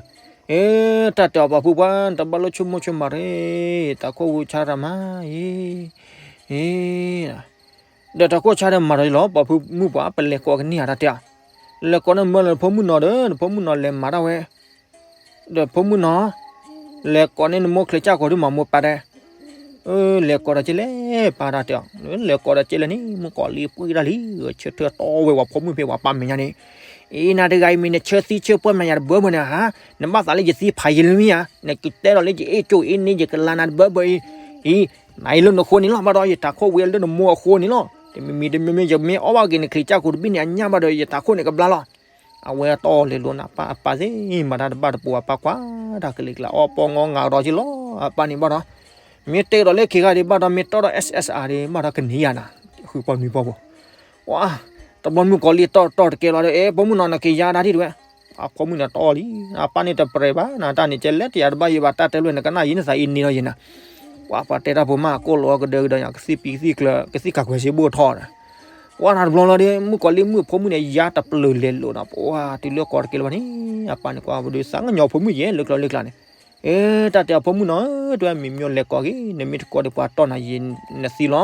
အ့ တၢ်တဲအီၤပှၤဖုပှၢ် နတဘၣ်လိၣ်ဆိကမိၣ်ဆိကမးတဂ့ၤ, တၤခိၣ်ဝံဆါတၢ်မး, အ့ အ့ ဒီးတၤခိၣ်ဆါဒီးမၤဒီးလီၤ, ပှၤဖုမုၣ်ပှၢ် ပလဲၤကိးကန့ၢ်ဧါတၢ်တဲအီၤ, လဲၤကိးန့ၢ်မၢလၢနဖိမုၣ်နီၤဒီး နဖိမုၣ်နီၤလဲၤမၤတၢ်ဝဲ, ဒီးဖိမုၣ်နီၤ လဲၤကိးန့ၢ်နမိၢ်ချံးကၢ်ကိးဒုးမၤမိၢ်ပၢ်တဲ, လဲၤကိးဒီးက့လဲၣ် ပၢ်တၢ်တဲအီၤ, လဲၤကိးဒီးက့လဲၣ်န့ၣ် မုၣ်ကီၤလံၢ်ပှံၢ်တၢ်လံ, ဆၢထၢၣ်တီဝဲပှၤဖိမုၣ်ဖဲပှၤပၢ်မဲာ်ညါန့ၣ်, အ့ နၤတဂၤအံၤမ့ၢ်နဆၢသံဆၢပှၢ်မဲာ်ညါတဘၢဘၢန့ၣ်ဧါ, နဘၣ်သးလၢယသံဖးယံာ်လံမ့ၢ်ဧါ, နကတဲဒီးလၢယအ့ၣ်ကၠိအ့ၣ်န့ၢ်ယကလါနၤတဘၢဘၢအံၤ, အံၤ နအံၤလၢနဃိန့ၣ်လီၤ, ဘၣ်ဒီးယတၤခိၣ်ဝံလၢနမိၢ်အဃိန့ၣ်လီၤ, တမံၤမံၤတမံၤမံၤ ယမ့ၢ်အီၣ်ဘၣ်က့ၤနချံးကၢ်ကိးတဘ့ၣ်န့ၣ် အညၣ်ဘၣ်ဒီးယတၤခိၣ်န့ၣ်ကဘျါလီၤ. အဝဲတီၢ်လဲၤလိၤနၤ ပၢ်အပၢ်သ့ၣ် မၤတၢ်တဘၣ်တပူၤ အပၢ်ကွၢ်တၢ်ကလံၤကျါ အီၣ်ပီငီငၤဒီးက့လီၤ, အပၢ်န့ၣ်ဘၣ်ဒီး မ့ၢ်တဲဒီးလၢခံဂၤဒံးဘၣ်ဒီး မ့ၢ်တီၢ်ဒီး SSR ဒံးဘၣ်ဒီးကန့ၢ်ယၤနၤ, ဃုပှၢ်နွံပှၢ်ဖိ ပှၤ တဘျီမုၣ်ကီၤလံၢ်တီၢ်တီၢ်တကဲလီၤဒီး အဲ ဖိမုၣ်နီၤ နက့ၤယါဒၣ်ဒံးတဝဲ, အဖိမုၣ်န့ၣ်တီၢ်လံ, အပၢ်န့ၣ်တပြဲၤဘၣ်နၤ, တၢ်န့ၣ်ကဲလဲၣ်တယၤတဘၣ်ယံၤဘၣ် တၢ်တဲလၢနကနၣ်ယံၤနသးအံၤန့ၣ်လီၤယံၤနၤ, ပှၤပှၤတဲတၢ်ဖိမး ကိၢ်လီၤကဒၢကဒီးညါ ကသံၣ်ပံၤကသံၣ်ကျၢၤ ကသံၣ်ကးကွဲၤစ့ဘိၣ်ထီၣ်ဒီး ပှၤတဘျီလီၤဒီး မုၣ်ကီၤလံၢ်မုၣ်ဖိမုၣ်န့ၣ် ယါတပျၢၤလဲၤလိာ်ဒီး ပှၤတုၤလၢကီးတကဲလၢၤဘၣ်န့ၣ် အပၢ်န့ၣ်ကွၢ်ဝဲဒီး သးကညီဖိမုၣ်ယဲလၢကျီလၢကျါန့ၣ်, အ့ တၢ်တဲအီၤဖိမုၣ်နီၤ တဝဲမ့ၢ်မ့ၢ်လဲၤကိးက့ၤ နမ့ၢ်တကိးဒီးပှၤတီၢ်နၤယံၤနသံလီၤ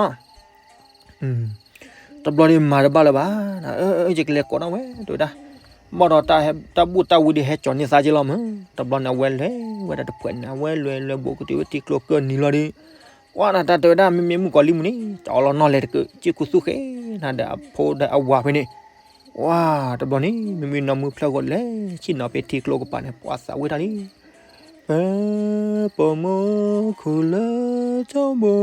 တဘျီန့ၣ်မၤတဘၣ်လၢၤဘၣ်, ယကလဲၤကိးဒၣ်ဝဲ တဲဝဲဒၣ်, ဘၣ်ဒီးတၢ်ဘူၣ်တၢ်ဝံဒုးဟဲကၠီၤန့ၢ်သးက့လီၤမး, တဘျီန့ၣ် အဝဲလဲၤဝဲဒၣ်တဖှဲးန့ၣ် အဝဲလဲၤလဲၤဘူးကတုၤဝဲထံကျိကၢၢ်နံၤလီၤဒီး, ပှၤနတၢ်တဲဝဲဒၣ် မ့မ့ၢ်မုၣ်ကီၤလံၢ်မုၣ်န့ၣ် ကၠီလီၤနီၢ်လဲၤတက့ၢ် စ့ၢ်ခိသူၣ်ဃဲနၤဒီးအဖိဒီးအဝၤဖဲန့ၣ်, ပှၤတဘျီန့ၣ် မ့မ့ၢ်နီၢ်မုၢ်ဖျၢၣ်ဂီၤလဲၤဆ့ၣ်နီၤဖဲထံကျိကပၤန့ၣ် ပှၤသးဝံၣ်တၢ်လံ ပ ပိာ်မုၣ်ခူၣ်လၢကၠီဘိ,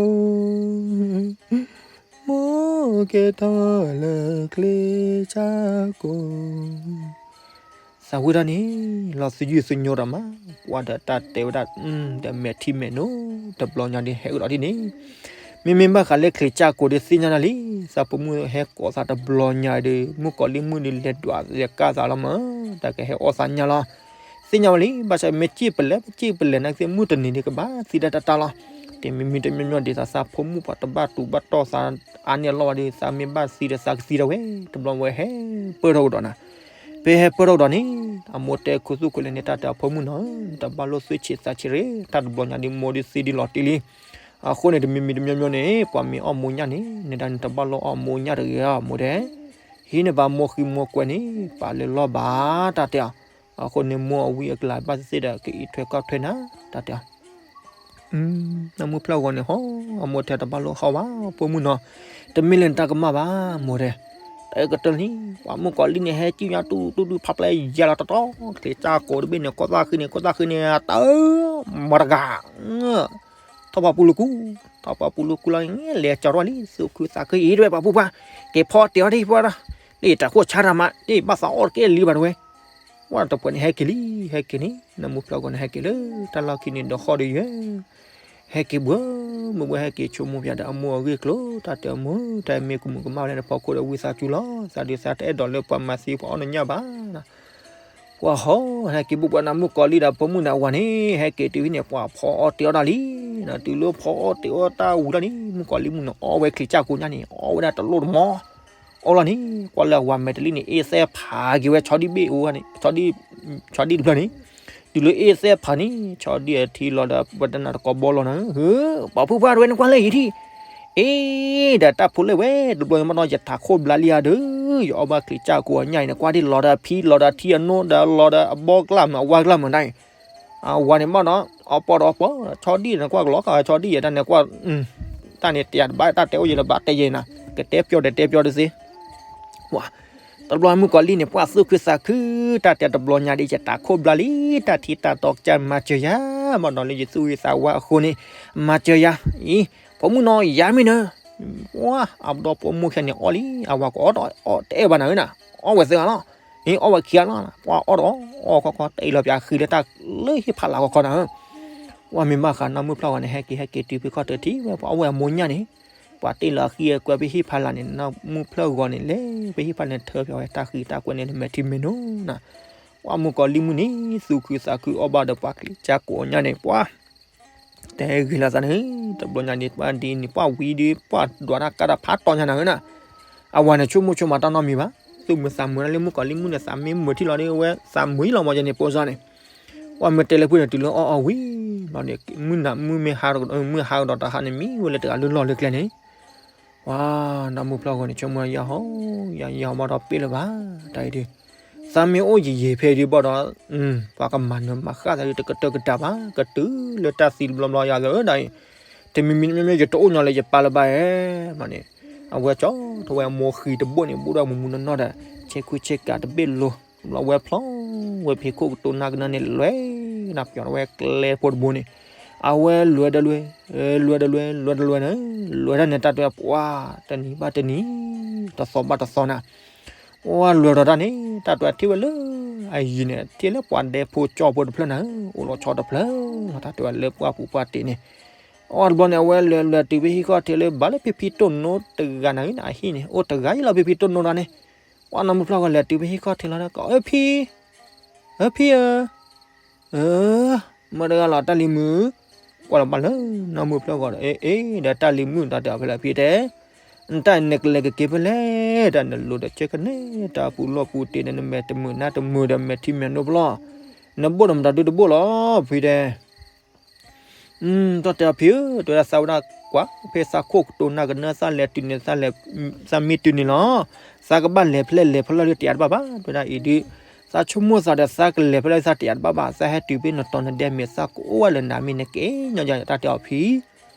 မိၢ်ကဲထီၣ်လၢချံကၢ်ကိး, သးဝံၣ်တၢ်န့ၣ် လီၤသယုၢ်သညိဒီးမး, ပှၤဒီးတၢ်တဲဝဲဒၣ်, ဒီးမဲာ်ထံမဲာ်နိ, တဘျီညါဒ်ဟဲအုၣ်ဒီးဒ်န့ၣ်, မ့မ့ၢ်ဘၣ်ဃးလၢချံကၢ်ကိးဒ်သ့ၣ်ညါနၤလံ, သးပိာ်မုၣ်ဟဲကိးသးတဘျီညါဒီး မုၣ်ကီၤလံၢ်မုၣ်ဒုးလဲၤဒွးလဲၤကၢ်သးလီၤမး, တၢ်ကဟဲအီၣ်သးညၣ်လီၤ သ့ၣ်ညါဝဲလံ, ဘၣ်ဆၣ်မ့ၢ်စံၣ်ပလဲၣ် ပစံၣ်ပလဲၣ်နာ်က့ မုၢ်တနံၤဒ်ကဘၣ်သံတၢ်တၢ်တၢ်လီၤ, တမံၤမံၤတမံၤမံၤဒ်သိးသးဖိမုၣ်ပှၤတဘၣ်တူၢ်ဘၣ်တီၢ်သးအါန့ၢ်အလီၢ်ဘၣ်ဒီး သးမ့ၢ်ဘၣ်သံဒီးသးကသံဒၣ်ဝဲ, တဘျီဝဲဟဲပၢၢ်ထီၣ်ကဒီးနၤ, ဖဲဟဲပၢၢ်ထီၣ်ကဒီးန့ၣ်, အမိၢ်တဲခူသူၣ်ခိၣ်လဲၣ်န့ၣ် တၢ်တဲအဖိမုၣ်နီၤ, တဘၣ်လိၣ်သွံၣ်ဆံးသးဆံးရ့ၣ်, တၢ်တဘျီညါဒ်မိၢ်ဒ်သံဒ်လီၤတံၢ်လံ, အဃိန့ၣ် တမံၤမံၤတမံၤမံၤန့ၣ် ပှၤမ့ၢ်အီၣ်မိၢ်ညၣ်န့ၣ် နဒၣ်န့ၣ်တဘၣ်လိၣ်အီၣ်မိၢ်ညၣ်တဂ့ၤဧါ မိၢ်တဲ ဟံးန့ၢ်ပှၤမိၢ်ဃံမိၢ်ကွဲးန့ၣ် ပာ်လၢလီၢ်ဘၣ် တၢ်တဲအီၤ, အဃိန့ၣ် မိၢ်အဝံအကျါဘၣ်သ့ၣ်သ့ၣ်ဒီး ကအံးထွဲကွၢ်ထွဲနၤ တၢ်တဲအီၤ, နၢမူဖျၢၣ်ဂီၤန့ၣ်ဟီ, အမိၢ်တဲတဘၣ်လိၣ်ဟီဘၣ် ပိာ်မုၣ်နီၤ, တမ့ၢ်လၢနတၢ်ကမၣ်ဘၣ် မိၢ်တဲ, တကတၢၢ်လံ, ပှၤမုၣ်ကီၤလံၢ်န့ၣ် ဟဲကံၣ်ညါတူၢ်တူၢ်တူၢ် ဖးပျဲယဲလီၤတတီၤ, ချံးကၢ်ကိးတဘ့ၣ်န့ၣ် ကိးသၣ်ဃံန့ၣ် ကိးသၣ်ဃံန့ၣ် တၢ် မတၤဂၤ ထီၣ်ပှၤပူၤလူၤကူ, ထီၣ်ပှၤပူၤလူၤကူလီၤ, လဲၤကၠီၤထီၣ်လံ သူၣ်ခုသးခုအံၤတဝဲ ပှၤဖိခွါ, က့ၤဖီအီၣ်တ့ၢ်အီၣ်တ့ၢ်ဖိဒီး, လၢယတၢ်ခိၣ်ဆါတၢ်မး တ့ၢ်ဘၣ်သးအီၣ်တကဲလံဘၣ်တဝဲ, ဝဲတပှဲၤန့ၣ် ဟဲက့ၤလံ, ဟဲက့ၤန့ၣ် နၢမူဖျၢၣ်ဂီၤန့ၣ် ဟဲက့ၤလၢတၢ်လီၢ်ခံန့ၣ် ဒီးဃီဒီးယဲ ဟဲက့ၤဘှၢ မ့ၢ်ဘှၢဟဲက့ၤဆိကမိၣ်ပၠးဒီးအမိၢ်အဂ့ၢ်အကျိၤ, တၢ်တဲအမိၢ် တၢ်မ့ၢ်ကမူၤကမၣ်ဝဲဒၣ်န့ၣ် ဖီခိၣ်ဒီးဝံသးစူၤလီၤ, သးဒုးသးတအဲၣ်ဒိးလၢပှၤမၤသံပှၤအီၣ်နညၣ်ဘၣ် ပှၤဟီ ဟဲက့ၤဘူးပှၤနၢမူကီၤလံၢ်ဒီးဖိမုၣ်န့ၣ်အဝၤန့ၣ် ဟဲက့ၤတုၤဝဲန့ၣ် ပှၤဖီအီၣ်တ့ၢ်အီၣ်တၢ်လံ, တုၤလၢဖီအီၣ်တ့ၢ်အီၣ်တၢ်ဝံၤလီၤန့ၣ် မုၣ်ကီၤလံၢ်မုၣ်န့ၣ် အီၣ်ဝဲချံးကၢ်ကိးညါန့ၣ် အီၣ်ဝဲဒၣ်တလိၣ်တမီၤ, အီၣ်လီၤန့ၣ် ကွၢ်လၢအဝၤမဲာ်တလံန့ၣ် အ့ၣ်သဲၣ်ဖးက့ၤဝဲဆီဒံၣ်ဘ့ၣ်အိၣ်န့ၣ် ဆီဒံၣ်တဖျၢၣ်န့ၣ်, တုၤလၢအ့ၣ်သဲၣ်ဖးန့ၣ် ဆီဒံၣ်အထံလီၤဒီး ပတနၢ်တကိးဘီလီၤနၤ, ပှၤဖိခွါတဝဲန့ၣ်ကွၢ်လၢအံၤထံၣ်, အ့ ဒီးတၢ်ဖိလၢဝဲ တဘျီညါမ့ၢ်နီၤ ယထးခိၣ်ဘျါလံဧါဒီး ယအီၣ်ဘၣ်ချံစၢ်ကိးအညၣ်အံၤန့ၣ် ကွၢ်ဒ်လီၤဒီးအဖံလီၤဒီးအထံအနိဒီးလီၤဒီးအဘီကျၢ်မးအဝါကျၢ်မးဒၣ်အံၤ အဝၤန့ၣ်မ့ၢ်နီၤ အီၣ်ပီၣ်ဒီးအီၣ်ပီၣ် ဆီဒံၣ်န့ၣ်ကွၢ်ကလီၤဃာ်ဆီဒံၣ်ယဲတၢ်န့ၣ်ကွၢ် တၢ်န့ၣ်တယၤတဘၣ်တၢ်တဲအိၣ်ယဲလၢၤဘၣ်တဲယဲနၤ ကတဲပျီဒီးတဲပျီတသ့ တဘျီမုၣ်ကီၤလံၢ်န့ၣ် ပှၢ်သူၣ်ခုသးခု တၢ်တဲတဘျီညါဒ်ယတးခိၣ်ဘျါလံ တၢ်ထံတၢ်တီကစၢ်မၤစၢၤယၤ မ့ၢ်နီၤလၢယသူၣ်ဂ့ၤသးဝါအဃိန့ၣ် မၤစၢၤယၤ အံၤ ဖိမုၣ်နီၤယၤမ့ၢ်နၢၤ ပှၢ်အဘျီဖိမုၣ်ခဲန့ၣ်အီၣ်လံ အဝၤကအီၣ်တအီၣ်တအဲၣ်ဘၣ်နၤဝဲနၤ အီၣ်ဝဲသ့ဂၤလီၤ အံၤအီၣ်ဝဲခံဂၤလီၤ ပှၢ်အီၣ်တအီၣ်အီၣ်ခီခီ တအံၤလီၤပှၤဃံလၢတၢ်လၢဟံၣ်ဖးလာ်ခီခီနၤ ပှၢ်မ့ၢ်မၤဃးနီၢ်မုၣ်ဖျီၣ်ဂီၤန့ၣ် ဟဲက့ၤဟဲက့ၤတုၤဖဲခီၣ်ထၢၣ်ထံၣ်ဝဲ ပှၤအီၣ်ဝဲအမိၢ်ညၣ်န့ၣ် ပှၤတ့ၢ်လီၤအဃံအကွဲဖဲဟံၣ်ဖးလာ်န့ၣ် နီၢ်မုၣ်ဖျီၣ်ဂီၤန့ၣ် လဲၤဖဲဟံၣ်ဖးလာ်န့ၣ် ထၢဖျိးဝဲတၢ်ဃံတၢ်ကွဲန့ၣ် မဲာ်ထံမဲာ်နိနၤ ပှၢ်မုၣ်ကီၤလံၢ်မုၣ်န့ၣ် သူၣ်ခုသးခုအီၣ်ဘၣ်ဒီးပှၤချံစၢ်ကိးအညၣ်န့ၣ် ပှၢ် တဲဂ့ၤလီၤသးန့ၣ် တဘျီညါန့ၣ် ပှၢ်ဒ်န့ၣ် ပှၢ်ဝံၤဒီး ပှၢ်ဒွးတၢ်ကါတၢ်ဖးတီညါနၤဝဲနၤ အဝၤန့ၣ်ဆိကမိၣ်ဆိကမးတၢ်နီတမံၤဘၣ် သူၣ်မုာ်သးမုာ်ဒၣ်လၢမုၣ်ကီၤလံၢ်မုၣ်န့ၣ် သးမ့ၢ်မုာ်ထံၣ်လီၤဒီးဝဲ သးမုာ်လီၤမ့ၢ်ယဲန့ၣ် ပိစါန့ၣ် ပှၢ်မ့ၢ်တဲလၢဖုန့ၣ် တုၤလၢအီၣ်အီၣ်ဝံၤလီၤန့ၣ် မုၢ်နၤမုၢ်မ့ၢ်ဟါ မုၢ်ဟါကဒီးတဟါန့ၣ် မံဝဲလၢတဂၤလၢလီၢ်လၢကျဲန့ၣ် ပှၢ်နီၢ်မုၣ်ဖျီၣ်ဂီၤန့ၣ် ဆိကမိၣ်ယၤဟီ ယၤယၤမီၢ်ဒီးပ့ၢ်လၢၤဘၣ် တၢ်အံၤဒုး သးမ့ၢ်အိၣ်ယံာ်ယံာ်ဖဲဒုးဘၣ်ဒီး ပှၤကမၤနၢၤမၤဃၣ်သးဒုးတကတၢၢ်ကတၢၢ်ဘၣ် ကတုၤလၢတၢ်သံတဘျီဘျီယၤသးဒၣ်အံၤ တမံၤမံၤမ့ၢ်ယတအိၣ်ညီလၢယပၢ်လၢၤဘၣ်ဧါ မးန့ၣ် အဝဲကၠီထီၣ်ဝဲအမိၢ်ဃံတဘိၣ်န့ၣ် ဘူးဒီးမူးမူးနီၢ်နီၢ်ဒီး ဆဲးခုဆဲးကၤတဘ့ၣ်လိၤ ဘျီဝဲဖျီ ဝဲဖံးခိၣ်ကတိၤနၢ်ကနၢန့ၣ် လဲၤနၤပျီထီၣ်ဝဲကျဲဖိတဘိန့ၣ် အဝဲလဲၤဒီးလဲၤ လဲၤဒီးလဲၤ လဲၤဒီးလဲၤန့ၣ် လဲၤတၢ်န့ၣ် တၢ်တဲပှၢ် တနံၤဘၣ်တနံၤ တသီဘၣ်တသီနၤ ပှၢ်လဲၤဒီးတၢ်န့ၣ် တၢ်တဲထံၣ်ဝဲလၢ အယံၤန့ၣ် ထံၣ်လၢပှၤဒဲဖိကၠီဖိတဖျၢၣ်နၤ အိၣ်လီၤဆီတဖျၢၣ်လီၤ တၢ်တဲဝဲလၢပှၢ်ပူၤပှၢ်တ့ၢ်န့ၣ် အီၤတဘျီန့ၣ် အဝဲလဲၤလဲၤတုၤဖဲဟံၣ်ခီၣ်ထံးလၢ ဘၣ်လၢဖံဖံတိၢ်နိတဂၤနၤ အဟံၣ်န့ၣ် အိၣ်တဂၤယလီၤ ဖံဖံတိၢ်နိတဂၤန့ၣ် ပှၢ်နီၢ်မုၣ်ဖျီၣ်ဂီၤလဲၤတုၤဖဲဟံၣ်ခီၣ်ထံးလီၤ ကီး အၢ ဖံ အၢ ဖံဧၢ အၢ မ့ၢ်တဂၤလီၤ တၢ်လံၤမုၣ် ကွၢ်လီၤဘၣ်လၢ နီၢ်မုၣ်ဖျီၣ်ဂီၤဒီး အ့ အ့ ဒီးတၢ်လံၤမုၣ် တၢ်တဲအီၤဖဲလဲၣ်ဖံတဲ နတၢ်နကလဲၤကက့ၤဖဲလဲၣ် တၢ်နလိၤဒီးကဲကနဲ တၢ်ပူၤလီၢ်ပူၤတ့ၢ်န့ၣ် နမဲာ်တမုာ်နါတမုာ်ဒီးမဲာ်ထံမဲာ်နိဖျီၣ် နဘိၣ်ဒီးမတၤဒုတဘိၣ်လီၤ ဖံတဲ တၢ်တဲအီၤဖံဧၢ တဲဝဲဒၣ်သးဝဲဒၣ်ကွၢ် ဖဲသးခိၣ်ကတိၤနၢ်ကနၢ သးလဲၤတုၤန့ၣ် သးလဲၤ သးမ့ၢ်တုၤန့ၣ်လီၤ သးကဘၣ်လဲၤဖဲလဲၣ်လဲၤဖဲလဲၣ်လၢတယးတဘၣ်ဘၣ် တဲဝဲဒၣ်အံၤဒုး သးဆိကမိၣ်သးဒီးသးကလဲၤဖဲလဲၣ်သးတယးတဘၣ်ဘၣ် သးဟဲတုၤဖဲနတီၤနဒဲမ့ၢ်သးကအိၣ်ဝဲလၢနၤမ့ၢ်နကဲညီယၤ တၢ်တဲအီၤဖံ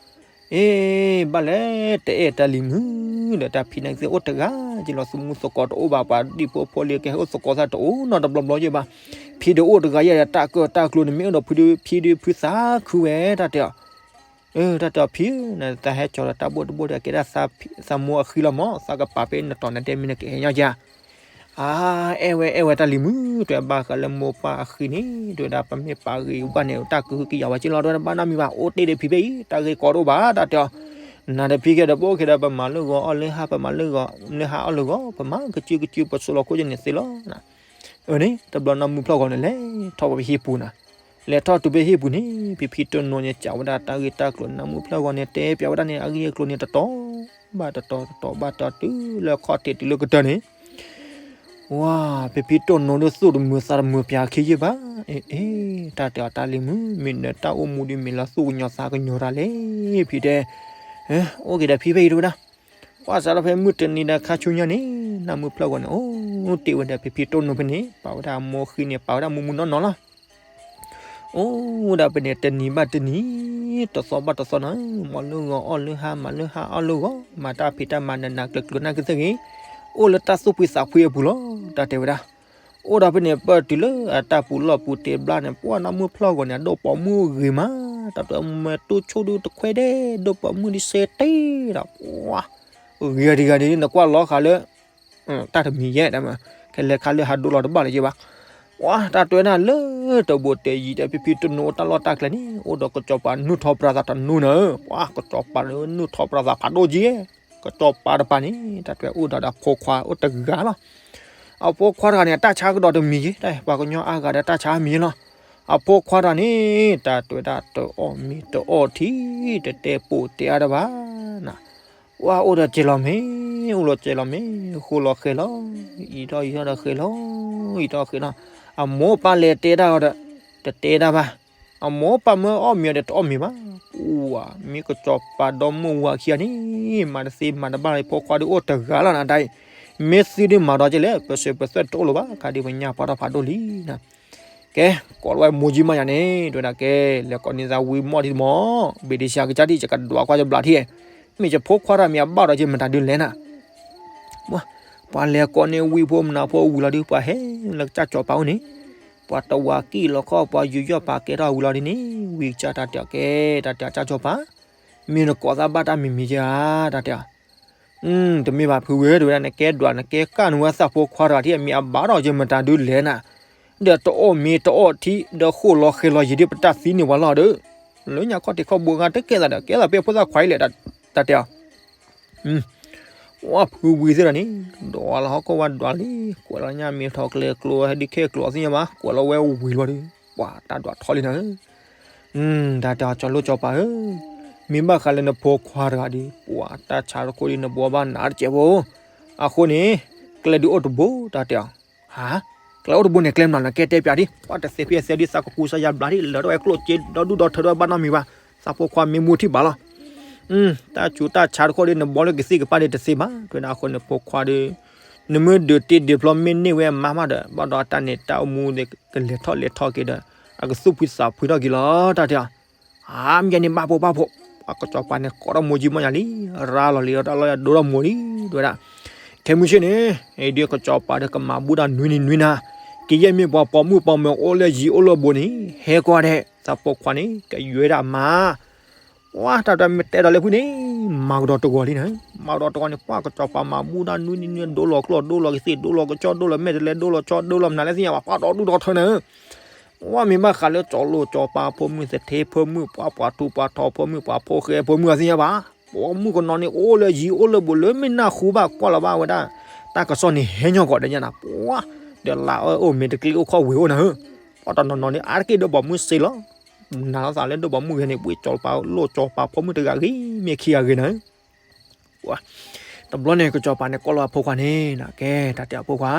အ့ ဘၣ်လဲၣ် တအဲၣ်တၢ်လံၤမုၣ် ဒီးတၢ်ဖံန့ၣ်ကသ့ၣ်အိၣ်တဂၤ က့ၤလီၤသမူသကိးတအိၣ်ဘၣ် ပှၤဒံၣ်ဖိဖိလံၤကဟဲအိၣ်သကိးသးတအိၣ်နီတဘျီဘျီယဲဘၣ် ဖံဒီးအိၣ်တဂၤယဲဒီးတၢ်ကၢၢ်တၢ်ကျိၤန့ၣ် မ့ၢ်အိၣ်ဒီးဖံဒုး ဖံဒုးဖုသးခုဝဲ တၢ်တဲအီၤ တၢ်တဲအီၤဖံဧၢ နသးဟဲကၠီၤဒီးတၢ်ဘိၣ်တဘိၣ်ဒီးကဲဒၣ်သးမိၢ်အဃံလီၤမး သးကပာ်ဖဲနတီၤနဒဲမ့ၢ်နကဟဲညီယၤ အါ အဲၣ်ဝဲအဲၣ်ဝဲတၢ်လံၤမုၣ် တဲဘၣ်ဃးလၢမိၢ်ပၢ်အဃံန့ၣ် တဲဝဲဒၣ်ပမ့ၢ်ပာ်ဂ့ၤဝဲန့ၣ် တၢ်ကဟုကယာ်ဝဲက့လီၤ တဲဝဲဒၣ်ဘၣ်နီတမံၤဘၣ် အိၣ်တ့ၢ်ဒီးဖံဖဲအံၤ တၢ်ဂ့ၢ်ကီတအိၣ်ဘၣ် တၢ်တဲအီၤ နၤဒီးဖံခဲဒီးပအိၣ်ခဲဒီး ပမၤလၢဂီၤအီၣ်လၢဟါ ပမၤလၢဂီၤလၢဟါအီၣ်လၢဂီၤ ပမၤကစုကစု ပစိာ်လီၤခိၣ်ကန့ၣ်သ့လီၤ အန့ၣ် တဘျီနီၢ်မုၢ်ဖျီၣ်ဂီၤန့ၣ် လဲၤထီၣ်ဝဲဖဲဟံၣ်ပူၤနၤ လဲၤထီၣ်တုၤဖဲဟံၣ်ပူၤန့ၣ် ဖံဖံတိၢ်နိန့ၣ် စံးဝဲဒၣ်တၢ်ဂ့ၢ်တၢ်ကျိၤ နီၢ်မုၢ်ဖျီၣ်ဂီၤန့ၣ် တဲပျးဝဲဒၣ်န့ၣ် အဂ့ၢ်အကျိၤန့ၣ် တတီၤဘၣ်တတီၤ တတီၤဘၣ်တတီၤ တုၤလၢခီၣ်ထံးတုၤလၢကတၢၢ်န့ၣ် ဝါ ဖံဖံတိၢ်နိဒီးသူၣ်တမုာ်သးတမုာ်ပျးခံယုၢ်ဘၣ် အ့ အ့ တၢ်တဲအီၤတၢ်လံၤမုၣ် မ့ၢ်နတၢ်အိၣ်မူဒ်မ့ၢ်လၢသူၣ်ကညီၤသးကညီၤတၢ်လဲၣ် ဖံတဲ အိၣ်က့ၤဒီးဖံဖဲအံၤတဝဲဒၣ် ကွၢ်စးထီၣ်ဖဲမုၢ်တနံၤဒီးခါဆူညါန့ၣ် နီၢ်မုၢ်ဖျီၣ်ဂီၤန့ၣ် အိၣ်တ့ၢ်ဝဲဒီးဖံဖံတိၢ်နိဖဲန့ၣ် ပာ်ဝဲဒၣ်အမိၢ်ဃံန့ၣ် ပာ်ဝဲဒၣ်မူးမူးနီၢ်နီၢ်လီၤ အိၣ်ဝဲဒၣ်ဖဲန့ၣ် တနံၤဘၣ်တနံၤ တသီဘၣ်တသီနီၤ မၤလၢဂီၤအီၣ်လၢဟါ မၤလၢဟါအီၣ်လၢဂီၤ မၤတၢ်ဖံးတၢ်မၤနးနးကျၢၤကျၢၤနာ်က့သ့ၣ်ဂ့ၤ အိၣ်လၢတၢ်သူၣ်ဖှံသးဖှံအပူၤလီၤ တၢ်တဲဝဲဒၣ် အိၣ်ဒီးဖဲန့ၣ် ပၢၢ်တုၤလၢအတၢ်ပူၤလီၢ်ပူၤတ့ဘျါန့ၣ် ပှၢ်နီၢ်မုၢ်ဖျီၣ်ဂီၤန့ၣ် အဒိၣ်ပိာ်မုၣ်ဂ့ၤမး တၢ်တဲမဲာ်တူၢ်ဆိၣ်ဒုတခွဲဒဲး ဒိၣ်ပိာ်မုၣ်ဒ်စဲတ့ဒီး ပှၢ် ဂ့ၤဂၤတဂၤန့ၣ် နကွၢ်လီၤဃာ်လၢ တၢ်တမံၤယဲၢ် ခဲလၢာ်ခါလၢဟးဒိၣ်လီၤတဘၣ်လၢၤယဲဘၣ်. ပှၤတၢ်တွဲဒၣ်လၢတဘိးတဲယံၤဒီး ဖံဖံတနိအိၣ်တၢ်လီၢ်တၢ်ကျဲန့ၣ် အိၣ်ဒီးကစီၤပၤနုာ်ထီၣ်ပြၤသးတနူန့ၣ်, ပှၤကစီၤပၤနုာ်ထီၣ်ပြၤသးဖးဒိၣ်က့ၤ, ကစီၤပၤတပၤန့ၣ် တၢ်တွဲအိၣ်ဒီးအဖိခွါအိၣ်တဂၤလီၤ. အဖိခွါတဂၤန့ၣ် အတၢ်ဆါကဒီးတမံၤက့ၤ, တၢ်ပှၤကညီအါဂၤဒီးတၢ်ဆါမံၤလီၤ. အဖိခွါတဂၤန့ၣ် တၢ်တွဲဒၣ်တအီၣ်မ့ၤတအီၣ်ထံ တတဲပိာ်တဲအါတဘၣ်နၤ ပှၤအိၣ်ဒီးစဲၤလီၤမ့ၤ, အိၣ်လီၤစဲၤလီၤမ့ၤ, ဃိလီၤဃဲၤလီၤ, အံၤထီၣ်အံၤထီၣ်ဒီးဃဲၤလီၤ, အံၤထီၣ်ဃဲၤလီၤ, အမိၢ်ပၢ်လဲၤတဲတၢ်အီၤဒီး တတဲတၢ်ဘၣ်, အမိၢ်ပၢ်မၢအီၣ်မ့ၤအီၤဒီးတအီၣ်မ့ၤဘၣ်. ပှၤ မ့ၢ်ကစီၤပၤဒီမုၢ်ဝၤခံဂၤန့ၣ် မၤတသ့မၤတဘၣ်လီၤ ဖိခွါဒုးအိၣ်တဂၤလီၤနၤတၢ်အံၤ, မ့ၢ်သံဒုးမၤဒီးကဲလဲၣ် ပစၢၤပသွဲၣ်တအိၣ်လၢၤဘၣ် ခါဒုးပညၣ်ပှၢ်ထီၣ်ဖးဒိၣ်လံနၤ. ကဲ ကိးလီၤဝဲမိၢ်ကၠံမးယၤန့ၣ် တဲဝဲဒၣ်ကဲ လဲၤကိးန့ၢ်သးဝံမီၢ်ဒံးမီၢ် ဘ့ၣ်ဒ့ဆှးကစၢ်ဒံး ယကဒွးကွၢ်ယဘျးထံၣ်, မ့ၢ်ယဖိခွါတၢ်မ့ၢ်အဘၣ်ဒီးကဲမတၤဒုးလဲၣ်နၤ. ပှၤ ပှၤလဲၤကိးန့ၢ်ဝံဖိမနၤဖိဝံၤလီၤဒုး ပှၤဟဲလၢကစၢ်စီၤပၤအိၣ်န့ၣ်, ပှၤတဝၤကံၣ်လီၤခီ ပှၤယူးယီၣ်ပာ်ကဲထီၣ်ဝံၤလီၤဒုးန့ၣ် ဝံကစၢ်တၢ်တဲအီၤကဲ တၢ်တဲအီၤကၠၢ်စီၤပၤ, မ့ၢ်နကိးသးဘၣ်တၢ်မံၤမံၤကဲဧါ တၢ်တဲအီၤ တမ့ၢ်ဘၣ်ဖုဝံဧၢ တဲဝဲဒၣ် နကဲဒွး နကဲကၣ်နဝဲသးဖိခွါတဂၤထံၣ် မ့ၢ်အဘၣ်ဒီးကဲမတၤဒုးလဲၣ်နၤ, ဒီးတအီၣ်မ့ၤတအီၣ်ထံ ဒီးဃိၣ်လီၤဃဲၤလီၤယံၤဒ်ပတၢ်သံန့ၢ်ပှၤလီၤဒီး, လၢညါခီၣ်ထံးခီၣ်ဘိဂၤတကဲသးဒီး ကဲသးပဲဖိသၣ်ခွါအံၤလဲၣ် တၢ်တဲအီၤ ဝဲဖုဝံသ့ၣ်ဒီးန့ၣ်, ဒွးလီၤဟီၣ်ခိၣ်ဝဲဒွးလံ, ကွဲးလီၤညၣ်မ့ၤထီၣ်ကျဲကျိ ဟဲဒုးခဲကျိအသ့ၣ်ညါဘၣ်, ကွဲးလီၤဝဲဝံၤလီၤဒီး, ပှၤတၢ်ဒွးထီလံနၤဧၢ, တၢ်တဲအီၤ ကၠီၤလိၣ်ကၠီၤပၤဧၢ, မ့ၢ်ဘၣ်ဃးလၢနဖိခွါတဂၤဒီး ပှၤတၢ်ဆါတခိၣ်ဒီး နဘှီဘၣ်နးတစဲးဖိ, အဃိန့ၣ် ကျဲဒုးအိၣ်တဘိ တၢ်တဲအီၤ, ဟါ, ကျဲအိၣ်တဘိန့ၣ် ကျဲမနုၤလဲၣ် ကဲတဲပၠးဒံး, ပှၤတသ့ဖဲအသ့ဒုး သးကကူစါယါဘျးဒံး လၢာ်ထီၣ်ဝဲကျိၣ်စ့ ဒီဒူၣ်ဒီထၢထီၣ်ဝဲဘၣ်နီတမံၤဘၣ်, သးဖိခွါမ့ၢ်မူထံၣ်ဘၣ်လီၤ တၢ်ဆူးတၢ်ဆါတခိၣ်ဒီး နဘှီလၢကသ့ၣ်ကပၤဒီးတသ့ဘၣ်, တဲဝဲဒၣ်အဃိန့ၣ် ဖိခွါဒီး, နမ့ၢ်ဒုးတ့ဒုးဖျီမ့ၢ်န့ၢ်ဝဲအမါမးဒီး ဘၣ်ဒီးတၢ်န့ၣ် တၢ်အိၣ်မူဒီး ကလဲၤထီၣ်လဲၤထီက့ၤဒီး အကသူၣ်ဖှံသးဖှံထီၣ်က့ၤလီၤ တၢ်တဲအီၤ, အါမ့ၢ်ယၤန့ၣ် ဘၣ်ဖိဘၣ်ဖိ, ပှၤကစီၤပၤန့ၣ် ကိးထီၣ်မိၢ်ကၠံမိၢ်ယၤလံ, ရၤလီၤလံ ရၤလီၤယၤဒိၣ်ထီၣ်မိၢ်လံ, တဲဝဲဒၣ်, ခဲမုၢ်ဆ့ၣ်န့ၣ်, အံၤဒုးကစီၤပၤဒီး ကမၤဘူၣ်တၢ်နွံနံၤနွံနၤ, ကယဲၢ်မ့ၢ်ပှၤပိာ်မုၣ်ပိာ်မၢၤအိၣ်လၢယံၤအိၣ်လၢဘူးန့ၣ် ဟဲကွၢ်ဒဲး သးဖိခွါန့ၣ် ကယွဲဒၣ်မါ ပှၤတၢ်တမ့ၢ်တဲဒီးလၢဖုန့ၣ်, မၤကဒီးတဂီၤလံနၤ, မၤကဒီးတဂီၤန့ၣ် ပှၤကစီၤပၤမၤဘူၣ်တၢ်နွံနံၤနွံ ဒိလီၤကျိၣ်ဒိလီၤကသ့ၣ် ဒိလီၤကဆီ ဒိလီၤမဲာ်တလဲ ဒိလီၤဆီ ဒိလီၤမနုၤလဲၣ်သ့ၣ်ညါဘၣ် ပှၤဒီဒူၣ်ဒီထၢနၤဧၢ, ပှၤမ့ၢ်ဘၣ်ဃးလၢကၠီၤလိၣ်ကၠီၤပၤ ဖိမုၣ်သထ့ ဖိမုၣ် ပှၤပှၤထူးပှၤထီ ဖိမုၣ်ပှၤဖိဃဲ ဖိမုၣ်အသ့ၣ်ညါဘၣ်, ပိာ်မုၣ်ကနီၤန့ၣ် အိၣ်လၢယံၤအိၣ်လၢဘူးလၢမ့ၢ်နၢ်ဟူဘၣ်ကွၢ်လီၤဘၣ်ဝဲဒၣ်, တၢ်ကစီၣ်န့ၣ်ဟဲညီကီးဒီးညါနၤ ပှၤ, ဒီးလါအၢအိၣ်မ့ၢ်တကျ့အိၣ်ခီၣ်ဝ့ၤအိၣ်နၤဧၢ, ပှၤတနီၤနီၤန့ၣ် အါတက့ၢ်ဒီးပိာ်မုၣ်စ့လီၤ နာ်လီၤသးလၢဒိၣ်ပိာ်မုၣ်ဂ့ၤန့ၣ် ဝံၣ်ကၠီၤပၤလိၣ်ကၠီၤပၤဖိမုၣ်တဂၤဂ့ၤ မ့ၢ်ခံဂၤဂ့ၤနၤဧၢ, တဘျီန့ၣ် ကစီၤပၤန့ၣ် ကွၢ်လီၤအဖိခွါန့ၣ် ကဲ တၢ်တဲအဖိခွါ,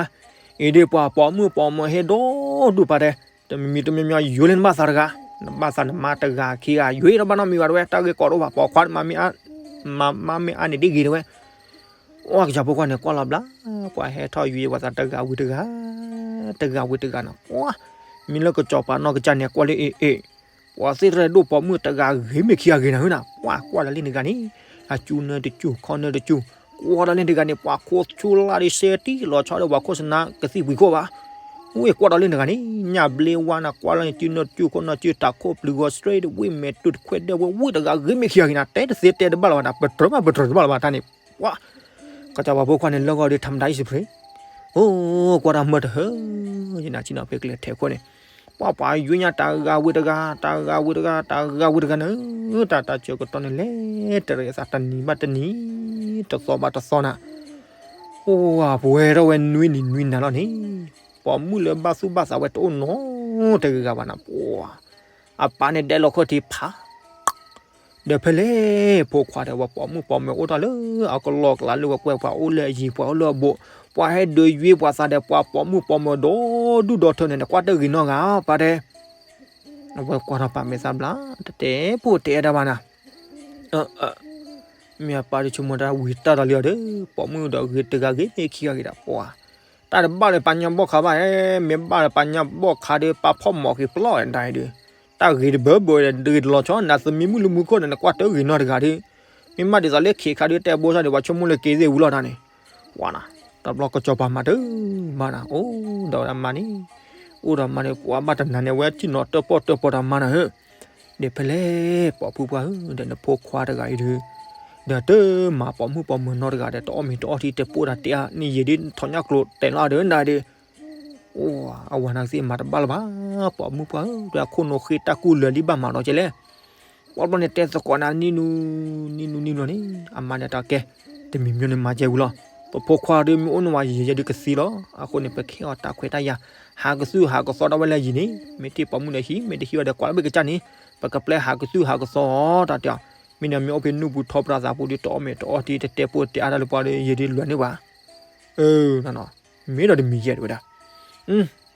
အံၤဒ်ပှၤပိာ်မုၣ်ပိာ်မၢၤဟဲဒီဒူၣ်ပာ်တဲ, တမံၤမံၤတမံၤမံၤယိၤလၢနဘၣ်သးတဂၤ, နဘၣ်သးနမါတဂၤခံဂၤ ယိၤဒီးဘၣ်နီတမံၤဘၣ်တဝဲ တၢ်ဂ့ၢ်ကီးတအိၣ်ဘၣ် ပိာ်ခွါမၤမ့ၢ်အါန့ၣ်ဒ်ဂ့ၤတဝဲ အိၣ်ကစၢ်ဖိခွါန့ၣ် ကွၢ်လီၤဘျါ, ပှၤဟဲထီၣ်ယွၤပှၤသးတဂၤဝံၤတဂၤ, တဂၤဝံၤတဂၤနၤ, ပှၤ, မ့ၢ်လၢကစီၤပၤနီၢ်ကစၢ်န့ၣ် ကွၢ်လၢအ့ၣ်အ့ၣ်, ပှၤသ့ၣ်တဖၣ်ဒိၣ်ပိာ်မုၣ်တဂၤဂ့ၤမ့ၢ်ခံဂၤဂ့ၤနၤဧၢနၤ, ပှၤကွၢ်ဒီးလၢန့ၣ်တဂၤန့ၣ်, အစူနၢတစူ ခီနၢတစူ, ကွၢ်ဒီးလၢန့ၣ်တဂၤန့ၣ် ပှၤခိၣ်ဆူလၢ်ဒီးစဲတံၢ်လီၤဆီဒီးပှၤခိၣ်စနါကသံၣ်ပှံၤခိၣ်ဘၣ်, ဝဲကွၢ်ဒီးလၢန့ၣ်တဂၤန့ၣ် ညၣ်ဘျ့ဝါနၤ ကွၢ်လၢန့ၣ် စုနၢတစု ခိၣ်နၢစု တၢ်ခိၣ်ပျုၤဂီၤ straight ဝံၣ်မဲာ်တူၢ်တခွဲးဒၢဝဲ ဝံၣ်တဂၤဂ့ၤမ့ၢ်ခံဂၤဂ့ၤနၤ တဲတသ့တဲတဘၣ်လၢၤဘၣ်နၤ ပတြၢၤမးပတြၢၤတဘၣ်လၢၤဘၣ်တၢ်န့ၣ်, ပှၤ ကစီၤပၤဖိခွါန့ၣ် လၢဂီၤဒီး ထမဒါ အံၤစဖရ့း, အိ ကွၢ်တၢ်မၢတဟၢ, ယနၤစံၣ်နီၤဖဲကျဲထဲးခိၣ်န့ၣ်, ပှၤပှၤယွၤညါတၢ်ဂၤဝံၤတဂၤ, တၢ်ဂၤဝံၤတဂၤ, တၢ်ဂၤဝံၤတဂၤန့ၣ်, တၢ်တၢ်စၢၤကတီၢ်န့ၣ် လဲၤတရံးအသးတနံၤဘၣ်တနံၤ, တသီဘၣ်တသီနၤ, အိ ပှဲၤထီၣ်ဝဲနွံနံၤနွံနၤလီၤန့ၣ်, ပိာ်မုၣ်လၢဘၣ်သူၣ်ဘၣ်သးဝဲတအိၣ်နီတဂၤဂၤဘၣ်နၤ, ပှၤ အပၢ်န့ၣ်ဒဲးလီၤခီၣ်ထံးဖး ဒီးဖဲလဲၣ် ဖိခွါဒီးဝဲပိာ်မုၣ်ပိာ်မၢၤအိၣ်တၢ်လၢအကလီကလါလၢဝဲကွဲးပှၤအိၣ်လၢအယံၤ ပှၤအိၣ်လၢအဘူး, ပှၤဟဲဒုးယွၤပှၤသးဒီးပှၤပိာ်မုၣ်ပိာ်မၢၤဒီဒူၣ်ဒီထၢန့ၣ် နကွၢ်တၢ်ဂ့ၤနီတဂၤ ပၢ်တဲ, အဝဲကွၢ်ထီၣ်ပၢ်မဲာ်သၣ်ဘျါ, တတဲဖိတတဲတၢ်ဘၣ်နၤ, မ့ၢ်အပၢ်ဒီးဆိကမိၣ်တၢ်ဝံၤတၢ်ဒီးလံအီၤဒီး ပိာ်မုၣ်ဒီးဂ့ၤတဂၤဂ့ၤမ့ၢ်ခံဂၤဂ့ၤဒီးပှၤ တၢ်တဘၣ်လၢပှၤညီဘီၣ်ခါဘၣ်, မ့ၢ်ဘၣ်လၢပှၤညီဘီၣ်ခါဒီး ပၢ်ဖီၣ်မီၤက့ၤပျီၢ်ဒၣ်အံၤဒီး, တၢ်ဂ့ၤတဘၢဘၢဒီး ဂ့ၤတလီၤဆီ နသမံမုၣ်လၢမူခိၣ်န့ၣ် နကွၢ်တၢ်ဂ့ၤနီတဂၤဒီး, မ့ၢ်မးဒ်သိးလၢခံခါဒီး တဲဘိစၢ်ဒီး ပှၤဆိကမိၣ်လၢက့ၤသ့ၣ်ဝံၤလီၤတၢ်န့ၣ်, ဝါနၤ, တဘျီကစီၤပၤမၤတၢ်မၤနၤ, အိၣ်ဒီးမါန့ၣ်, အိၣ်ဒီးမါန့ၣ် ပှၤဘၣ်တနၤန့ၣ် အဝဲထံၣ်နီၤတၢၣ်ပီၣ်တၢၣ်ပီတၢ်မါနၤဧၢ ဒီးဖဲလဲၣ် ပိာ်ဖုပှၢ်ဧၢ, ဒီးနဖိခွါတဂၤအံၤဒီး, ဒီးတမၤပိာ်မုၣ်ပိာ်မၢၤနီတဂၤဒီး တအီၣ်မ့ၤတအီထံ တပိာ်တၢ်တဲအါန့ၢ်ယံာ်ဒ် ထီၣ်ညၣ်ကျိၤတဲာ်လီၤဒီးနၤဒီး, အိ အဝၤနၤကသ့ၣ်မၤတဘၣ်လၢၤဘၣ်, ပိာ်မုၣ်ပှၢ်ဧၢ, ဒီးအခိၣ်နူာ်ဃ့တၢ်ကူၣ်လၢာ်လံဘၣ်မၤဒီးကဲလဲၣ် ပှၤဘျီန့ၣ်တဲသကိးနၤ နံၣ်နူ နံၣ်နူ နံၣ်နူန့ၣ်, အမါန့ၣ်တၢ်ကဲ, တမံၤမံၤန့ၣ်မၤကဲဝံၤလီၤ, ပဖိခွါဒီးမ့ၢ်အိၣ်နီၢ်ဝဲယံာ်ယဲဒုးကသံလီၤ, အဃိန့ၣ် ပကဟ့ၣ်အီၤတၢ်ခွဲးတၢ်ယာ်, ဟးကသုၣ်ဟးကသီဒၣ်ဝဲလၢယံာ်န့ၣ်, မ့ၢ်တ့ၢ်ပိာ်မုၣ်ဒီးဟံး, မ့ၢ်တဟံးဝဲဒီးကွၢ်လၢဘၣ်ကစၢ်န့ၣ်, ပကပျဲဟးကသုၣ်ဟးကသီအီၤတၢ်တဲအီၤ, မ့ၢ်န့ၣ်မ့ၢ်အိၣ်ဖဲနူၢ်ပူၤထီပတၢ်သးပူၤဒီး တအီၣ်မ့ၤတအီထံ တတဲပိာ်တဲအါတၢ်လၢပှၤဒီး ယံာ်ဒုးလွဲန့ၢ်ဘၣ် အၢ နနီၤ, မ့ၢ်ဒီးတမံၤယဲၢ်တဝဲဒၣ်,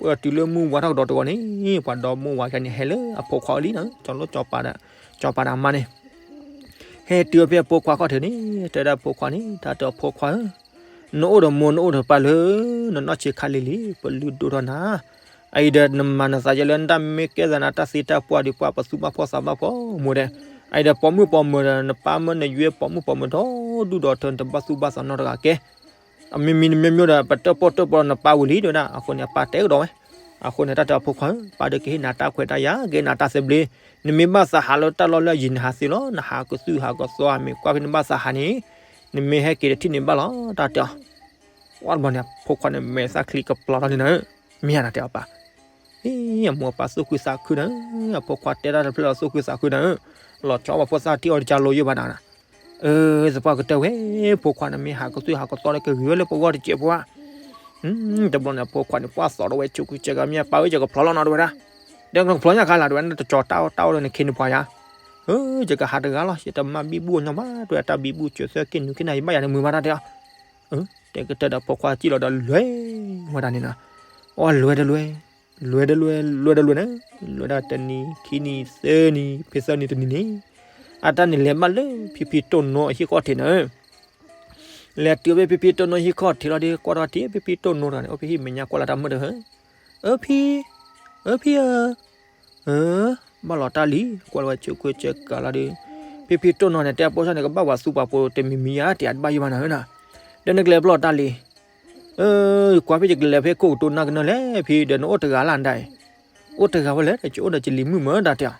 ပှၤတုၤလၢမုၢ်ဝါထီၣ်ကဒီးတဂီၤန့ၣ် ပှၤဒီမါဝၤယါန့ၣ် ဟဲလၢအဖိခွါအအိၣ်လံနီၤ, ကၠီၤလိၣ်ကၠီၤပၤဒီး ကၠီၤပၤဒီးအမါန့ၣ် ဟဲတုၤဖဲအဖိခွါခီၣ်ထံးန့ၣ် တဲဒၣ်ဖိခွါန့ၣ် တၢ်တဲအီၤဖိခွါဧၢ, နအိၣ်ဒီးမိၢ်နအိၣ်ဒီးပၢ်လၢ နနီၢ်ဆံးခါလံၤလံၤ ပလုၢ်ဒိၣ်ထီၣ်နၤ, အအံၤဒီးနမၤနသးယဲလၢနတၢ်မ့ၢ်ကဲသးနၤတၢ်သ့တၢ်ပှၢ်ဒီး ပှၤပသူဘၣ်ဖှီၣ်သးဘၣ်ဖှီၣ်မိၢ်ဒဲး, အအံၤဒီးပိာ်မုၣ်ပိာ်မၢၤဒီး နပၢ်မၢနယွဲပိာ်မုၣ်ပိာ်မၢၤဒီဒူၣ်ဒီထၢ နတဘၣ်သူၣ်ဘၣ်သးနီတဂၤကဲ အမ့မ့ၢ်နမ့ၢ်မ့ၢ်ဒီး ပတၢၣ်ပီၣ်တၢၣ်ပီၣ်နပၢ်ဝံၤလံ တဲဝဲဒၣ်. အဃိန့ၣ် အပၢ်တဲကဒီးဝဲ, အဃိန့ၣ် တၢ်တဲအီၤဖိခွါဧၢ, ပၢ်ဒီးကဟ့ၣ်နၤတၢ်ခွဲးတၢ်ယာ် ကဟ့ၣ်နၤတၢ်သဘျ့, နမ့ၢ်ဘၣ်သးဟးလၢတၢ်လီၢ်လၢအယံၤ နဟးသ့လီၤ, နဟးကသူၣ်ဟးကသီ မ့ၢ်ကွၢ်ဖဲနဘၣ်သးဟးန့ၣ် နမ့ၢ်ဟဲက့ၤတထံၣ်န့ၣ်ဘၣ်လီၤ တၢ်တဲအီၤ. ဝံၤတဘျီန့ၣ် အဖိခွါန့ၣ် မဲာ်သၣ်ချံကပျီထီၣ်လံနၤဧၢ, မ့ၢ်ဧါ တၢ်တဲအီၤပၢ် အ့ အမိၢ်အပၢ်သူၣ်ခုသးခုနၤဧၢ, အဖိခွါတဲတၢ်တဖျၢၣ်လီၤသူၣ်ခုသးခုနၤဧၢ, လီၤဆီဘၣ်ဖိသၣ်ထံၣ်အီၤတကၢလိယိာ်ဘၣ်နၤ, အၢ သပှၢ်ကတၢၢ်ဝဲ, ဖိခွါန့ၣ်မ့ၢ်ဟးကသူၣ်ဟးကသီလၢကဂ့ၤဝဲလၢပဂီၢ်တစဲးဖိဧါ, တဘျီန့ၣ် အဖိခွါန့ၣ် ပှၢ်သီးဒီးဝဲ ဆိးကွံာ်စဲးကမ့ၢ်ပၢ်ဧၢ ယကဖျီလီၤနီၤ တဲဝဲဒၣ်, ဒီးကဖျီညါခါလၢ် တဲဝဲဒၣ် တကၠီၤတၢ်အီၣ်တၢ်အီဒီးနခ့နပှၤယါ, အၢ ယကဟးတဂၤလီၤ ယတမၤဘံဘူညီဘၣ် တဲဝဲ တၢ်ဘံဘူစၢၤသၢက့ၢ်နုာ်က့ၤနၤ ယဘၣ်ယၤန့ၣ်မုာ်ဘၣ်တၢ်တဲအီၤ တဲကတၢၢ်ဒီးဖိခွါစံၣ်လီၤဒီးလွဲၢ်ဝဲဒၣ်န့ၣ်နီၤ, အီလွဲၢ်တလွဲၢ်, လွဲၢ်တလွဲၢ် လွဲၢ်တလွဲၢ်န့ၣ်, လွဲၢ်ဒၣ်တနံၤ ခံနံၤ သၢနံၤ ဖဲသၢနံၤတနံၤန့ၣ်, အတၢ်န့ၣ်လဲၤဘၣ်လၢဖံဖံတိၢ်နိအဟံၣ်ခီၣ်ထံးန့ၣ်, လဲၤတုၤဖဲဖံဖံတိၢ်နိဟံၣ်ခီၣ်ထံးလီၤဒီး ကွၢ်ထီၣ်ထံဖံဖံတိၢ်နိတဂၤန့ၣ် အိၣ်ဖဲဟံၣ်မဲာ်ညါကွၢ်လၢတၢ်မုၢ်တဟၢ, အၢဖံ, အၢဖံဧၢ အၢ, ဘၣ်လီၤတၢ်လံ ကွၢ်လီၤဝဲဆိးကွံာ်စဲးကၤလီၤဒီး, ဖံဖံတိၢ်နိန့ၣ် တဲအပိာ်စၢ်န့ၣ် ကဘၣ်ဝဲသူပှၤဖိတမံၤမံၤယါ တဲအတဘၣ်ယိၣ်ဘၣ်နၤဧၢနၤ, ဒီးနကလဲၤဘၣ်လီၤတၢ်လံ, အၢ, ကွၢ်ဖံယကလဲၤဖဲခိၣ်ကတိၤနၢ်ကနၢလၢဖံဒီး နအိၣ်တဂၤလၢ်ဒၣ်အံၤ, အိၣ်တဂၤဝဲလဲၣ် ယအိၣ်ဒီးယလံၤမုၣ်မၢတၢ်တဲအီၤ,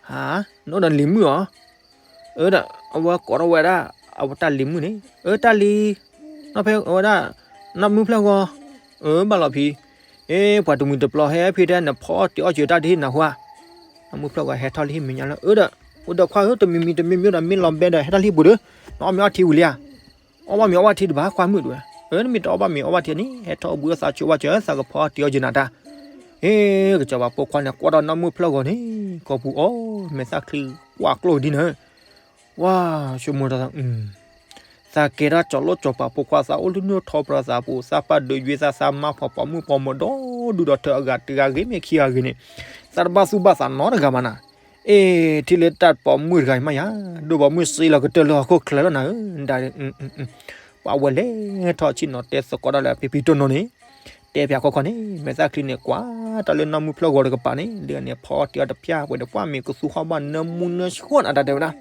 ဟါ, နအိၣ်ဒီးလံၤမုၣ်အီၤ အၢဒီး အဝဲကိးထီၣ်ဝဲဒၣ် အဝဲတၢ်လံၤမုၣ်န့ၣ် အၢတၢ်လံၤ, နီၢ်ဖဲအဝဲဒၣ် နီၢ်မုၢ်ဖျၢၣ်ဂီၤ, အၢဘၣ်လီၤဖံ, အ့ ပှၤတမှံၤတပျီဟဲဖံတဲ နဖီအီၣ်တ့ၤအီၣ်စၢၤတၢ်တဟံၣ်နၤဟူဧါ, နီၢ်မုၢ်ဖျၢၣ်ဂီၤဟဲထီၣ်လၢဟံၣ်မဲာ်ညါလၢ အၢဒီး, အိၣ်ဒီးခွါဧၢ တမံၤမံၤတမံၤမံၤဒီး မ့ၢ်လီၤဘဲဒီး ဟဲထီၣ်လၢဟံၣ်ပူၤဒီး, နအီၣ်မ့ၤအီထံဝံၤလံဧါ, အီၣ်ဘၣ်မ့ၤအီဘၣ်ထံတဘၣ်ခွါမုၣ်တဝဲ, အၢ နမ့ၢ်တအီၣ်ဘၣ်မ့ၤအီဘၣ်ထံန့ၣ် ဟဲထီၣ်အဘှံးအီၣ်သးဆိဘၣ်စၢၤ သးကဖီအီၣ်တ့ၤအီၣ်စၢၤနၤတၢ် အ့ ကစီၤပၤဖိခွါန့ၣ် ကွၢ်ဒီးနီၢ်မုၢ်ဖျၢၣ်ဂီၤန့ၣ် ကိာ်ပူၤအီၣ် မဲာ်သၣ်ချံကွၢ်ကျိၣ်ဒ်န့ၣ်, ဝါ, ဆိကမိၣ်တၢ်, သးကဲထီၣ်ကၠီၤလိၣ်ကၠီၤပၤဖိခွါ သးအိၣ်လၢနုၢ်ထီၣ်ပတြၢၤသးပူၤ သးပၢ်ဒုးယွဲသး သးမါဖှီၣ်ပိာ်မုၣ်ပိာ်မၢၤဒီဒူၣ်ဒီထၢအဂၤတဂၤဂ့ၤ မ့ၢ်ခံဂၤဂ့ၤန့ၣ်, သးတဘၣ်သူၣ်ဘၣ်သးနီတဂၤဘၣ်နၤ, အ့ ထံၣ်လၢတၢ်ပိာ်မုၣ်တဂၤအံၤမးယၤ, ဒိၣ်ပိာ်မုၣ်စ့လီၤကတၢၢ်လၢဟီၣ်ခိၣ်ချၢလီၤနၤဧၢ, ပှၤဝဲလဲၤထီၣ်ဆ့ၣ်နီၤတဲသကိးတၢ်လၢဖံဖံတိၢ်နိန့ၣ်, တဲဖဲခီခီန့ၣ် မဲာ်သၣ်ချံန့ၣ် ကွၢ်တၢ်လၢနီၢ်မုၢ်ဖျၢၣ်ဂီၤတကပၤန့ၣ် ဒ်န့ၣ်ဖီအီၣ်တ့ၤအီၣ်တဖၠၣ်ပှဲၤဒီး ပှၢ်မ့ၤကသူဟီၣ်ဘၣ်နၢမူနၢဆှီနၤတၢ်တဲဝဲဒၣ်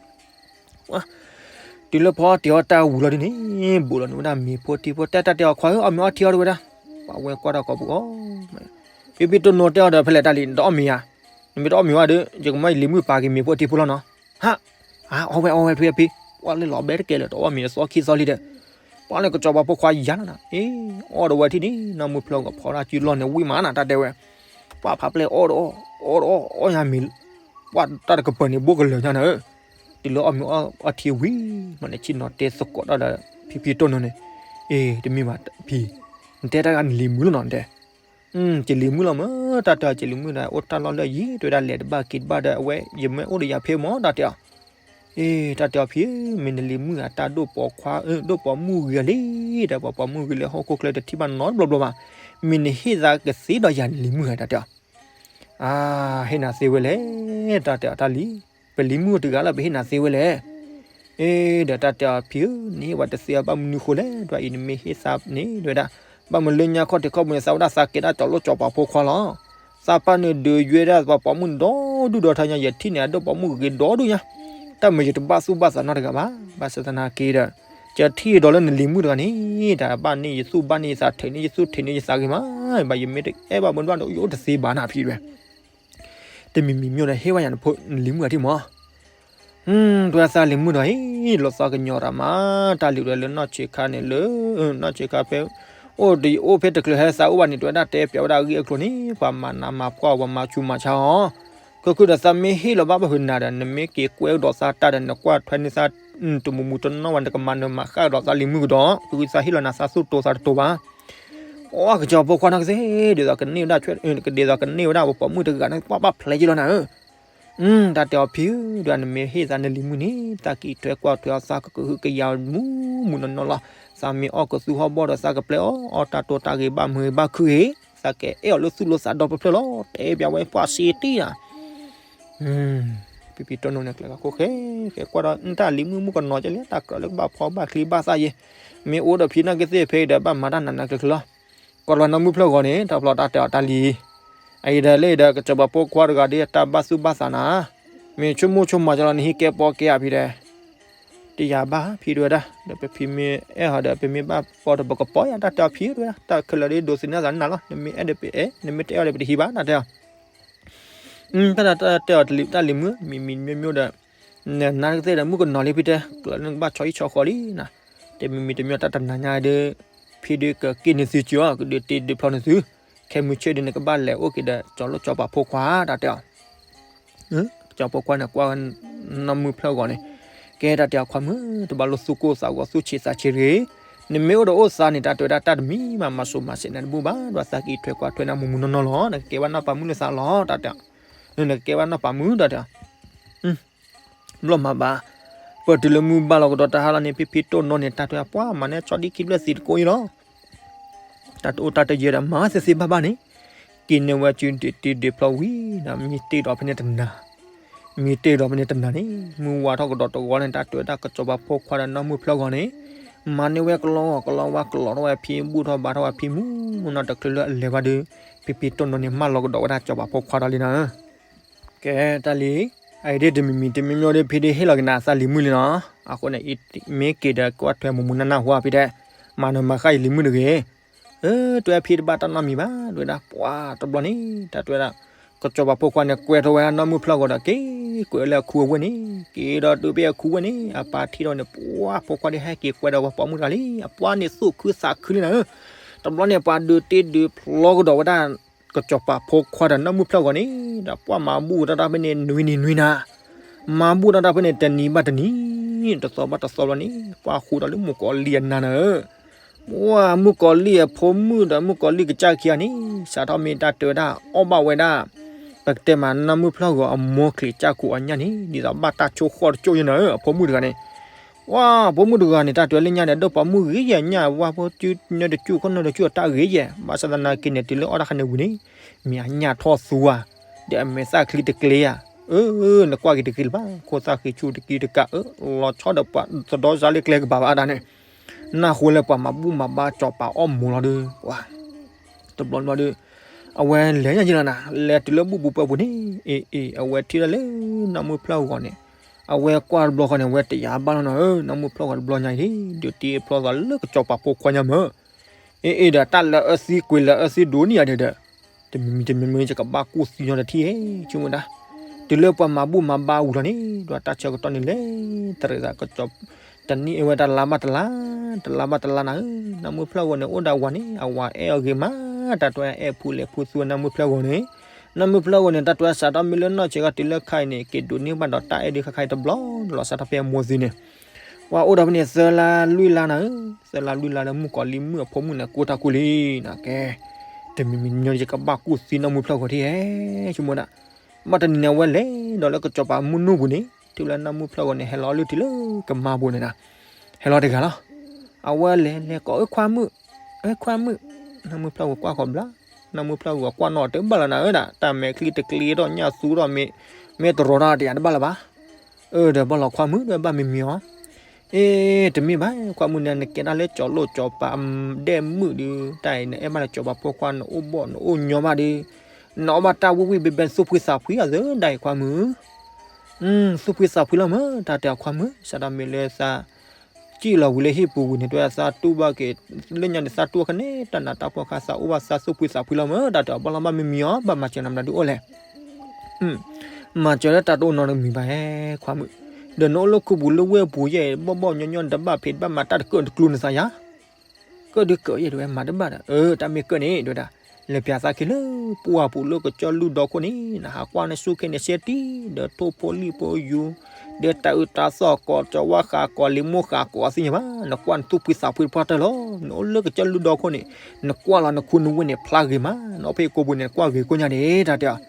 တုၤလၢဖီအီၣ်တ့ၤအီၣ်တၢ်ဝံၤလီၤဒ်န့ၣ် ဘူးလီၤန့ၢ်ဝဲဒၣ်မ့ၤဖိထံဖိ တဲတၢ်တဲအီၤခွါဧၢ အီၣ်မ့ၤအီထံအီၣ်တဝဲဒၣ်, ပှၤဝဲကွၢ်တၢ်ကိာ်ပူၤအီၣ်, ဖံဖံတိၢ်နိတဲအီၤဒီး ဖဲလဲၣ်တၢ်လံ နတအီၣ်မ့ၤဧါ, နမ့ၢ်တအီၣ်မ့ၤဝဲဒီး ယကမၢယလံၤမုၣ်ပာ်က့ၤမ့ၤဖိထံဖိလီၤနီၤ, ဟး, အီၣ်ဝဲအီၣ်ဝဲဖံဖံ, ကွၢ်လၢလီၤဘဲတကဲလၢၤ တအီၣ်မ့ၤအသီခံသီလံဒီး, ပှၤလၢကစီၤပၤဖိခွါယါလီၤနၤ, အ့, အီၣ်တဝဲထံၣ်န့ၣ် နီၢ်မုၢ်ဖျၢၣ်ဂီၤဖီတၢ်စုလီၢ်န့ၣ် ဝံၣ်မးနၤတၢ်တဲဝဲ, ပှၤဖးပျဲၢ်အီၣ်တအီၣ်, အီၣ်တအီၣ် အီၣ်ယါမ့ၤ, ပှၤတၢ်တကပၤန့ၣ် ဘိကလၢာ်ညါနၤဧၢ, တုၤလၢအီၣ်မ့ၤအီထံဝံၤ မးန့ၣ်ဆ့ၣ်နီၤတဲသကိးတၢ်ဒီး ဖံဖံတိၢ်နိန့ၣ်, အ့ တမ့ၢ်ဘၣ်ဖံ, နတဲတၢ်ဂၤနလံၤမုၣ်လီၤနီၤတဲ ကလံၤမုၣ်လီၤမၢ်, တၢ်တဲအီၤကလံၤမုၣ်ဒီး အိၣ်တၢ်လီၢ်လၢအယံၤ တဲဝဲဒၣ်လဲၤတဘၣ်က့ၤတဘၣ်ဒီး အဝဲယမ့ၢ်အိၣ်ဒီးယၤဖဲမၢ် တၢ်တဲအီၤ, အ့ တၢ်တဲအီၤဖံဧၢ, မ့ၢ်နလံၤမုၣ်ဧါ တၢ်ဒိၣ်ပိာ်ခွါ ဒိၣ်ပိာ်မုၣ်ဂ့ၤလံ, ဒီးပိာ်ပိာ်မုၣ်ဂ့ၤလၢဟီၣ်ခိၣ်ချၢတထံၣ်ဘၣ်နီတဘျီဘျီဘၣ်, မ့ၢ်နဟ့ၣ်သးကသ့ဒီးယၤနလံၤမုၣ်ဧါ တၢ်တဲအီၤ အါ, ဟ့ၣ်နၤသ့ဝဲလဲၣ်, တၢ်တဲအီၤတၢ်လံၤ, ပလံၤမုၣ်တဂၤလၢပဟ့ၣ်နၤသ့ဝဲလဲၣ်, အ့ ဒီးတၢ်တဲအီၤဖံဧၢ, နဟ့ၣ်ဝဲတသ့အီၤ ဘၣ်မနုၤဃိလဲၣ်, ဒွးအံၤနမ့ၢ်ဟ့ၣ်သးန့ၣ် တဲဝဲဒၣ်, ဘၣ်မနုၤလၢညါခီၣ်ထံးခီၣ်ဘိန့ၣ် သးဝဲဒၣ်သးကဲဒၣ်ကၠီၤလိၣ်ကၠီၤပၤဖိခွါလီၤ, သးပၢ်န့ၣ်ဒုးယွဲဒၣ်ပှၤပိာ်မုၣ်ဒီဒူၣ်ဒီထၢညါ ယထံၣ်န့ၢ်အဒိၣ်ပိာ်မုၣ်ဂ့ၤဒီဒူၣ်ညါ, တၢ်မ့ၢ်ယတဘၣ်သူၣ်ဘၣ်သးနီတဂၤဘၣ်, ဘၣ်ဆၣ်သနာ်က့ဒီး, ယထံၣ်ဒီးလၢနလံၤမုၣ်တဂၤန့ၣ်, တၢ်ဘၣ်န့ၣ်ယသူၣ်ဘၣ်န့ၣ်ယသး ထဲးန့ၢ်ယသူၣ်ထဲးန့ၢ်ယသးဂ့ၤမး, ဘၣ်ယမ့ၢ်တအဲၣ်ဘၣ်မနုၤဘၣ်ဒီး ယအိၣ်တသ့ဘၣ်နၤဖံဝဲ တမံၤမံၤမ့ၢ်ဒီး ဟ့ၣ်ဘၣ်ယၤနဖိ နလံၤမုၣ်အထံၣ်မး, တွဲသးလံၤမုၣ်ဒီး ဟ့ၣ်လီၤသးကညီၤတၢ်မး, တၢ်လံၤဒီးလၢနီၢ်ဆံးခါန့ၣ်လၢ, နီၢ်ဆံးခါဖဲ, အိၣ်တအိၣ်ဖဲတချုးဟဲသးအိၣ်ဘၣ်န့ၣ် တဲဝဲဒၣ်တဲပျးဝဲဒၣ်အဂ့ၢ်အကျိၤန့ၣ် ပှၤမၤနးမၤဖှီၣ် ပှၤမၤဆူးမၤဆါအီၤ, ခဲခုဒီးသးမ့ၢ်ဟ့ၣ်လီၤဘၣ်ဘၣ်ဖုးနၤဒီး နမ့ၢ်က့ၤကွဲးဒီးသးတၢ်ဒီး နကွၢ်ထွဲန့ၢ်သး, တမူးမူးတနီၣ်ဝဲ နကမၤနၢၤမၤဃၣ်ဒီးသးလံၤမုၣ်ကဒီး, ခဲခုသးဟ့ၣ်လီၤနၤသးသူၣ်တိၤသးတတိၤဘၣ် အကစီၤဖိခွါနီၢ်ကသ့ၣ် ဒ်သိးကန့ၢ်ဝဲဒၣ်, ကဒ်သိးကန့ၢ်ဝဲဒၣ်ပှၤပိာ်မုၣ်တဂၤန့ၣ် ပှၤဘၣ်ဖျဲးက့လီၤနၤဧၢ, တၢ်တဲအီၤဖံဧၢ, ဒီးနမ့ၢ်ဟ့ၣ်သးနလံၤမုၣ်န့ၣ် သးကံၣ်ထွဲကွၢ်ထွဲအီၤ သးကကဟုကယာ်မူးမူးနီၢ်နီၢ်လီၤ, သးမ့ၢ်အီၣ်ကသူဟီၣ်ဘီၣ်ဒီး သးကပျဲအီၣ်အီၣ်တၢ်တိာ်တၢ်ဂ့ၤဘၣ်မုာ်ဘၣ်ခုၣ်ဂ့ၤ သးကအဲၣ်အီၤလၢသူၣ်လၢသးဒီဖျၢၣ်ဖျၢၣ်လီၤ. တဲပၠးဝဲပှၤစ့တံၢ်နၤ ဖံဖံတိၢ်နိန့ၣ် ကျဲၤဃီခိၣ်ဃဲ ဃဲကွၢ်ဒီး တၢ်လံၤမုၣ်မုၣ်ကနီၤကဲလံ တၢ်ကြၢးလၢကဘၣ်ဖီဘၣ်ချံဘၣ်သၣ်ယဲ, မ့ၢ်အိၣ်ဒီးဖံနာ်က့သ့ၣ်ဖဲအံၤဒီး ဘၣ်မၤတၢ်နးနးကျၢၤကျၢၤလီၤ. ကွၢ်လီၤနီၢ်မုၣ်ဖျၢၣ်ဂီၤန့ၣ် တၢ်ဖျီတၢ်တဲအီၤတၢ်လံၤ, အအံၤဒီးလၢအံၤဒီး ကစီၤပၤဖိခွါတဂၤဒီး တၢ်ဘၣ်သူၣ်ဘၣ်သးနၤ, မ့ၢ်ဆိကမိၣ်ဆိကမးကလီၤ နဟံးကဲပီကဲဧါဖံဒီး တယၤဘၣ်ဖံဒဝဲဒၣ် ဒီးပဖံမ့ၢ်အဲၣ်ဟီဒီး ပမ့ၢ်ဘၣ်ပီဒီး ပကပီယၤ တၢ်တဲအီၤဖံဒဝဲဒၣ် တၢ်ခဲလၢာ်ဒ်ဒိးသန့ၤသးနၤလီၤ နမ့ၢ်အဲၣ်ဒီးပအဲၣ် နမ့ၢ်တအဲၣ်ဒီးပတဟံးဘၣ် တၢ်တဲအီၤ တၢ်တဲအီၤတၢ်လံၤမုၣ် မံၤမံၤမ့ၢ်မ့ၢ်ဒီး နနာ်ကသ့ၣ်ဒီး မုၣ်ကနီၤလံဖံတဲ ကျၢၤလၢနကဘၣ်ဆီဟံၣ်ဆီဃီလံနၤ, တမံၤမံၤတမံၤတၢ်တနၤညါဒီး ဖံဒုးကက့ၢ်နသုကၠီ ကဒုးတ့ဒုးဖျီနသု, ခဲမုၢ်ဆ့ၣ်ဒုး နကဘၣ်လဲၤအိၣ်က့ၤဒီး ကၠီၤလိၣ်ကၠီၤပၤဖိခွါ တၢ်တဲအီၤ ကၠီၤဖိခွါန့ၣ် ကွၢ်နီၢ်မုၣ်ဖျၢၣ်ဂီၤန့ၣ်, ကဲတၢ်တဲအီၤခွါမုၣ် တဘၣ်လိၣ်သူၣ်ကိၢ်သးဂီၤသူၣ်ဆံးသးဆံးတဂ့ၤ, နမ့ၢ်အိၣ်ဒီးအိၣ်သးန့ၣ် တၢ်တဲဝဲဒၣ်တၢ်တမံၤမး မၤစိၤမၤစဲးနၤတဘူၣ်ဘၣ် ဒီးသးကအံးထွဲကွၢ်ထွဲနၤမူမူနီၢ်နီၢ်လီၤ နကကဲဘၣ်နီၢ်ပၤမုၣ်လၢသးလီၤ တၢ်တဲအီၤ, နကကဲဘၣ်နီၢ်ပၤမုၣ် တၢ်တဲအီၤ ဘျီၣ်မၤဘၣ်, ပတုၤလၢမုၢ်ဘၣ်လီၤကဒီးတၢ်ဟါလီၤန့ၣ် ဖံဖံတိၢ်နိန့ၣ် တၢ်တဲအီၤပှၤမၤန့ၢ်ဆီဒံၣ်ခံဖျၢၣ်သံတကိးအံၤလီၤ တၢ်တအိၣ်တၢ်တယၢၤဒီး မၤသ့သ့ဘၣ်ဘၣ်န့ၣ်, က့ၤန့ၢ်ဝဲစုဒုးတ့ဒုးဖျီဝံၤဒီး မံတ့ၢ်ဒီးဖဲန့ၣ်တနၤ, မံတ့ၢ်ဒီးဖဲန့ၣ်တနၤန့ၣ် မုၢ်ဝါထီၣ်ကဒီးတဂီၤန့ၣ် တၢ်တဲဝဲဒၣ်ကစီၤပၤဖိခွါဒီးနီၢ်မုၣ်ဖျၢၣ်ဂီၤန့ၣ်, မၤန့ၢ်ဝဲကလီကလီဝါကလီထီၣ်ဝဲဖံ ဘူၣ်ထီၣ်ဘါထီၣ်ဝဲဖံမုၢ်နီၢ်တချုးလၢအလဲၤဘၣ်ဒီး, ဖံဖံတိၢ်နိန့ၣ် မၢလီၤကဒီးဝဲဒၣ်ကစီၤပၤဖိခွါဒီးလံနၤ ကဲတၢ်လံၤ, အအံၤဒ်တမံၤမံၤတမံၤမံၤဒီး ဖံဒုးဟ့ၣ်လီၤက့ၤနၤအသးလံၤမုၣ်လံနီၤ, အဃိန့ၣ် မ့ၢ်က့ၤဒီးကွၢ်ထွဲမူမူနၢ်နၢ်ဟူဧါဖံတဲ, မၤနမၤဃၣ်အံၤလံၤမုၣ်တဂ့ၤ, အၢ တဲဝဲဖံတဘၣ်တၢ်နီတမံၤဘၣ် တဲဝဲဒၣ် ပှၤတဘျီန့ၣ် တၢ်တဲဝဲဒၣ်, ကစီၤပၤဖိခွါန့ၣ် ကွဲထီၣ်ဝဲနီၢ်မုၣ်ဖျၢၣ်ဂီၤဒီး က့ၤကွဲးလၢအခူအဝ့ၢ်န့ၣ်, က့ၤဒီးတုၤဖဲအခူဝ့ၢ်န့ၣ် အပၢ်ထံၣ်ဒီးန့ၣ် ပှၤဖိခွါဒုးဟဲက့ၤကွဲးဒီးဝဲပိာ်မုၣ်တဂၤလံ, အပှၤန့ၣ်သူၣ်ခုသးခုလံနၤဧၢ, တဘျီန့ၣ် ပှၤဒုးတ့ဒုးဖျီကဒီးဝဲဒၣ် ကစီၤပၤဖိခွါဒီးနီၢ်မုၣ်ဖျၢၣ်ဂီၤန့ၣ် ဒီးပှၤမၤဘူၣ်တၢ်တၢ်ဖဲန့ၣ် နွံနံၤနွံနၤ, မၤဘူၣ်တၢ်တၢ်ဖဲန့ၣ် တနံၤဘၣ်တနံၤ, တသီဘၣ်တသီဘျီန့ၣ် ပှၤဃုာ်ဒီးလၢမုၣ်ကီၤလံၢ်အနါနၤဧၢ, ပှၤမုၣ်ကီၤလံၢ်အဖိမုၣ်ဒီးမုၣ်ကီၤလံၢ်ကစၢ်ခံဂၤန့ၣ် စးထီၣ်မ့ၢ်တၢ်တဲဝဲဒၣ် အီၣ်ဘၣ်ဝဲဒၣ် ပကတဲမးနီၢ်မုၣ်ဖျၢၣ်ဂီၤအမိၢ်ချံးကၢ်ခိၣ်အညၣ်န့ၣ် ဒ်သိးဘၣ်တၢ်ဆိၣ်ဃီၣ်တကၠိၣ်ယဲနၤဧၢ, အဖိမုၣ်တဂၤန့ၣ် ပှၤဖိမုၣ်တဂၤန့ၣ် တၢ်တဲလၢညါန့ၣ် ဒိၣ်ပိာ်မုၣ်ဂ့ၤယဲၢ် ညၣ်ဝါဖိနၢတကၠူၣ်ခိၣ်နၢတကၠူၣ်တၢ်ဂ့ၤယဲၢ် ဘၣ်ဆၣ်သနာ်က့န့ၣ် တုၤလၢအီၣ်တၢ်ခါန့ၣ်ဝံၤန့ၣ် မ့ၢ်အညၣ်ထီၣ်သူဧါ, ဒီးအမဲာ်သၣ်ချံတကျ့ဧါ, အၢ နကွၢ်က့ၤတဂ့ၤလၢၤဘၣ် ခိၣ်သၣ်ဃံဆူၣ်တကံတကး အၢ လီၤဆီဒီးပှၤသဒီစါလၢကျဲကဘၣ်ဘၣ်ဒၣ်န့ၣ်, နၢ်ဟူလၢပှၤမၤဘူၣ်မၤဘါစီၤပၤအီၣ်မိၢ်လီၤဒီး ပှၤ တဘျီတဘျီဒီး အဝဲလဲၤညါယံလီၤနၤ လဲၤတုၤလၢဘူၣ်ပူၤပၢပူၤန့ၣ် အ့ အ့ အဝဲထံၣ်ဒၣ်လၢ နီၢ်မုၣ်ဖျၢၣ်ဂီၤန့ၣ် အဝဲကွၢ်တဘျီဃီန့ၣ် အဝဲတယာ်ဘၣ်လီၤနၤဧၢ နီၢ်မုၣ်ဖျၢၣ်ဂီၤတဘျီညါအံၤ ဒုးတ့ဖျီသးလၢကစီၤပၤဖိခွါညါမၢ် အ့ အ့ ဒီးတၢ်လၢအၢသံကွံာ်လၢ အၢသံဒိးန့ၢ်ယၤဒီး တမံၤမံၤတမံၤမံၤ ယကဘၣ်ကူၣ်သံညီတထံၣ် ဆိကမိၣ်ဒၣ် တုၤလၢပှၤမၤဘူၣ်မၤဘါဝံၤလီၤန့ၣ် ဒီးတၢ်ဆၢကတီၢ်န့ၣ်လဲၤ တရံးသးကစီၤ တနံၣ်အဝဲတလါဘၣ်တလါ တလါဘၣ်တလါနၤဧၢ နီၢ်မုၣ်ဖျၢၣ်ဂီၤန့ၣ် အိၣ်ဒီးအဝၤန့ၣ် အဝၤအဲၣ်အီၤဂ့ၤမး တၢ်တဲအဲၣ်ဖူလဲၤဖူသူဝဲနီၢ်မုၣ်ဖျၢၣ်ဂီၤန့ၣ် နီၢ်မုၣ်ဖျၢၣ်ဂီၤန့ၣ် တၢ်တဲစးထီၣ်မ့ၢ်လၢနီၢ်ဆံးခါတုၤလၢခါအံၤန့ၣ် က့ၤဒိးန့ၢ်ဘၣ်ဒီးတၢ်အဲၣ်ဒုးခါခါအံၤတဘျီ လီၤစးထီၣ်ဖဲအမိၢ်သံန့ၣ် ပှၤအိၣ်ဒီးဖဲန့ၣ် သၢလါလွံၢ်လါနၤဧၢ သၢလါလွံၢ်လါလၢမုၣ်ကီၤလံၢ်မုၣ်အဖိမုၣ်န့ၣ် ကိၢ်တၢ်ကူၣ်လံနၤကဲ တမံၤမံၤညီယကဘၣ်ကူၣ်သံနီၢ်မုၣ်ဖျၢၣ်ဂီၤထံၣ်ဟဲ ဆိကမိၣ်ဒၣ် ဘၣ်တနံၤန့ၣ် အဝဲလဲၤဒီးလၢကစီၤပၤမုၢ်နုာ်ပူၤန့ၣ် တုၤလၢနီၢ်မုၣ်ဖျၢၣ်ဂီၤန့ၣ် ဟဲလီၤလၢထံလၢကမါပူၤန့ၣ်နၤ ဟဲလီၤတဂၤလီၤ အဝဲလဲၤလဲၤကိး အခွါမုၣ် အခွါမုၣ် နီၢ်မုၣ်ဖျၢၣ်ဂီၤကွၢ်ဃီၤဘျါ နီၢ်မုၣ်ဖျၢၣ်ဂီၤကွၢ်နီၣ်တဘၣ်လီၤနၤဧၢဒၣ် တၢ်မဲာ်ချံတကျ့ထီၣ်ညၣ်သူထီၣ်မ့ၢ် မ့ၢ်တရီတၢ်တယၤတဘၣ်လၢၤဘၣ် အၢ ဒီးဘၣ်လီၤခွါမုၣ်ဒီးဘၣ်မံၤမံၤအီၤ အ့ တမ့ၢ်ဘၣ် ခွါမုၣ်န့ၣ် နကဲဒၣ်လၢကၠီၤလိၣ်ကၠီၤပၤဒဲၣ်မုၣ်ဒီး တၢ်အံၤနအဲၣ်ဘၣ်လၢကၠီၤပၤဖိခွါ နအိၣ်ဘီၣ်နအိၣ်ညီဘၣ်ဒီး နအီၣ်ဘၣ်တၢ်ဝံၣ်ဝံၣ်ဘဲဘဲသူၣ်ဖှံသးဖှံအသးဒၣ်အံၤခွါမုၣ် သူၣ်ဖှံသးဖှံလီၤမၢ် တၢ်တဲအီၤခွါမုၣ် စးထီၣ်မ့ၢ်လၢသး စံၣ်လီၤဝံၤလၢဟံၣ်ပူၤဝံၤန့ၣ် တဲဝဲသးတူၢ်ဘၣ်က့ၤ လၢညါန့ၣ် သးတူၢ်ခါန့ၣ် တၢ်နးတၢ်ဖှီၣ်ခါ သးအိၣ်ဘၣ်သးသူၣ်ဖှံသးဖှံလီၤမၢ် တၢ်တဲအီၤဘၣ်လီၤဘၣ်မံၤမံၤအီၤ ဘၣ်မၤစၢၤနၤမတၤဒုးအိၣ်လဲၣ် မၤစၢၤလၢတၢ်တအိၣ်နီတမံၤဘၣ်ဟဲ ခွါမုၣ်, ဒီးနအိၣ်လၢခူပူၤလၢဝဲၢ်ပူၤယဲၢ် ဘီၣ်ဘီၣ်ညီညီ နတဘၣ်ဖံးတဘၣ်မၤတၢ်တကၢၢ်တကျူနသးယၤ, ကၢၣ်ဒုးကၢၣ်ယဲၢ်တဲဝဲမၤတဘၣ်ဒီး အၢ တၢ်မ့ၢ်ကၢၣ်န့ၣ် တဲဝဲဒၣ်, လဲၤပျးသးက့ၤလၢပှၢ်ပူၤလၢကစၢၢ်လုၢ်ဒီခိၣ်န့ၣ် နဟးကွၢ်န့ၢ်ဆူၣ်ခဲန့ၣ်စဲတံၢ် ဒီးထိၣ်ဖိလံၣ်ဖိယူၤ ဒီးတၢ်အုးတၢ်သီၣ်ကိး ကၠီဝါဃးကိး လံာ်မိၢ်ဃးကိးသ့ၣ်ညါဘၣ်, နကွၢ်နသူၣ်ဖှံသးဖှံတပှၢ်တၢၢ်လီၤ, နအိၣ်လၢကစၢၢ်လုၢ်ဒီခိၣ်န့ၣ် နကွၢ်လီၤနခူနဝ့ၢ်န့ၣ် ဖျါဂ့ၤမး, နအိၣ်ဖဲကိပူၤန့ၣ် နကွၢ်ဂ့ၤကိညါန့ၣ် တၢ်တဲအီၤ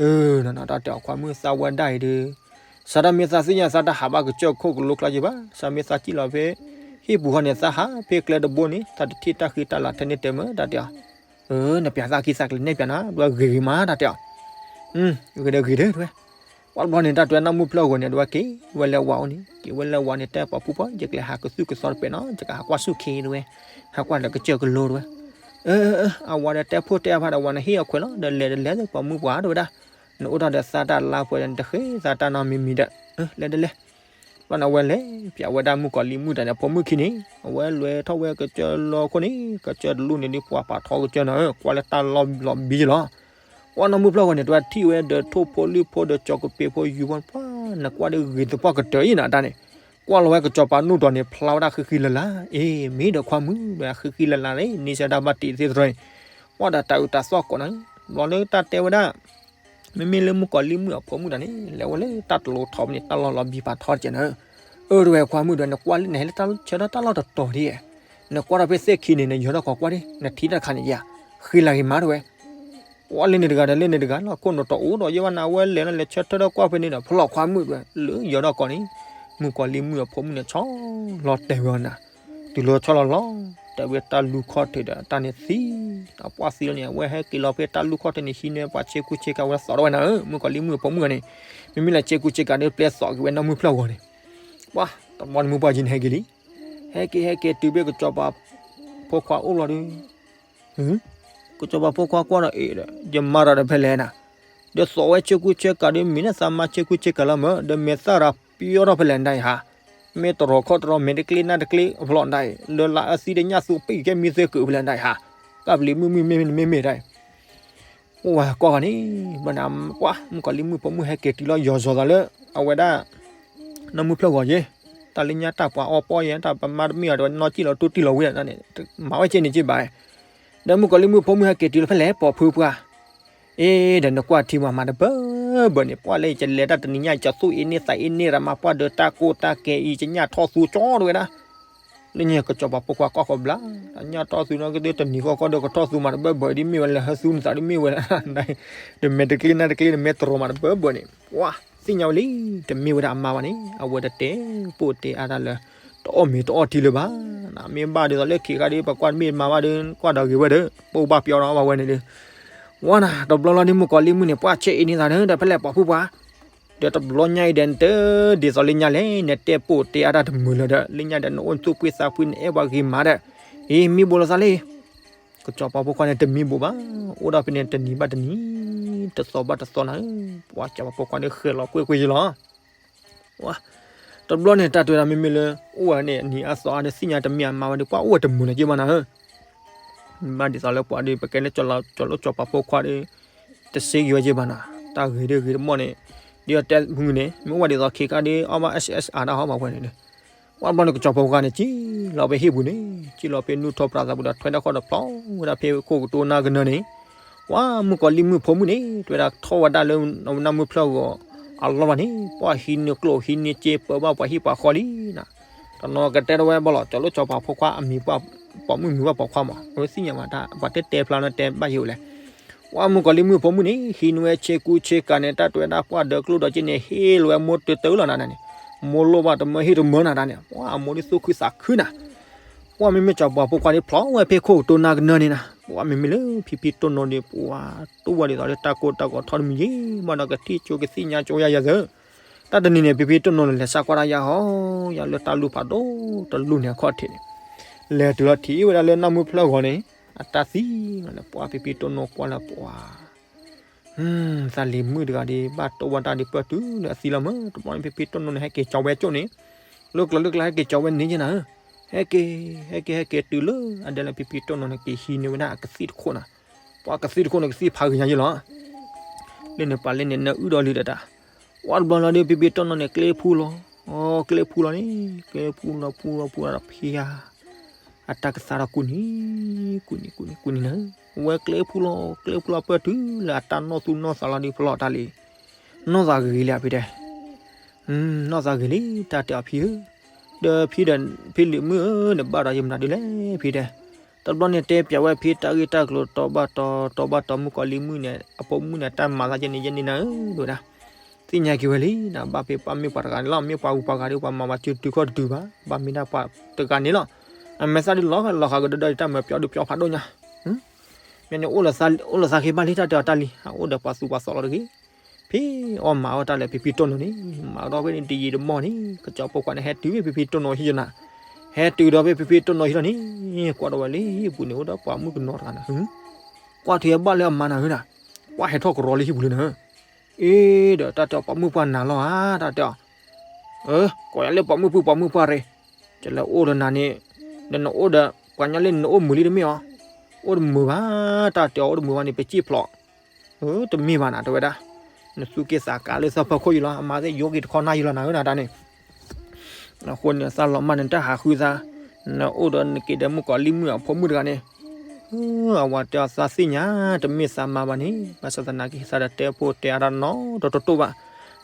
အၢ တၢ်တဲအီၤ ခွါမုၣ်သးဝဲဒၣ်အံၤဒီး စးထီၣ်မ့ၢ်သးသ့ၣ်ညါသးတဟးဘၣ်ကစၢၢ်ခိၣ်ကလိကျါယဲၢ်ဘၣ်, စးမ့ၢ်သးစံၣ်လီၤဖဲ ဟံၣ်ပူၤဃီန့ၣ် သးဟးဖဲကျဲတဘိန့ၣ် သးတထံၣ်တၢ်ဃံတၢ်လၤထဲန့ၣ်တဲမၢ် တၢ်တဲအီၤ နပျးသးခံသးကျဲၤန့ၢ်ပျးနၤ ဒ်ဝဲဂ့ၤဂ့ၤမး တၢ်တဲအီၤ, ဂ့ၤဒီးဂ့ၤဒီး တဲဝဲ. ပှၤတဘျီန့ၣ် တၢ်တဲဝဲနီၢ်မုၢ်ဖျၢၣ်ဂီၤန့ၣ် ဒ်ဝဲက့ၤဝဲလၢဝၤအိၣ်န့ၣ် က့ၤဝဲလၢဝၤန့ၣ် တဲပှၤဖုပှၢ် ယကလဲၤဟးကသုၣ်ကသီတပဲာ်နီၤ ယကဟးကွၢ်ဆူၣ်ခ့ တဲဝဲ, ဟးကွၢ်ဒီးကစၢၢ်ကလိ တဲဝဲ. အၢ အၢ အဝၤဒီးတဲဖိတဲအဖါဒီး ဝၤနဟ့ၣ်အခွဲးလီၤ ဒီးလဲၤတလဲၤ ပှၤမုၣ်ပှၢ် တဲဝဲဒၣ်, နအိၣ်ထီၣ်ဒီးသးတၢ်လါပှဲၤဒီး နတဃ့သးတၢ်နီတမံၤမံၤဒီး လဲၤတလဲၤ. ဘျီန့ၣ် အဝဲလဲၤပျးဝဲဒၣ်မုၣ်ကီၤလံၢ်မုၣ်တဂၤန့ၣ် အဖိမုၣ်ခံန့ၣ် အဝဲလဲၤထီၣ်ဝဲကစၢၢ်လီၢ်ခိၣ်န့ၣ် ကစၢၢ်တလူၢ်န့ၣ် ဒ်ပှၤပာ်ထီကစၢၢ်နီၤဧၢ ကွၢ်လၢတၢ်လီၢ်လီၤဘံလီၤ. ပှၤနီၢ်မုၢ်ဖျၢၣ်ဂီၤန့ၣ် တဝဲထံၣ်ဝဲဒီးထိၣ်ဖိလံၣ်ဖိဒီးကၠီၤကပ့းဖိယူၤဖိ ပှၤနကွၢ်ဒီးဂ့ၤသပှၢ်ကတၢၢ်အံၤနီၤ တၢ်န့ၣ်, ကွၢ်လီၤဝဲကစီၤပၤနူၢ်တီၤန့ၣ် ဖျါဝဲဒၣ်ဃံဃံလၤလၤ, အ့ မ့ၢ်ဒီးခွါမုၣ်ဒီးဃံဃံလၤလၤလံ န့ဆၢတၢ်ဘၣ်တ့ၢ်သ့ၣ်တဖၣ်န့ၣ်, ပှၤဒီးတၢ်အုးတၢ်သီၣ်ကိးနီၤ, ဘျီလၢတၢ်တဲဝဲဒၣ် မ့မ့ၢ်လၢမုၣ်ကီၤလံၢ်မုၣ်အဖိမုၣ်တဂၤန့ၣ် လဲၤဝဲလၢတၢ်တလိၤထီၣ်ဖဲန့ၣ် တၢ်လီၢ်လီၤဘံပာ်ထီတကဲးနီၤ, အၢ တဝဲခွါမုၣ်ဒီး နကွၢ်လၢနဟဲလၢတၢ်ဆၢထၢၣ်တၢ်လီၢ်တတီၤဒ်, နကွၢ်ဒီးဖဲသ့ၣ်ခံန့ၣ် နယီၤထီၣ်ကီးကွၢ်ဒ် နထံတၢ်တခါန့ၣ်ယါ, ဃံလၤဂ့ၤမး တဝဲ ပှၤလၢန့ၣ်တဂၤဒီးလၢန့ၣ်တဂၤ လီၢ်ခိၣ်နတီၤအိၣ်ဒီးယဲဘၣ်နၤ အဝဲလဲၤလီၤလဲၤဆၢထၢၣ်ထီၣ်ကွၢ်ဖဲန့ၣ်ဒီး ဖျီၣ်ခွါမုၣ်တဝဲ လၢယီၤထီၣ်ကီးန့ၣ်, မုၣ်ကီၤလံၢ်မုၣ်အဖိမုၣ်န့ၣ် ဆီလီၤတဲာ်ဝဲအီၤနၤ, တုၤလီၤဆီလီၤလီၤ, တဲဝဲတၢ်လူၢ်ခီၣ်ထံးဒီးတၢ်န့ၣ်သံ, အပှၢ်သံလီၤန့ၣ် အဝဲဟဲက့ၤလီၤဖဲတၢ်လူၢ်ခီၣ်ထံးန့ၣ် ဟံးန့ၢ်ပှၤဆ့ကူဆ့ကၤဝဲသီၣ်ထီၣ်ဝဲနၤဧၢ, မုၣ်ကီၤလံၢ်မုၣ်အဖိမုၣ်န့ၣ်, မ့မ့ၢ်လၢဆ့ကူဆ့ကၤဒီးပျဲသီၣ်က့ၤဝဲနီၢ်မုၢ်ဖျၢၣ်ဂီၤန့ၣ်, ပှၤ တဘျီန့ၣ်မုၢ်ပှၢ်ကံန့ၣ်ဟဲက့ၤလံ, ဟဲက့ၤဟဲက့ၤတုၤဖဲကစီၤပၤဖိခွါအိၣ်လီၤဒီး ကစီၤပၤဖိခွါကွၢ်ဒီးအ့ၣ်ဒီး ယမၤတၢ်ဒီးဖဲလဲၣ်နၤ, ဒီးသီၣ်ဝဲဆ့ကူဆ့ကၤဒီး မ့ၢ်နသးမါဆ့ကူဆ့ကၤလီၤမး ဒီးမဲာ်သၣ်ရၤပျီထီၣ်ဖဲလဲၣ်နတၢ်အံၤဟါ, မ့ၢ်တရီၤခီၣ်တရီၤ မ့ၢ်တကျ့နၢ်တကျ့အဖျီၣ်နတၢ်အံၤ လၢလၢအသံတညၣ်သူပံၣ်ကဲမံသ့ကုာ်ဖဲလဲၣ်နတၢ်အံၤဟါ, ကၢ်ပျံၤမုၢ်မုၢ်မ့မ့ၢ်မ့မ့ၢ်တၢ်အံၤ အိၣ်ဝဲကီၢ်ဂၤန့ၣ်, ဘၣ်နၤ, ပှၤ မုၣ်ကီၤလံၢ်မုၣ်ဖိမုၣ်ဟဲက့ၤတုၤလီၤယီၤစီၤသးလၢ အဝဲဒၣ် နီၢ်မုၢ်ဖျၢၣ်ဂီၤယဲ, တၢ်လၢညါတၢ်ပှၤအီၣ်ပီၢ်ယဲ တၢ်ပမါတမ့ၢ်အီၤတဝဲနီၢ်ကံၣ်လီၤတိၢ်တံၢ်လီၤဝံၤဒၣ်န့ၣ်, မၤဝဲကဲန့ၣ်က့ဘၣ်, ဒီးမုၣ်ကီၤလံၢ်မုၣ်ဖိမုၣ်ဟဲက့ၤတုၤလီၤဖဲလဲၣ်ပိာ်ဖုပှၢ်, အ့ ဒီးနကွၢ်ထံမၤမၤတဘၢဘၢန့ၣ် ပှၤလၢယကလဲၤတၢ်တနံၤညါ ယကသူၣ်အ့န့ၢ်သးအ့န့ၢ်ရၤမၤပှၢ်ဒီးတၢ်ကိၢ်တၢ်ကဲအံၤ ယညၣ်ထီၣ်သူကၠီတဝဲဒၣ် လၢညါကစီၤပၤဖိခွါကီၢ်ဃီဘျါ, ညၣ်ထီၣ်သူနီၢ်ကသ့တနံၤဃီဃီဒီးကထီၣ်သူမၤတဘၢဘၢဒ်မ့ၢ်ဝဲလၢဟၢသူနသးဒ်မ့ၢ်ဝဲလၢ, ဒီးမဲာ်တကျ့နၢ်တကျ့ဒီးမဲာ်တရီၤမၤတဘၢဘၢန့ၣ်, ပှၤသ့ၣ်ညါဝဲလံ, တမ့ၢ်ဝဲဒၣ်အမါဘၣ်န့ၣ် အဝဲတတဲပိာ်တဲအါတၢ်လၢ တအီၣ်မ့ၤတအီၣ်ထံလၢၤဘၣ်, မ့ၢ်ဘၣ်ဒ်သိးလၢခံခါဒီး ပကွၢ်တမ့ၢ်မါဘၣ်ဒီး ကွၢ်ဒီးဂ့ၤဝဲဒီး ပအိၣ်ဘၣ်ပျီနီၤဘၣ်ဝဲန့ၣ်ဒီး ဝါနၤ တဘျီလီၤဒ်မုၣ်ကီၤလံၢ်မုၣ်န့ၣ် ပှၤဆဲးအ့န့ၢ်သးဒီး ဒီးဖဲလဲၣ်ပိာ်ဖုပှၢ်, ဒီးတဘျီညါအံၤဒီး နတဒ်သိးလၢညါလဲၣ် နတဲပိာ်တဲအါတၢ်တမုာ်လၢၤဒီး လၢညါဒီးနအိၣ်သူၣ်ဖှံသးဖှံ နအဲၣ်ပှၤဂ့ၤမးဒီး, အ့ မံဘိးလိာ်သးလံ, ကစီၤပၤဖိခွါန့ၣ် တမံဘိးဘၣ်, အိၣ်ဒၣ်ဖဲန့ၣ်တနံၤဘၣ်တနံၤ, တသီဘၣ်တသီနၤဧၢ, ပှၤကစီၤပၤဖိခွါန့ၣ်ဃဲၤလီၤကွ့ၢ်ကွ့ၢ်ယဲလီၤ တဘျီန့ၣ် တၢ်တဲဝဲဒၣ်မ့မ့ၢ်လၢ အိၣ်ဝဲန့ၣ် အနံၤအါသီအါဒီး သ့ၣ်ညါတမ့ၢ်အမါဝဲဒီး ပှၤအိၣ်ဝဲတမုာ်လၢၤက့ဘၣ်နၤဧၢ, ဘၣ်ဒ်သိးလၢပှၤဒီး ပကဲလၢကၠီၤလိကၠီၤပၤဖိခွါဒီး တစ့ဂ့ၤဝဲက့ဘၣ်နၤ, တၢ်ဂ့ၤဒ်ဂ့ၤတမီၢ်န့ၣ်, ဒ်အတဲမုၢ်န့ၣ် မ့ၢ်အိၣ်ဝဲဒ်သိးခံခါဒီး အီၣ်ဘၣ် S S R တၢ်ဟီဘၣ်ဝဲန့ၣ်ဒီး, ပှၤဘျီန့ၣ်ကစီၤပၤဖိခွါန့ၣ် ကံၣ်လီၤဖဲဟံၣ်ပူၤန့ၣ် ကံၣ်လီၤဖဲနူၢ်ထီၣ်ပြးသးပူၤဒီး ထွဲတၢ်ခီၣ်ဒီးဖျီဝဲဒၣ်ဖဲခိၣ်ကတိၤနၢ်ကနၢန့ၣ်, ပှၤမုၣ်ကီၤလံၢ်မုၣ်ဖိမုၣ်န့ၣ် တဲဝဲဒၣ်ထီၣ်ဝဲဒၣ်လၢနီၢ်မုၢ်ဖျၢၣ်ဂီၤအလီၢ်ဘၣ်န့ၣ် ပှၤဟံးန့ၢ်ကျိၣ်ဟံးန့ၢ်စ့ပၢဘၣ်ပှၤဟံၣ်ပှၤဃီလံနၤ, တနီၤကတဲတဝဲဘၣ်လီၤ ကၠီၤလိကၠီၤပၤဖိခွါအမံၤပှၤပိာ်မုၣ်မံၤပှၤပိာ်ခွါမး အဝဲသ့ၣ်ညါမးတၢ် ပှၤတဲတဲဖျါလၢတဲဘၣ်ယိာ်လဲၣ် ပှၤမုၣ်ကီၤလံၢ်မုၣ်ဖိမုၣ်န့ၣ် ဟံးန့ၢ်ဝဲဆ့ကူဆ့ကၤန့ၣ် တၢ်တဲဝဲဒၣ်ပှၤဒီးကျိၣ်ဒီးစ့န့ၣ် ဟ့ၣ်လီၤဝဲမိၢ်တၢတၢလီၤနၤန့ၣ်, မိၢ်လိၣ်ဘၣ်တမၢဟ့ၣ်တမၢနၤတၢ်န့ၣ် ပှၤအမိၢ်ဒ်သူၣ်ခုသးခုနၤ, ပှၤမ့မ့ၢ်ကၠီၤပၤဖိခွါန့ၣ် ဖျီဝဲဖဲခိၣ်ကတိၤနၢ်ကနၢန့ၣ်နၤ, ပှၤမ့မ့ၢ်လၢဖံဖံတိၢ်နိန့ၣ် ပှၤတိၢ်ဝဲဒ်သိးလၢတၢ်ကိၢ်တၢ်ဂီၤထီတမံၤယံၤ ဘၣ်ဒီးကထံၣ်ကၠိကသ့ၣ်ညါကၠိယါယၤသၢ တၢ်တနံၤန့ၣ် ဖံဖံတိၢ်နိန့ၣ် လဲၤစးကွၢ်တၢ်ယါဟီ ယၤလၢတၢ်လူၢ်ဖးဒိၣ်တလူၢ်န့ၣ်အခီၣ်ထံးန့ၣ်, လဲၤတုၤလီၤထံၣ်ဝဲဒၣ်လၢနီၢ်မုၢ်ဖျၢၣ်ဂီၤန့ၣ် အတၢ်သံလီၤန့ၣ် ပှၤဖံဖံတိၢ်နိကွၢ်လၢပှၤ သးလံၤမုၣ်တဂၤဒီး ဘၣ်တိၢ်ဝဲတၢ်ဒီးပၢၢ်တုၤလၢအသံလီၤမး တဘျီန့ၣ် ဖံဖံတိၢ်နိန့ၣ် ဟဲက့ၤကၠီၤဝဲကၠိန့ၣ်, လၢကျၢၤလၢကျါဟဲက့ၤကၠီၤဝဲန့ၣ်က့နၤဧၢ, ဟဲက့ၤ ဟဲက့ၤဟဲက့ၤတုၤလၢ အဒဲလၢဖံဖံတိၢ်နိန့ၣ် က့ၤဟံးန့ၢ်ဝဲဒၣ်အကသံၣ်တခိၣ်နၤ, ပှၤကသံၣ်တခိၣ်န့ၣ် ကသံၣ်ဖးဂ့ၤညါယဲလီၤ လၢန့ၣ်ပှၤလၢန့ၣ် နအုၣ်ဒီးလံဒီးတၢ်, ပှၤတဘျီလီၤဒီး ဖံဖံတိၢ်နိန့ၣ် ကျဲဖူလီၤ, အိ ကျဲဖူလီၤန့ၣ် ကျဲဖူလီၤဖူလီၤဖူလီၤဒီးဖံဧါ အတၢ်ကသါဒီးကူနံၤ ကူနံၤ ကူနံၤ ကူနံၤနၤ, ဝဲကျဲဖူလီၤ ကျဲဖူလီၤပၢၢ်တုၤလၢအတၢ်နီၢ်သူၣ်နီၢ်သးလီၤဒီးဖျီတၢ်လံ, နီၢ်သးဂ့ၤလံဖံတဲ, နီၢ်သးဂ့ၤလံ တၢ်တဲအီၤဖံဧၢ, ဒီးဖံဒီး ဖံလံၤမုၣ်ဧၢ နဘၣ်ဒီးယမနုၤဒ်လဲၣ်ဖံတဲ, တဘျီန့ၣ်တဲပျးဝဲဖံတၢ်ဂ့ၢ်တၢ်ကျိၤတီဘၣ်တီ တီဘၣ်တီ မုၣ်ကီၤလံၢ်မုၣ်န့ၣ် အပိာ်မုၣ်န့ၣ် တၢ်မၤသးကဲန့ၣ်ယဲန့ၣ်နၤဧၢ ဒိၣ်ဝဲဒၣ် သ့ၣ်ညါက့ၤဝဲလံနၤ, ဘၣ်ဖဲပှၤမ့ၢ်ပှၤတဂၤန့ၣ်လီၤ, မ့ၢ်ပှၤဂုၤပှၤဂၤဒီး ပှၤမၤဝဲစုတုၤခီၣ်တတုၤဘၣ်, ဘၣ်မ့ၢ်ဒၣ်ပှၤတဂၤန့ၣ်လီၤ, အမဲာ်သၣ်ဒ်လီၤဃးလီၤဃးကဒီဒီးတၢ်မၤပျီဒုးပျီဖးဒိၣ်ညါ, မ့ၢ်န့ၣ် အိၣ်လီၤသးဃ့ဘၣ်လံ တၢ်တဲအီၤ တၢ်လံၤ အအိၣ်ဒီးပှၤသူၣ်ပှၤသီလီၤတဂ့ၤ. ဖဲအီၣ်မၤအီၣ်တၢ်လၢဖံဖံတိၢ်နိန့ၣ် မၤကဒီးဖဲန့ၣ်တယံာ်တမီၢ်န့ၣ် ကစီၤပိာ်ခွါန့ၣ်ဟဲတုၤဖဲဖံဖံတိၢ်နိဟံၣ်လီၤန့ၣ်, ဟဲတုၤဒီးဖဲဖံဖံတိၢ်နိဟံၣ်လီၤန့ၣ်, ကွၢ်ဒီးဝဲလၢဟံၣ်ပူၤန့ၣ် အိၣ်ဒီးပှၤမုၣ်ကနီၤတဂၤန့ၣ်, ကွၢ်ထွဲဘၣ်လၢအမါနၤဧၢနၤ, ကွၢ်ဟဲထီၣ်ကရီလၢဟံၣ်ပူၤလၢနၤ အ့ဒီးတၢ်တဲအီၤ ပှၤမုၣ်ပှၢ်နၤလီၤဧါ တၢ်တဲအီၤ, ကိးယၤလၢပှၤမုၣ်ပှၢ်ပှၤမုၣ်ပှၢ်ရ့, ယလဲၤအိၣ်ဒီးနၤန့ၣ်, ဒီးနအိၣ်ဒီး ပှၤညီလၢနအိၣ်မုာ်လံတမ့ၢ်အီၤ, အိၣ်တမုာ်ဘၣ်, တၢ်တဲအီၤ အိၣ်တမုာ်ဘၣ်န့ၣ် ပစံၣ်ဖျိး, တမ့ၢ်ဘၣ်နၤ တဲဝဲဒၣ်, နသူၣ်က့သးကါလၢသးဖီခိၣ်ယံၤလီၤ, အမါသ့ၣ်ယိက့ၤတခီနၢ်ယံၤလီၤနၤဧၢနၤတၢ်န့ၣ် အဃိန့ၣ် သးလီၤမၢ်န့ၣ် တၢ်ဟးဃုသး, နအိၣ်ဒီးနက့ၤဒီးမုၣ်ကီၤလံၢ်မုၣ်အဖိမုၣ်တဂၤန့ၣ်, အဝၤတဲအီၤ သးသ့ၣ်ညါ တမ့ၢ်သးမါဘၣ်န့ၣ်, ဘၣ်ဆၣ်သနာ်က့ သးတတဲဖိတဲအါတၢ်နီတတိၢ်ဘၣ်,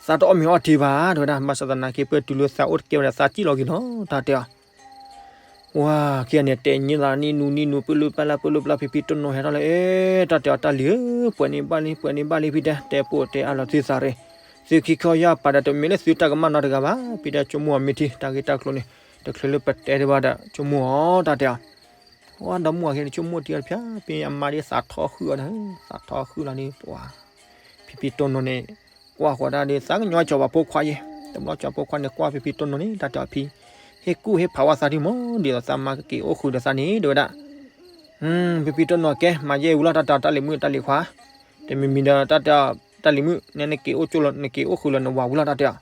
သးတအီၣ်မ့ၤအီထံဘၣ် တဲဝဲဒၣ်, ဘၣ်ဆၣ်သနာ်က့ ပတုၤလၢသးအိၣ်တကဲဝဲဒီး သးစံၣ်လီၤက့ၤလီၤ တၢ်တဲအီၤ ဝၤခံဂၤန့ၣ် တဲနံၤသးနံၤနူနံၤနူ ပ့ၤလူပ့ၤလၢပ့ၤလူပ့ၤလၢ ဖံဖံတိၢ်နိဟဲထီၣ်လၢ အဲ တၢ်တဲအီၤ တၢ်လံၤဧၢ, ပှဲၤန့ၢ်ဘၣ်လံ ပှဲၤန့ၢ်ဘၣ်လံ ဖံတဲ, တဲပိာ်တဲအါလီၤသုသးရ့, သုခံခီယၢ်ပာ်ဒီး တမ့ၢ်လၢသုတၢ်ကမၣ်နီတဂၤဘၣ်, ဖံတဲ ဆိကမိၣ်အီၤမ့ၢ်ထံ တၢ်ဂ့ၢ်တၢ်ကျိၤန့ၣ် တချုးလၢပတဲတဘၣ်ဒီး ဆိကမိၣ်အီၤ တၢ်တဲအီၤ ဝၤဒီမါဝၤခံဂၤန့ၣ် ဆိကမိၣ်တံၢ်အီၤတဖျၢၣ်, ဖဲအမါဒ်သးထီဃုာ်အီၤန့ၣ်, သးထီဃုာ်လီၤန့ၣ် ပှၤ ဖံဖံတိၢ်နိန့ၣ် ကွၢ်ဃီၤဒၣ်ဒီး သးကညီကစီၤပၤဖိခွါယဲ, တဘျီကစီၤပၤဖိခွါန့ၣ် ကွၢ်ဖံဖံတိၢ်နိန့ၣ် တၢ်တဲအီၤ ဖံ, ဟ့ၣ်ကူၣ်ဟ့ၣ်ဖးဝဲသးဒံးမး ဒ်သိးသးမါကက့ၤအိၣ်ဃုာ်ဒီးသးန့ၣ် တဲဝဲဒၣ်, ဖံဖံတိၢ်နိ ကဲ မၤယဲၢ်ဝံၤလီၤ တၢ်တဲအီၤ တၢ်လံၤမုၣ် တၢ်လံၤခွါ, တမံၤမံၤဒီး တၢ်တဲအီၤ တၢ်လံၤမုၣ် နဲနက့ၤအိၣ်ကၠိလီၤ နက့ၤအိၣ်ဃုာ်လီၤနဝၤဝံၤလီၤ တၢ်တဲအီၤ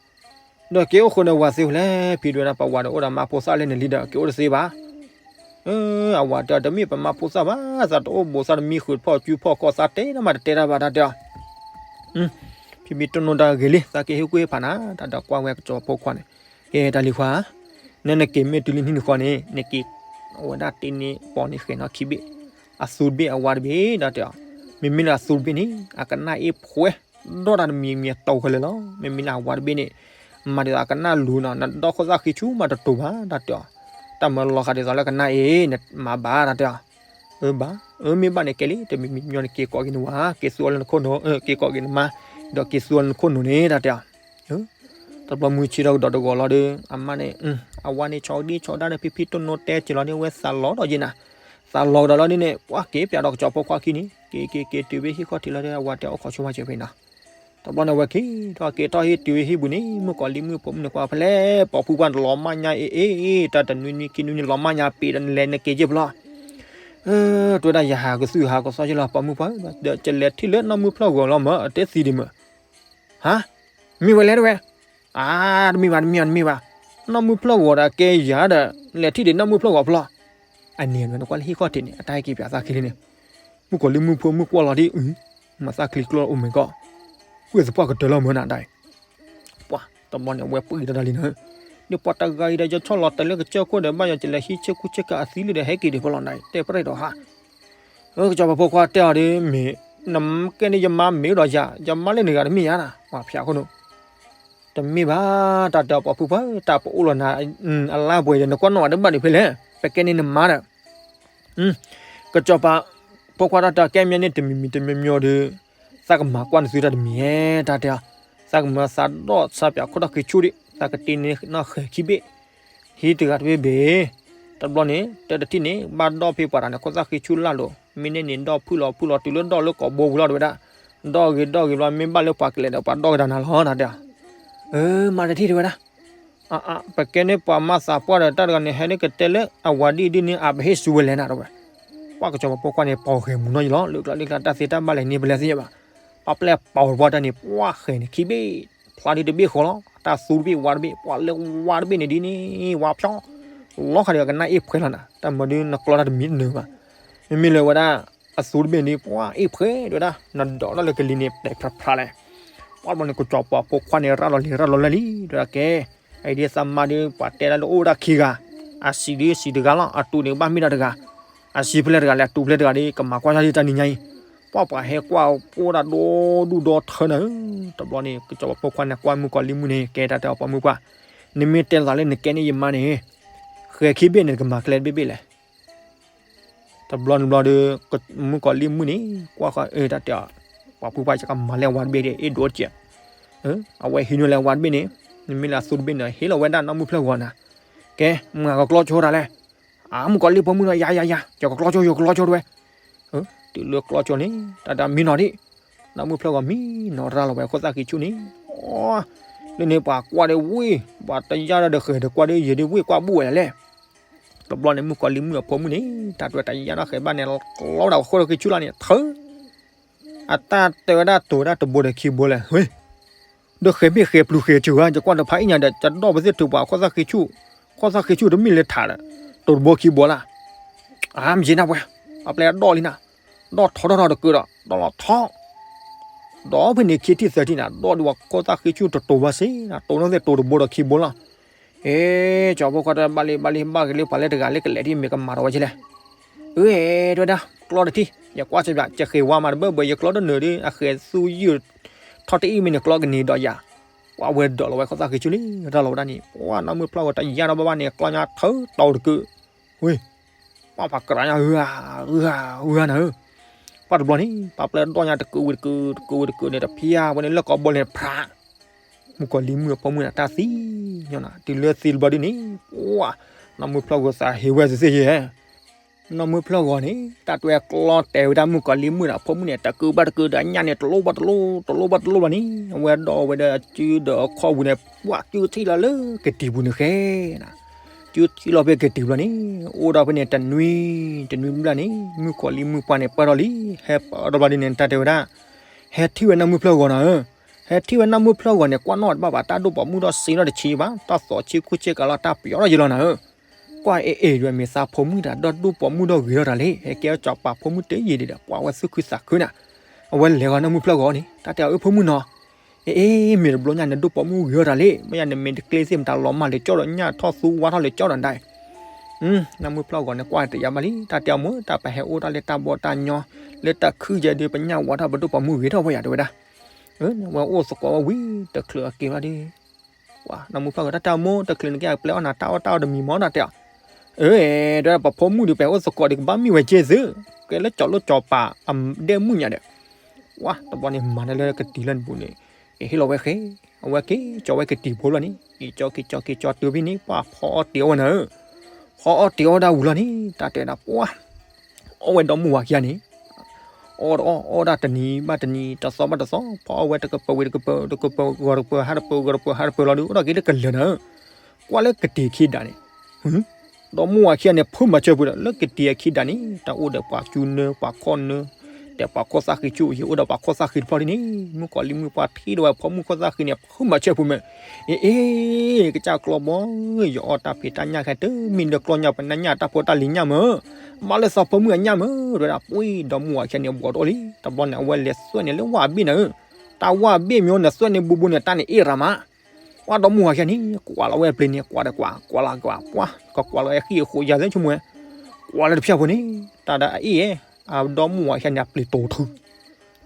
ဒီးက့ၤအိၣ်ဃုာ်နဝၤသ့ဝဲလဲၣ်, ဖံတဲဝဲဒၣ် ပဝၤဒီးအိၣ်ဒီးမါဖိသၣ်လၢနလံၤဒီး က့ၤအိၣ်တသ့ဘၣ်. အဝၤတဲအီၤ တမ့ၢ်ပမါဖိသၣ်ဘၣ်, သးတအိၣ်ဘူးသးတမံဃုာ်ဖီၣ်ကုဖီၣ်ခီၣ် သးတဲတၢ်မးတတဲတၢ်ဘၣ် တၢ်တဲအီၤ. ဖံဖံတိၢ်နိတၢ်ဂ့ၤလံ, သးကဟ့ၣ်ကူၣ်ဟ့ၣ်ဖးနၤ, တၢ်ဒီးကွၢ်ဝဲကစီၤပၤဖိခွါန့ၣ်, ကဲတၢ်လံၤခွါ, နဲနက့ၤမ့ၢ်တုၤလၢနံၣ်နဃီန့ၣ် နက့ၤ အဝဲဒၣ်တ့န့ၢ်ပိာ်န့ၢ်ဃဲၤနီၣ်ခံဘ့ၣ်, အသူတဘ့ၣ်အဝၤတဘ့ၣ် တၢ်တဲအီၤ. မ့မ့ၢ်လၢအသူတဘ့ၣ်န့ၣ် အကနၣ်အ့ၣ်ဖှဲ ဒီးတၢ်တမံၤမံၤအတီၤခဲလၢာ်လီၤ. မ့မ့ၢ်လၢအဝၤတဘ့ၣ်န့ၣ် မၤဒ်သိးအကနၣ်လူၤနီၤ, နဒီခိၣ်သၣ်ဃံဆူၣ်မးတတိၤဘၣ် တၢ်တဲအီၤ. တၢ်မၤလီၤဃာ်ဒ်သိးလၢကနၣ်အ့ၣ် နမၤဘၣ် တၢ်တဲအီၤ. အၢဘၣ်, အၢမ့ၢ်ဘၣ်န့ၣ်ကဲလံ, တမံၤမံၤညီန့ၣ် က့ၤကိးက့ၤနဝၤ, က့ၤသူအီၤလၢနခိၣ်နူာ်, က့ၤကိးက့ၤနမါ, ဒီးက့ၤသူအီၤလၢနခိၣ်နူာ်န့ၣ် တၢ်တဲအီၤ. တဘျီမုၢ်ဆ့ၣ်ထီၣ်ကဒီးတဂီၤလီၤဒီး အမါန့ၣ် အဝၤန့ၣ် ဆီကဒံဆီကဒါဒီး ဖံဖံတိၢ်နိတဲက့ၤလီၤန့ၣ် ဝဲသးလီၤဒီးယဲနၤ, သးလီၤကဒီးလီၤဒ်န့ၣ် ပှၤက့ၤပၠးဒီးကစီၤဖိခွါခံန့ၣ် က့ၤက့ၤက့ၤတုၤဖဲဟံၣ်ခီၣ်ထံးလီၤဒီး အဝၤတဲအီၤ အိၣ်ခိးဆိမးစၢၤဖဲနီၤ. တဘျီန့ၣ် အဝဲက့ၤထီၣ်က့ၤထီၣ်ဟံၣ်တုၤဖဲဟံၣ်ပူၤန့ၣ် မုၣ်ကီၤလံၢ်မုၣ်ဖိမုၣ်န့ၣ် ကွၢ်ဖဲလဲၣ် ပိာ်ဖုပှၢ်န့ၣ် လီၤမၢ်ညါအ့ၣ်အ့ၣ် တၢ်တနွံနွံခံနွံနွံ လီၤမၢ်ညါပ့ၤဒီး နလဲၤနက့ၤယဲၢ်ဖျီ တဲဝဲဒၣ် ယဟးကသုၣ်ဟးကသီယဲၢ်လီၤ ပိာ်မုၣ်ပှၢ်ဧၢ, ဒီးယလဲၤထံၣ်လၢနီၢ်မုၢ်ဖျၢၣ်ဂီၤလီၤမၢ် အတဲသံဒံးမၢ်. ဟါ, မ့ၢ်ဝဲလဲၣ်တဝဲ, အါ, တမ့ၢ်ဘၣ် တမ့ၢ်ဘၣ် တမ့ၢ်ဘၣ်, နီၢ်မုၢ်ဖျၢၣ်ဂီၤဒီးကဲယၤဒီး လဲၤထံၣ်ဒံးနီၢ်မုၢ်ဖျၢၣ်ဂီၤဖျီ, အန့ၣ်နကွၢ်လၢဟံၣ်ခီၣ်ထံးန့ၣ် အတၢ်ဟဲက့ၤပၠးသးခံလံန့ၣ်, မုၣ်ကီၤလံၢ်မုၣ်ဖိမုၣ်ကွၢ်လီၤဒ်အံၤ, မၤသးချံကျိ အိၣ်မ့ၢ်ကီၢ်, ကွံာ်သပှၢ်ကတၢၢ်လီၤမၢ်နၤဒၣ် ပှၤတဘျီန့ၣ် အဝဲပှ့ၤတၢ်တၢ်လံန့ၣ်, ဒ်ပှၤတဂၤအံၤဒီး ယဆီၣ်လီၤတဲာ်လၢကစၢၢ်ခိၣ်ဒီး ဘၣ်ယီၤကလဲၤဟံးဆ့ကူဆ့ကၤအသံလံဒီး ဟဲက့ၤဒံးဖဲလီၤနၤ တဲပရဲၣ်ဒီးဟါ, ကစီၤပၤဖိခွါတဲအီၤဒီး မ့ၢ် နကဲန့ၣ်ယမါမ့ၢ်ဒီးယၤ ယမါလၢနဂၤတမ့ၢ်ယၤနၤ ပှၤဖျါခိၣ်နူာ်, တမ့ၢ်ဘၣ် တၢ်တဲအီၤ ပိာ်ဖုပှၢ် တၢ်ပအိၣ်လီၤနၤ အလါပှဲၤဒီး နကွၢ်နီၣ်ဝဲတဘၣ်ဒံးဖဲလဲၣ် ပကဲန့ၣ်နမါဒီး ကစီၤပၤဖိခွါတၢ်တဲအီၤ ကဲမ့ၢ်န့ၣ် တမံၤမံၤတမံၤမံၤဒီး သးကမၤကွၢ်နသုတၢ်တမံၤဧဲ တၢ်တဲအီၤ, သးကမၤသးဒီၣ်သးပၠးခိၣ်ထီၣ်ခံဆူၣ်ဒီး သးကတ့န့ၢ်နီၣ်ဃဲၤခံဘ့ၣ်, ဟံးတဂၤတဘ့ၣ်ဘ့ၣ်, တဘျီန့ၣ် တၢ်တထံၣ်န့ၣ် ဘၣ်ဒီၣ်ဖဲပှၤတဂၤန့ၣ် ခိၣ်သၣ်ဃံဆူၣ်လၢ်လိၤ, မ့ၢ်န့ၣ်န့ၣ် ဒီၣ်ဖုၣ်လီၤဖုၣ်လီၤတုၤလၢဒီၣ်လၢကိာ်ဘိဝံၤလီၤ တဲဝဲဒၣ်, ဒီၣ်ဂ့ၤဒီၣ်ဂ့ၤဘျီ မ့ၢ်ဘၣ်လၢပှၤကလဲၤဒီး ပှၤဒီၣ်ကဒါနၤလီၤ တၢ်တဲအီၤ, အၢ မၤတထံၣ် တဲဝဲဒၣ် အ ပကဲန့ၣ်ပှၤမၤသးပှၢ်ဒီး တၢ်တဂၤန့ၣ် ဟဲန့ၣ်ကတဲလၢအဝၤဒ်အံၤဒ်န့ၣ် အပဟ့ၣ်စူဝဲလဲၣ်နၤ တဲဝဲ, ပှၤကစီၤပၤဖိခွါန့ၣ် ပိာ်ဃဲၤမူနီၢ်ယံၤလီၤ, လၢကျါလၢကျါ တၢ်သ့တၢ်ဘၣ်လဲၣ်န့ၣ် ပလဲၤသ့ၣ်ညါဘၣ်, ပှၤပျဲၢ်ပိာ်ပှၤတၢ်န့ၣ် ပှၤဃဲၤန့ၣ်ခံဘ့ၣ်, ဖျါဒ်တဘ့ၣ်ဃီလီၤ, တၢ်သူတဘ့ၣ်ဝၤတဘ့ၣ် ပှၤလၢဝၤတဘ့ၣ်န့ၣ်ဒ်န့ၣ် ဝၤဖျီ လီၤခါဒီးကနၣ်အ့ၣ်ဖှဲလီၤနၤ, တၢ်မၤဒ်နကျီတၢ်တမံၤတနၢၤဘၣ်, မ့မ့ၢ်လၢဝဲဒၣ် အသူတဘ့ၣ်န့ၣ် ပှၤအ့ၣ်ဖှဲ တဲဝဲဒၣ် နဒိးထီၣ်လၢကလံၤန့ၣ် တဲဖျါဖျါလဲၣ်, ပှၤတဘျီန့ၣ် ကစီၤပၤဖိခွါန့ၣ် ရၤလီၤလံၤရၤလီၤလၢ်လံ တဲဝဲဒၣ်ကဲ, အအံၤဒ်သးမါဒ် ပှၤတဲဒၣ်လၢအိၣ်ဝဲဒၣ်ခံဂၤ, အစံးဒ်စံးတဂၤလီၤ, အတူးန့ၣ်ဘၣ်မ့ၢ်ဒၣ်တဂၤ, အစံးဖဲလဲၣ်တဂၤလဲၣ် အတူးဖဲလဲၣ်တဂၤဒ် ကမၤကွၢ်ယၤဒ်တၢ်နံၤညါအံၤ, ပှၤပှၤဟဲကွၢ်အိၣ်ဒၣ်ဒိၣ်ဒူၣ်ဒီထၢနၤဧၢ, တဘျီန့ၣ် ကစီၤပၤဖိခွါန့ၣ် ကွၢ်မုၣ်ကီၤလံၢ်မုၣ်န့ၣ် ကဲတၢ်တဲအီၤ ပိာ်မုၣ်ပှၢ်, နမ့ၢ်တဲသးလၢနကဲန့ၣ်ယမါန့ၣ် ဃဲၤခံဘ့ၣ်န့ၣ် နကမၤကျဲတဘ့ၣ်ဘ့ၣ်လဲၣ် တဘျီန့ၣ်ဘျီဒီး မုၣ်ကီၤလံၢ်မုၣ်န့ၣ် ကွၢ်ဃီ အၢ တၢ်တဲအီၤ, ပှၤဖုပှၢ် ယကမၤလၢအဝၤတဘ့ၣ်ဒီး အ့ၣ်ဒိးတကဲး, အဝဲဟံးန့ၢ်လၢအဝၤတဘ့ၣ်န့ၣ်, နမ့ၢ်လၢအသူတဘ့ၣ်န့ၣ် ဟ့ၣ်လီၤဝဲဒၣ်နီၢ်မုၢ်ဖျၢၣ်ဂီၤနၤ, ကဲ မုၢ်ဂၤကကျီဆိတၢ်လဲၣ်, အါ မုၣ်ကီၤလံၢ်ပိာ်မုၣ်နီၤ ယၤယၤယၤ ယကကျီဆိ ယကကျီဆိတဝဲ, အၢ တုၤလၢကျီကၠိန့ၣ် တၢ်တဲမံနီၤဒံး, နီၢ်မုၣ်ဖျၢၣ်ဂီၤမံနီၤရၤလီၤဝဲခိၣ်သၣ်ဃံဆူၣ်န့ၣ်, အိ, လၢန့ၣ်ပှၤကွၢ်ဒီးဝံၣ်, ပှၤတယၢ်ဒီးဃဲၤဒီးကွၢ်ဒီးယဲၤဒ်ဝံၣ်ကွၢ်ဘူၣ်ဝဲလဲၣ်. တဘျီန့ၣ် မုၣ်ကီၤလံၢ်မုၣ်အဖိမုၣ်န့ၣ် တၢ်တဲတယၢ်နီၣ်ဃဲၤဘၣ်န့ၣ် ကျီဝဲဒၣ်ခိၣ်သၣ်ဃံဆူၣ်လီၤန့ၣ် ထၢ အတၢ်တဲဝဲဒၣ်တိၤဝဲဒၣ်တဘိဒီးခံဘိလဲၣ်, ဟ့, ဒီးဃဲၤဘ့ၣ်ဃဲၤပျုၤဃဲၤစၢၤဧါ, ယကွၢ်တဖၣ်အံၤညါဒီး ယဒီၣ်ပသ့ၣ်ထုးပှၤခိၣ်သၣ်ဃံဆူၣ်, ခိၣ်သၣ်ဃံဆူၣ်တမ့ၢ်လၢထးဒီး တိၤတဘိခံဘိလၢ်. အါ မ့ၢ်ယဲနၢ်ပှဲၤ, ပှၤပျဲဒီၣ်လံနၤ, ဒီၣ်ထီၣ်ထီၣ်ထီၣ်တကုာ်ဒီး ဒီၣ်လီၤထီၣ် ဒီးဖဲန့ၣ်ခံထံၣ်သၢထံၣ်န့ၣ် ဒီၣ်ဒုးဝဲခိၣ်သၣ်ဃံဆူၣ်တတိၤဘၣ်စ့ၢ်, တိၤနီၣ်သ့ၣ်တိၤတဘိဒီးခံဘိလီၤ. အ့, ကၠီဖိခွါတဘၣ်လံ ဘၣ်လံ ဘၣ်ဂ့ၤလၢပှၤလၢတဂၤလၢကလဲၤထံၣ်မ့ၢ်ကမၤထီၣ်ဝဲကလဲၣ်. အ့, တဲဝဲဒၣ် ကျီတထံၣ်, ယကွၢ်စ့ၢ်ဘၣ် ယဃ့ဝါမးတဘၢဘၢ ယကျီတနၢၤဒီး အဃဲၤသူယုၢ်ထီၣ်တအံၤမ့ၢ်န့ၣ် ကျီကန့ၢ်ဒီးယၤ, ပှၤဝဲဒိးလီၤဝဲခိၣ်သၣ်ဃံဆူၣ်လံ ရၤလီၤဝဲဒၣ်န့ၣ် ပှၤနီၢ်မုၣ်ဖျၢၣ်ဂီၤတယၢ်ဒီးဘၣ်ဘၣ်န့ၣ် ကျီညါထၢတီၤတကုာ်, ဝ့ၢ် ပှၤပှၤကြၤညါ ဂုၤဂုၤ ဂုၤဂုၤနၤဧၢ, ပှၤတဘျီန့ၣ် ပှၤပျဲဒီၣ်ညါတကုာ်ဝံၤတကုာ် တကုာ်ဝံၤတကုာ်န့ၣ် တဖျါဝဲန့ၣ်လၢကိာ်ဘိလဲၤဖျါ မုၣ်ကီၤလံၢ်မုၣ်အဖိမုၣ်န့ၣ် တၢ်သံညါနၤ တုၤလၢသံတဘျီဒ်န့ၣ်, ပှၤ နီၢ်မုၣ်ဖျၢၣ်ဂီၤသးဟ့ဝဲသ့ၣ်သ့ၣ်ယဲ, နီၢ်မုၣ်ဖျၢၣ်ဂီၤန့ၣ် တၢ်တဲကျီတဲဝဲဒၣ်မုၣ်ကီၤလံၢ်မုၣ်ဒီးအဖိမုၣ်န့ၣ် တကုာ်ဘၣ်တကုာ်ဒီးအညၣ်န့ၣ် တလိၣ်ဘၣ်တလိၣ် တလိၣ်ဘၣ်တလိၣ်လီၤန့ၣ် အဝဲဒီးဝဲဒီးအစုဒီးအခီၣ်ပူၤန့ၣ် ပှၤစုထံၣ်လီၤလၢကတံၤပူၤန့ၣ်ဃဲနၤ, စုထံၣ်လီၤဖဲကတံၤဘျီန့ၣ် အိၣ်ဒီးဖဲန့ၣ်တနွံ တနွံဘျီန့ၣ် မုၣ်ကီၤလံၢ်မုၣ်ပှၢ်န့ၣ်ပၢၢ်ထီၣ်လံ, ဟဲပၢၢ်ထီၣ်ဘျီဒ်န့ၣ် တၢ်တဲဝဲဒၣ် ဟဲထံၣ်ဝဲနီၢ်မုၣ်ဖျၢၣ်ဂီၤနၤဧၢ, ဟဲထံၣ်ဝဲနီၢ်မုၣ်ဖျၢၣ်ဂီၤန့ၣ် ကွၢ်နီၣ်တဘၣ်ဘၣ် တၢ်ဒိၣ်ပိာ်မုၣ်ဒီးစ့နီၣ်တဆံဘၣ် တၢ်သီးဆ့ကူဆ့ကၤလီၤ တၢ်ပယီၤထီၣ်ယဲလီၤနၤဧၢ, ကွၢ်အ့ၣ်အ့ၣ် ယွၤမ့ၢ်သးဖိမုၣ်တၢ်ဒီးဒိၣ်ပိာ်မုၣ်ဒီးဂ့ၤထီၣ်တၢ်လံ ဟဲကဲထီၣ်စီၤပၤဖိမုၣ်တယံာ်ဒံးဒီး ပှၤဝဲသူၣ်ခုသးခုနၤ, အဝဲလဲၤဂီၤနီၢ်မုၣ်ဖျၢၣ်ဂီၤန့ၣ် တၢ်တဲအီၤအၢဖိမုၣ်နီၤ အ့ၣ်အ့ၣ် မ့ၢ်တဘျီညါန့ၣ် ဒိၣ်ပိာ်မုၣ်ဂ့ၤထီၣ်တၢ်လံ, မ့ၢ်ယၤန့ၣ်မ့ၢ်တကျ့သ့ၣ်မတၤလီၤမၢ်လၢကၠီဒီးညၣ်ထီၣ်သူဝါထီၣ်လၢကၠီဒီးဒၣ်, နီၢ်မုၣ်ဖျၢၣ်ဂီၤန့ၣ် ကွၢ်တယၤဘၣ်လံ တၢ်တဲအီၤမ့ၢ် တၢ်ပဟဲအိၣ်တၢ်လၢတၢ်ဘီတၢ်ညီ လၢတၢ်ခုၣ်ယဲဒုး ပညၣ်ဝါထီၣ်ပဒိၣ်ပိာ်မုၣ်ဂ့ၤထီၣ်ဖိယၤတဲဝဲဒၣ်, ဝဲအိၣ်သကိးဝဲဝံၤ တချုးအက့ၤဘၣ်ဒီး နီၢ်မုၣ်ဖျၢၣ်ဂီၤ တၢ်တဲအီၤမ့ၢ် တချုးန့ၣ်က့ၤ အပျဲအီၣ်နၤတၢ်အီၣ်တၢ်အီတမံၤမ့ၢ်နၤတဲအီၤ, အ့ၣ် တဲဝဲဒၣ် ပဖိမုၣ်ဒုး ပဟဲအိၣ်သကိးဒုး ကဘၣ်မ့ၢ်ဝဲက့ၤသု, ကဲလၢကၠီၤလိၣ်ကၠီၤပၤအဒဲမုၣ်ညါဒီး, ဝါ တဘျီန့ၣ် မၤတၢ်လၢကတံၤလၢနပူၤန့ၣ်, အ့ၣ်ဟ့ၣ်လီၤဝဲဃဲ, အဝဲက့ၤကၠီၤဝဲကတံၤဖိလီၤန့ၣ် က့ၤကၠီၤက့ၤကၠီၤက့ၤကၠီၤတုၤဖဲန့ၣ် ပှၤဖီအီၣ်တ့ၤအီၣ်ဝဲနၤဧၢ, ဖီအီၣ်တ့ၤအီၣ်ဝဲဒၣ်ဝံၤလီၤန့ၣ် တၢ်တဲဝဲဒၣ်ပှၤ အီၣ်ဝဲဒီမါဝၤခံဂၤန့ၣ်, အီၣ်တအီၣ် အီၣ်ဒၣ်တနံၤဘၣ်တနံၤ တသီဘၣ်တသီ ဖီအီၣ်ဝဲတကပၤဝံၤတကပၤ တကပၤဂီၤတကပၤ ဟါတပၤဂီၤတပၤ ဟါတပၤလီၤဒုး အိၣ်ဒီးက့ၤလၢကလၢၤနၤဧၢ, ကွၢ်လၢကတံၤခံဒးန့ၣ်, ဒီမါဝၤခံဂၤန့ၣ် ဖုမၤဆၢပူၤဒီး လၢကတံၤအခံဒးန့ၣ် တၢ်အိၣ်ဒီးပှၤကၠူနၢ ပှၤခီၣ်နၢ ဒီးပှၤခိၣ်သၣ်ဃံဆူၣ် ယအိၣ်ဒီးပှၤခိၣ်သၣ်ဃံတဖျၢၣ်ဒ်န့ၣ် မုၣ်ကီၤလံၢ်မုၣ်ပှၢ်ထံၣ်ဒီးဝဲဖိမုၣ်ခိၣ်သၣ်ဃံန့ၣ် ဖုမၤဆၢပူၤမ့ၢ်, အ့ၣ် အ့ၣ် ကစၢ်ကျီဘီ ယအီၣ်တၢ်ဖံးတၢ်ညၣ်ခဲ တမ့ၢ်လၢကျီညါပနၢ်ညၣ်တၢ်ဖိတၢ်လံၤညၣ်မ့ၢ်, ဘၣ်လၢသးဖိမုၣ်အညၣ်မ့ၢ် တဲဝဲဒၣ် ပှၤဒီမါဝၤခံဂၤန့ၣ် ဘီၣ်တအိၣ်လံ တဘျီန့ၣ် အဝဲလဲၤသွဲၣ်န့ၣ်လၢဝၣ်ဘ့ၣ်နၤဧၢ, တၢ်ဝၣ်ဘ့ၣ်မ့ၢ်အိၣ်န့ၣ် သွဲၣ်န့ၣ်ဘူးဘူးန့ၣ် တၢ်န့ၣ်အ့ၣ်ရၤမး ပှၤဒီမါဝၤခံဂၤန့ၣ် ကွၢ်လီၤဝဲပျ့ၤန့ၣ် ကွၢ်ဒီးကွၢ် ကွၢ်လီၤကွၢ် ပှၤ ကကွၢ်လီၤဝဲဃံၣ်အဃိယၤလၢဆိကမိၣ်ဝဲ, ကွၢ်လၢတဖျၢၣ်ဖိန့ၣ် တၢ်ဒၣ်အအ့ၣ်ဧဲ, အဒီမါဝၤခံဂၤန့ၣ် အပျ့ၤတိၤထု,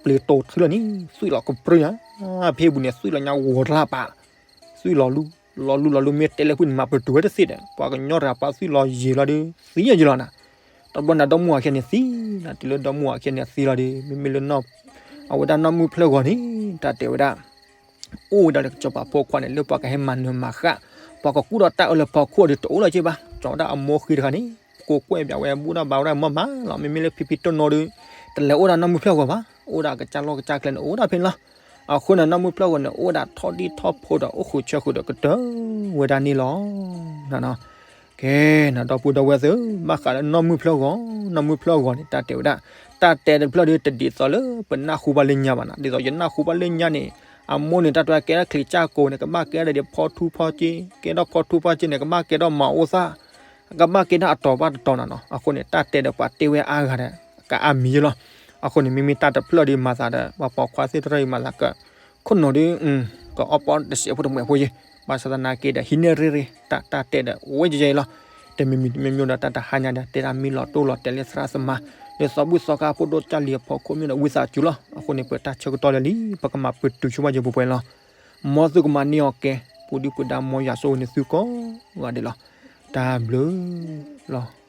ပျ့ၤတိၤထုလီၤန့ၣ် သွံၣ်လီၤကပြၢနၤ, ဖဲဘူးန့ၣ် သွံၣ်လီၤညါဂီၤတလၢ်ပာ်, သွံၣ်လီၤလူ, လီၤလူလီၤလူ မ့ၢ်တဲလၢဖုန့ၣ် မၤပတုာ်ဝဲတသ့ဒီး ပှၤကညီတဂၤပှၤသွံၣ်လီၤယံာ်လီၤဒီး သံယံာ်လီၤနၤ, တဘျီန့ၣ် ဒီမါဝၤခံဂၤန့ၣ်သံနၤ တုၤလၢဒီမါဝၤခံဂၤန့ၣ်သံလီၤဒီး မ့မ့ၢ်လၢ အဝဲဒၣ်နီၢ်မုၣ်ဖျၢၣ်ဂီၤန့ၣ် တၢ်တဲဝဲဒၣ် အိၣ်ဝဲဒၣ်လၢကစီၤပၤဖိခွါန့ၣ် လၢပှၤကဟဲမၤနၢၤမၤဃၣ်, ပှၤကကူၣ်ဒီးတၢ်အၢလၢဖီခိၣ်ဒီးတအိၣ်လၢၤက့ဘၣ်, ကၠီဒၣ်အမိၢ်ဃံတဂၤန့ၣ် ကိးကွဲၢ်ဘၣ်ဝဲ ဘူၣ်ဒၣ်ဘါဝဲဒၣ်မီၢ်မးလီၤ, မ့မ့ၢ်လၢဖံဖံတိၢ်နီၢ်ဒီး တလဲၤအိၣ်ဒၣ်နီၢ်မုၣ်ဖျၢၣ်ဂီၤဘၣ်, အိၣ်ဒၣ်ကစၢ်လီၢ်ကစၢ်ကျဲန့ၣ် အိၣ်ဒၣ်ဖဲန့ၣ်လီၤ. အဃိန့ၣ် နီၢ်မုၣ်ဖျၢၣ်ဂီၤန့ၣ် အိၣ်ဒၣ်ထီၣ်ဒံၣ်ထီၣ်ဖိဒီး အိၣ်ဃုာ်ဆၢဃုာ်ဒီးကတၢၢ်ဝဲဒၣ်န့ၣ်လီၤ. ကဲ နဒီပုၢ်ဒီဝဲၢ်သ့ၣ်ဧၢ, ဘၣ်ဃးလၢနီၢ်မုၣ်ဖျၢၣ်ဂီၤ, နီၢ်မုၣ်ဖျၢၣ်ဂီၤန့ၣ် တၢ်တဲဝဲဒၣ်, တၢ်တဲတဖျၢၣ်ဒီး တဒ်သိးလၢပနၢ်ဟူဘၣ်လၢညါဘၣ်နီၤ, ဒ်သိးယနၢ်ဟူဘၣ်လၢညါန့ၣ်, အမိၢ်န့ၣ် တၢ်တဲကဲထီၣ်ချံးကၠၢ်ကိၤန့ၣ် ကဘၣ်ကဲထီၣ်ဒီးဖီထူဖီက့, ကဲထီၣ်ဖီထူဖီက့န့ၣ် ကဘၣ်ကဲထီၣ်မၤအိၣ်သၣ်, ကဘၣ်ကဲထီၣ်အတီၤဘၣ်တတီၤနီၤနီၤ, အဃိန့ၣ် တၢ်တဲဒီးပှၤတဲဝဲအါဂၤဒီး ကအါမံၤယဲလီၤ. အဃိန့ၣ် မ့မ့ၢ်တၢ်တဖျၢၣ်ဒီးမၤသးဒီး ပှၤပိာ်ခွါသ့ၣ်တဖၣ်အံၤမၤသးက ခိၣ်နူာ်ဒီး ကအီၣ်ပီတစဲးဖိတမှဲးဖိယဲ, ဘၣ်ဆၣ်သနာ်က့ဒီး ဟံးန့ၢ်ရ့ရ့ တၢ်တၢ်တဲဒီး ဝဲယဲယဲလီၤ. တမံၤမံၤတမံၤမံၤဒီး တၢ်တဟါညါဒီး တဲတၢ်မံလီၤတိၢ်လီၤတဲာ်လၢသရၣ်သမါ, လၢသီဘူၣ်သီခါဖိဒိၣ်ကၢ်လံၤအဖီခိၣ်မ့ၢ်ဒီး ဝံသးစူၤလီၤ. အဃိန့ၣ် ပတၢ်ဆၢကတီၢ်လၢလံ ပကမၤပတုာ်ဆိဘၣ်ယဲပှဲၤပှဲၤလီၤ. မ်သုကမၤန့ၢ်အီၤကဲ, ပူၤဒုၣ်ပူၤဒါ မ်ယွၤဆိၣ်ဂ့ၤန့ၢ်သုကိးဂၤဒဲးလီၤ. တၢ်ဘျုးလီၤ.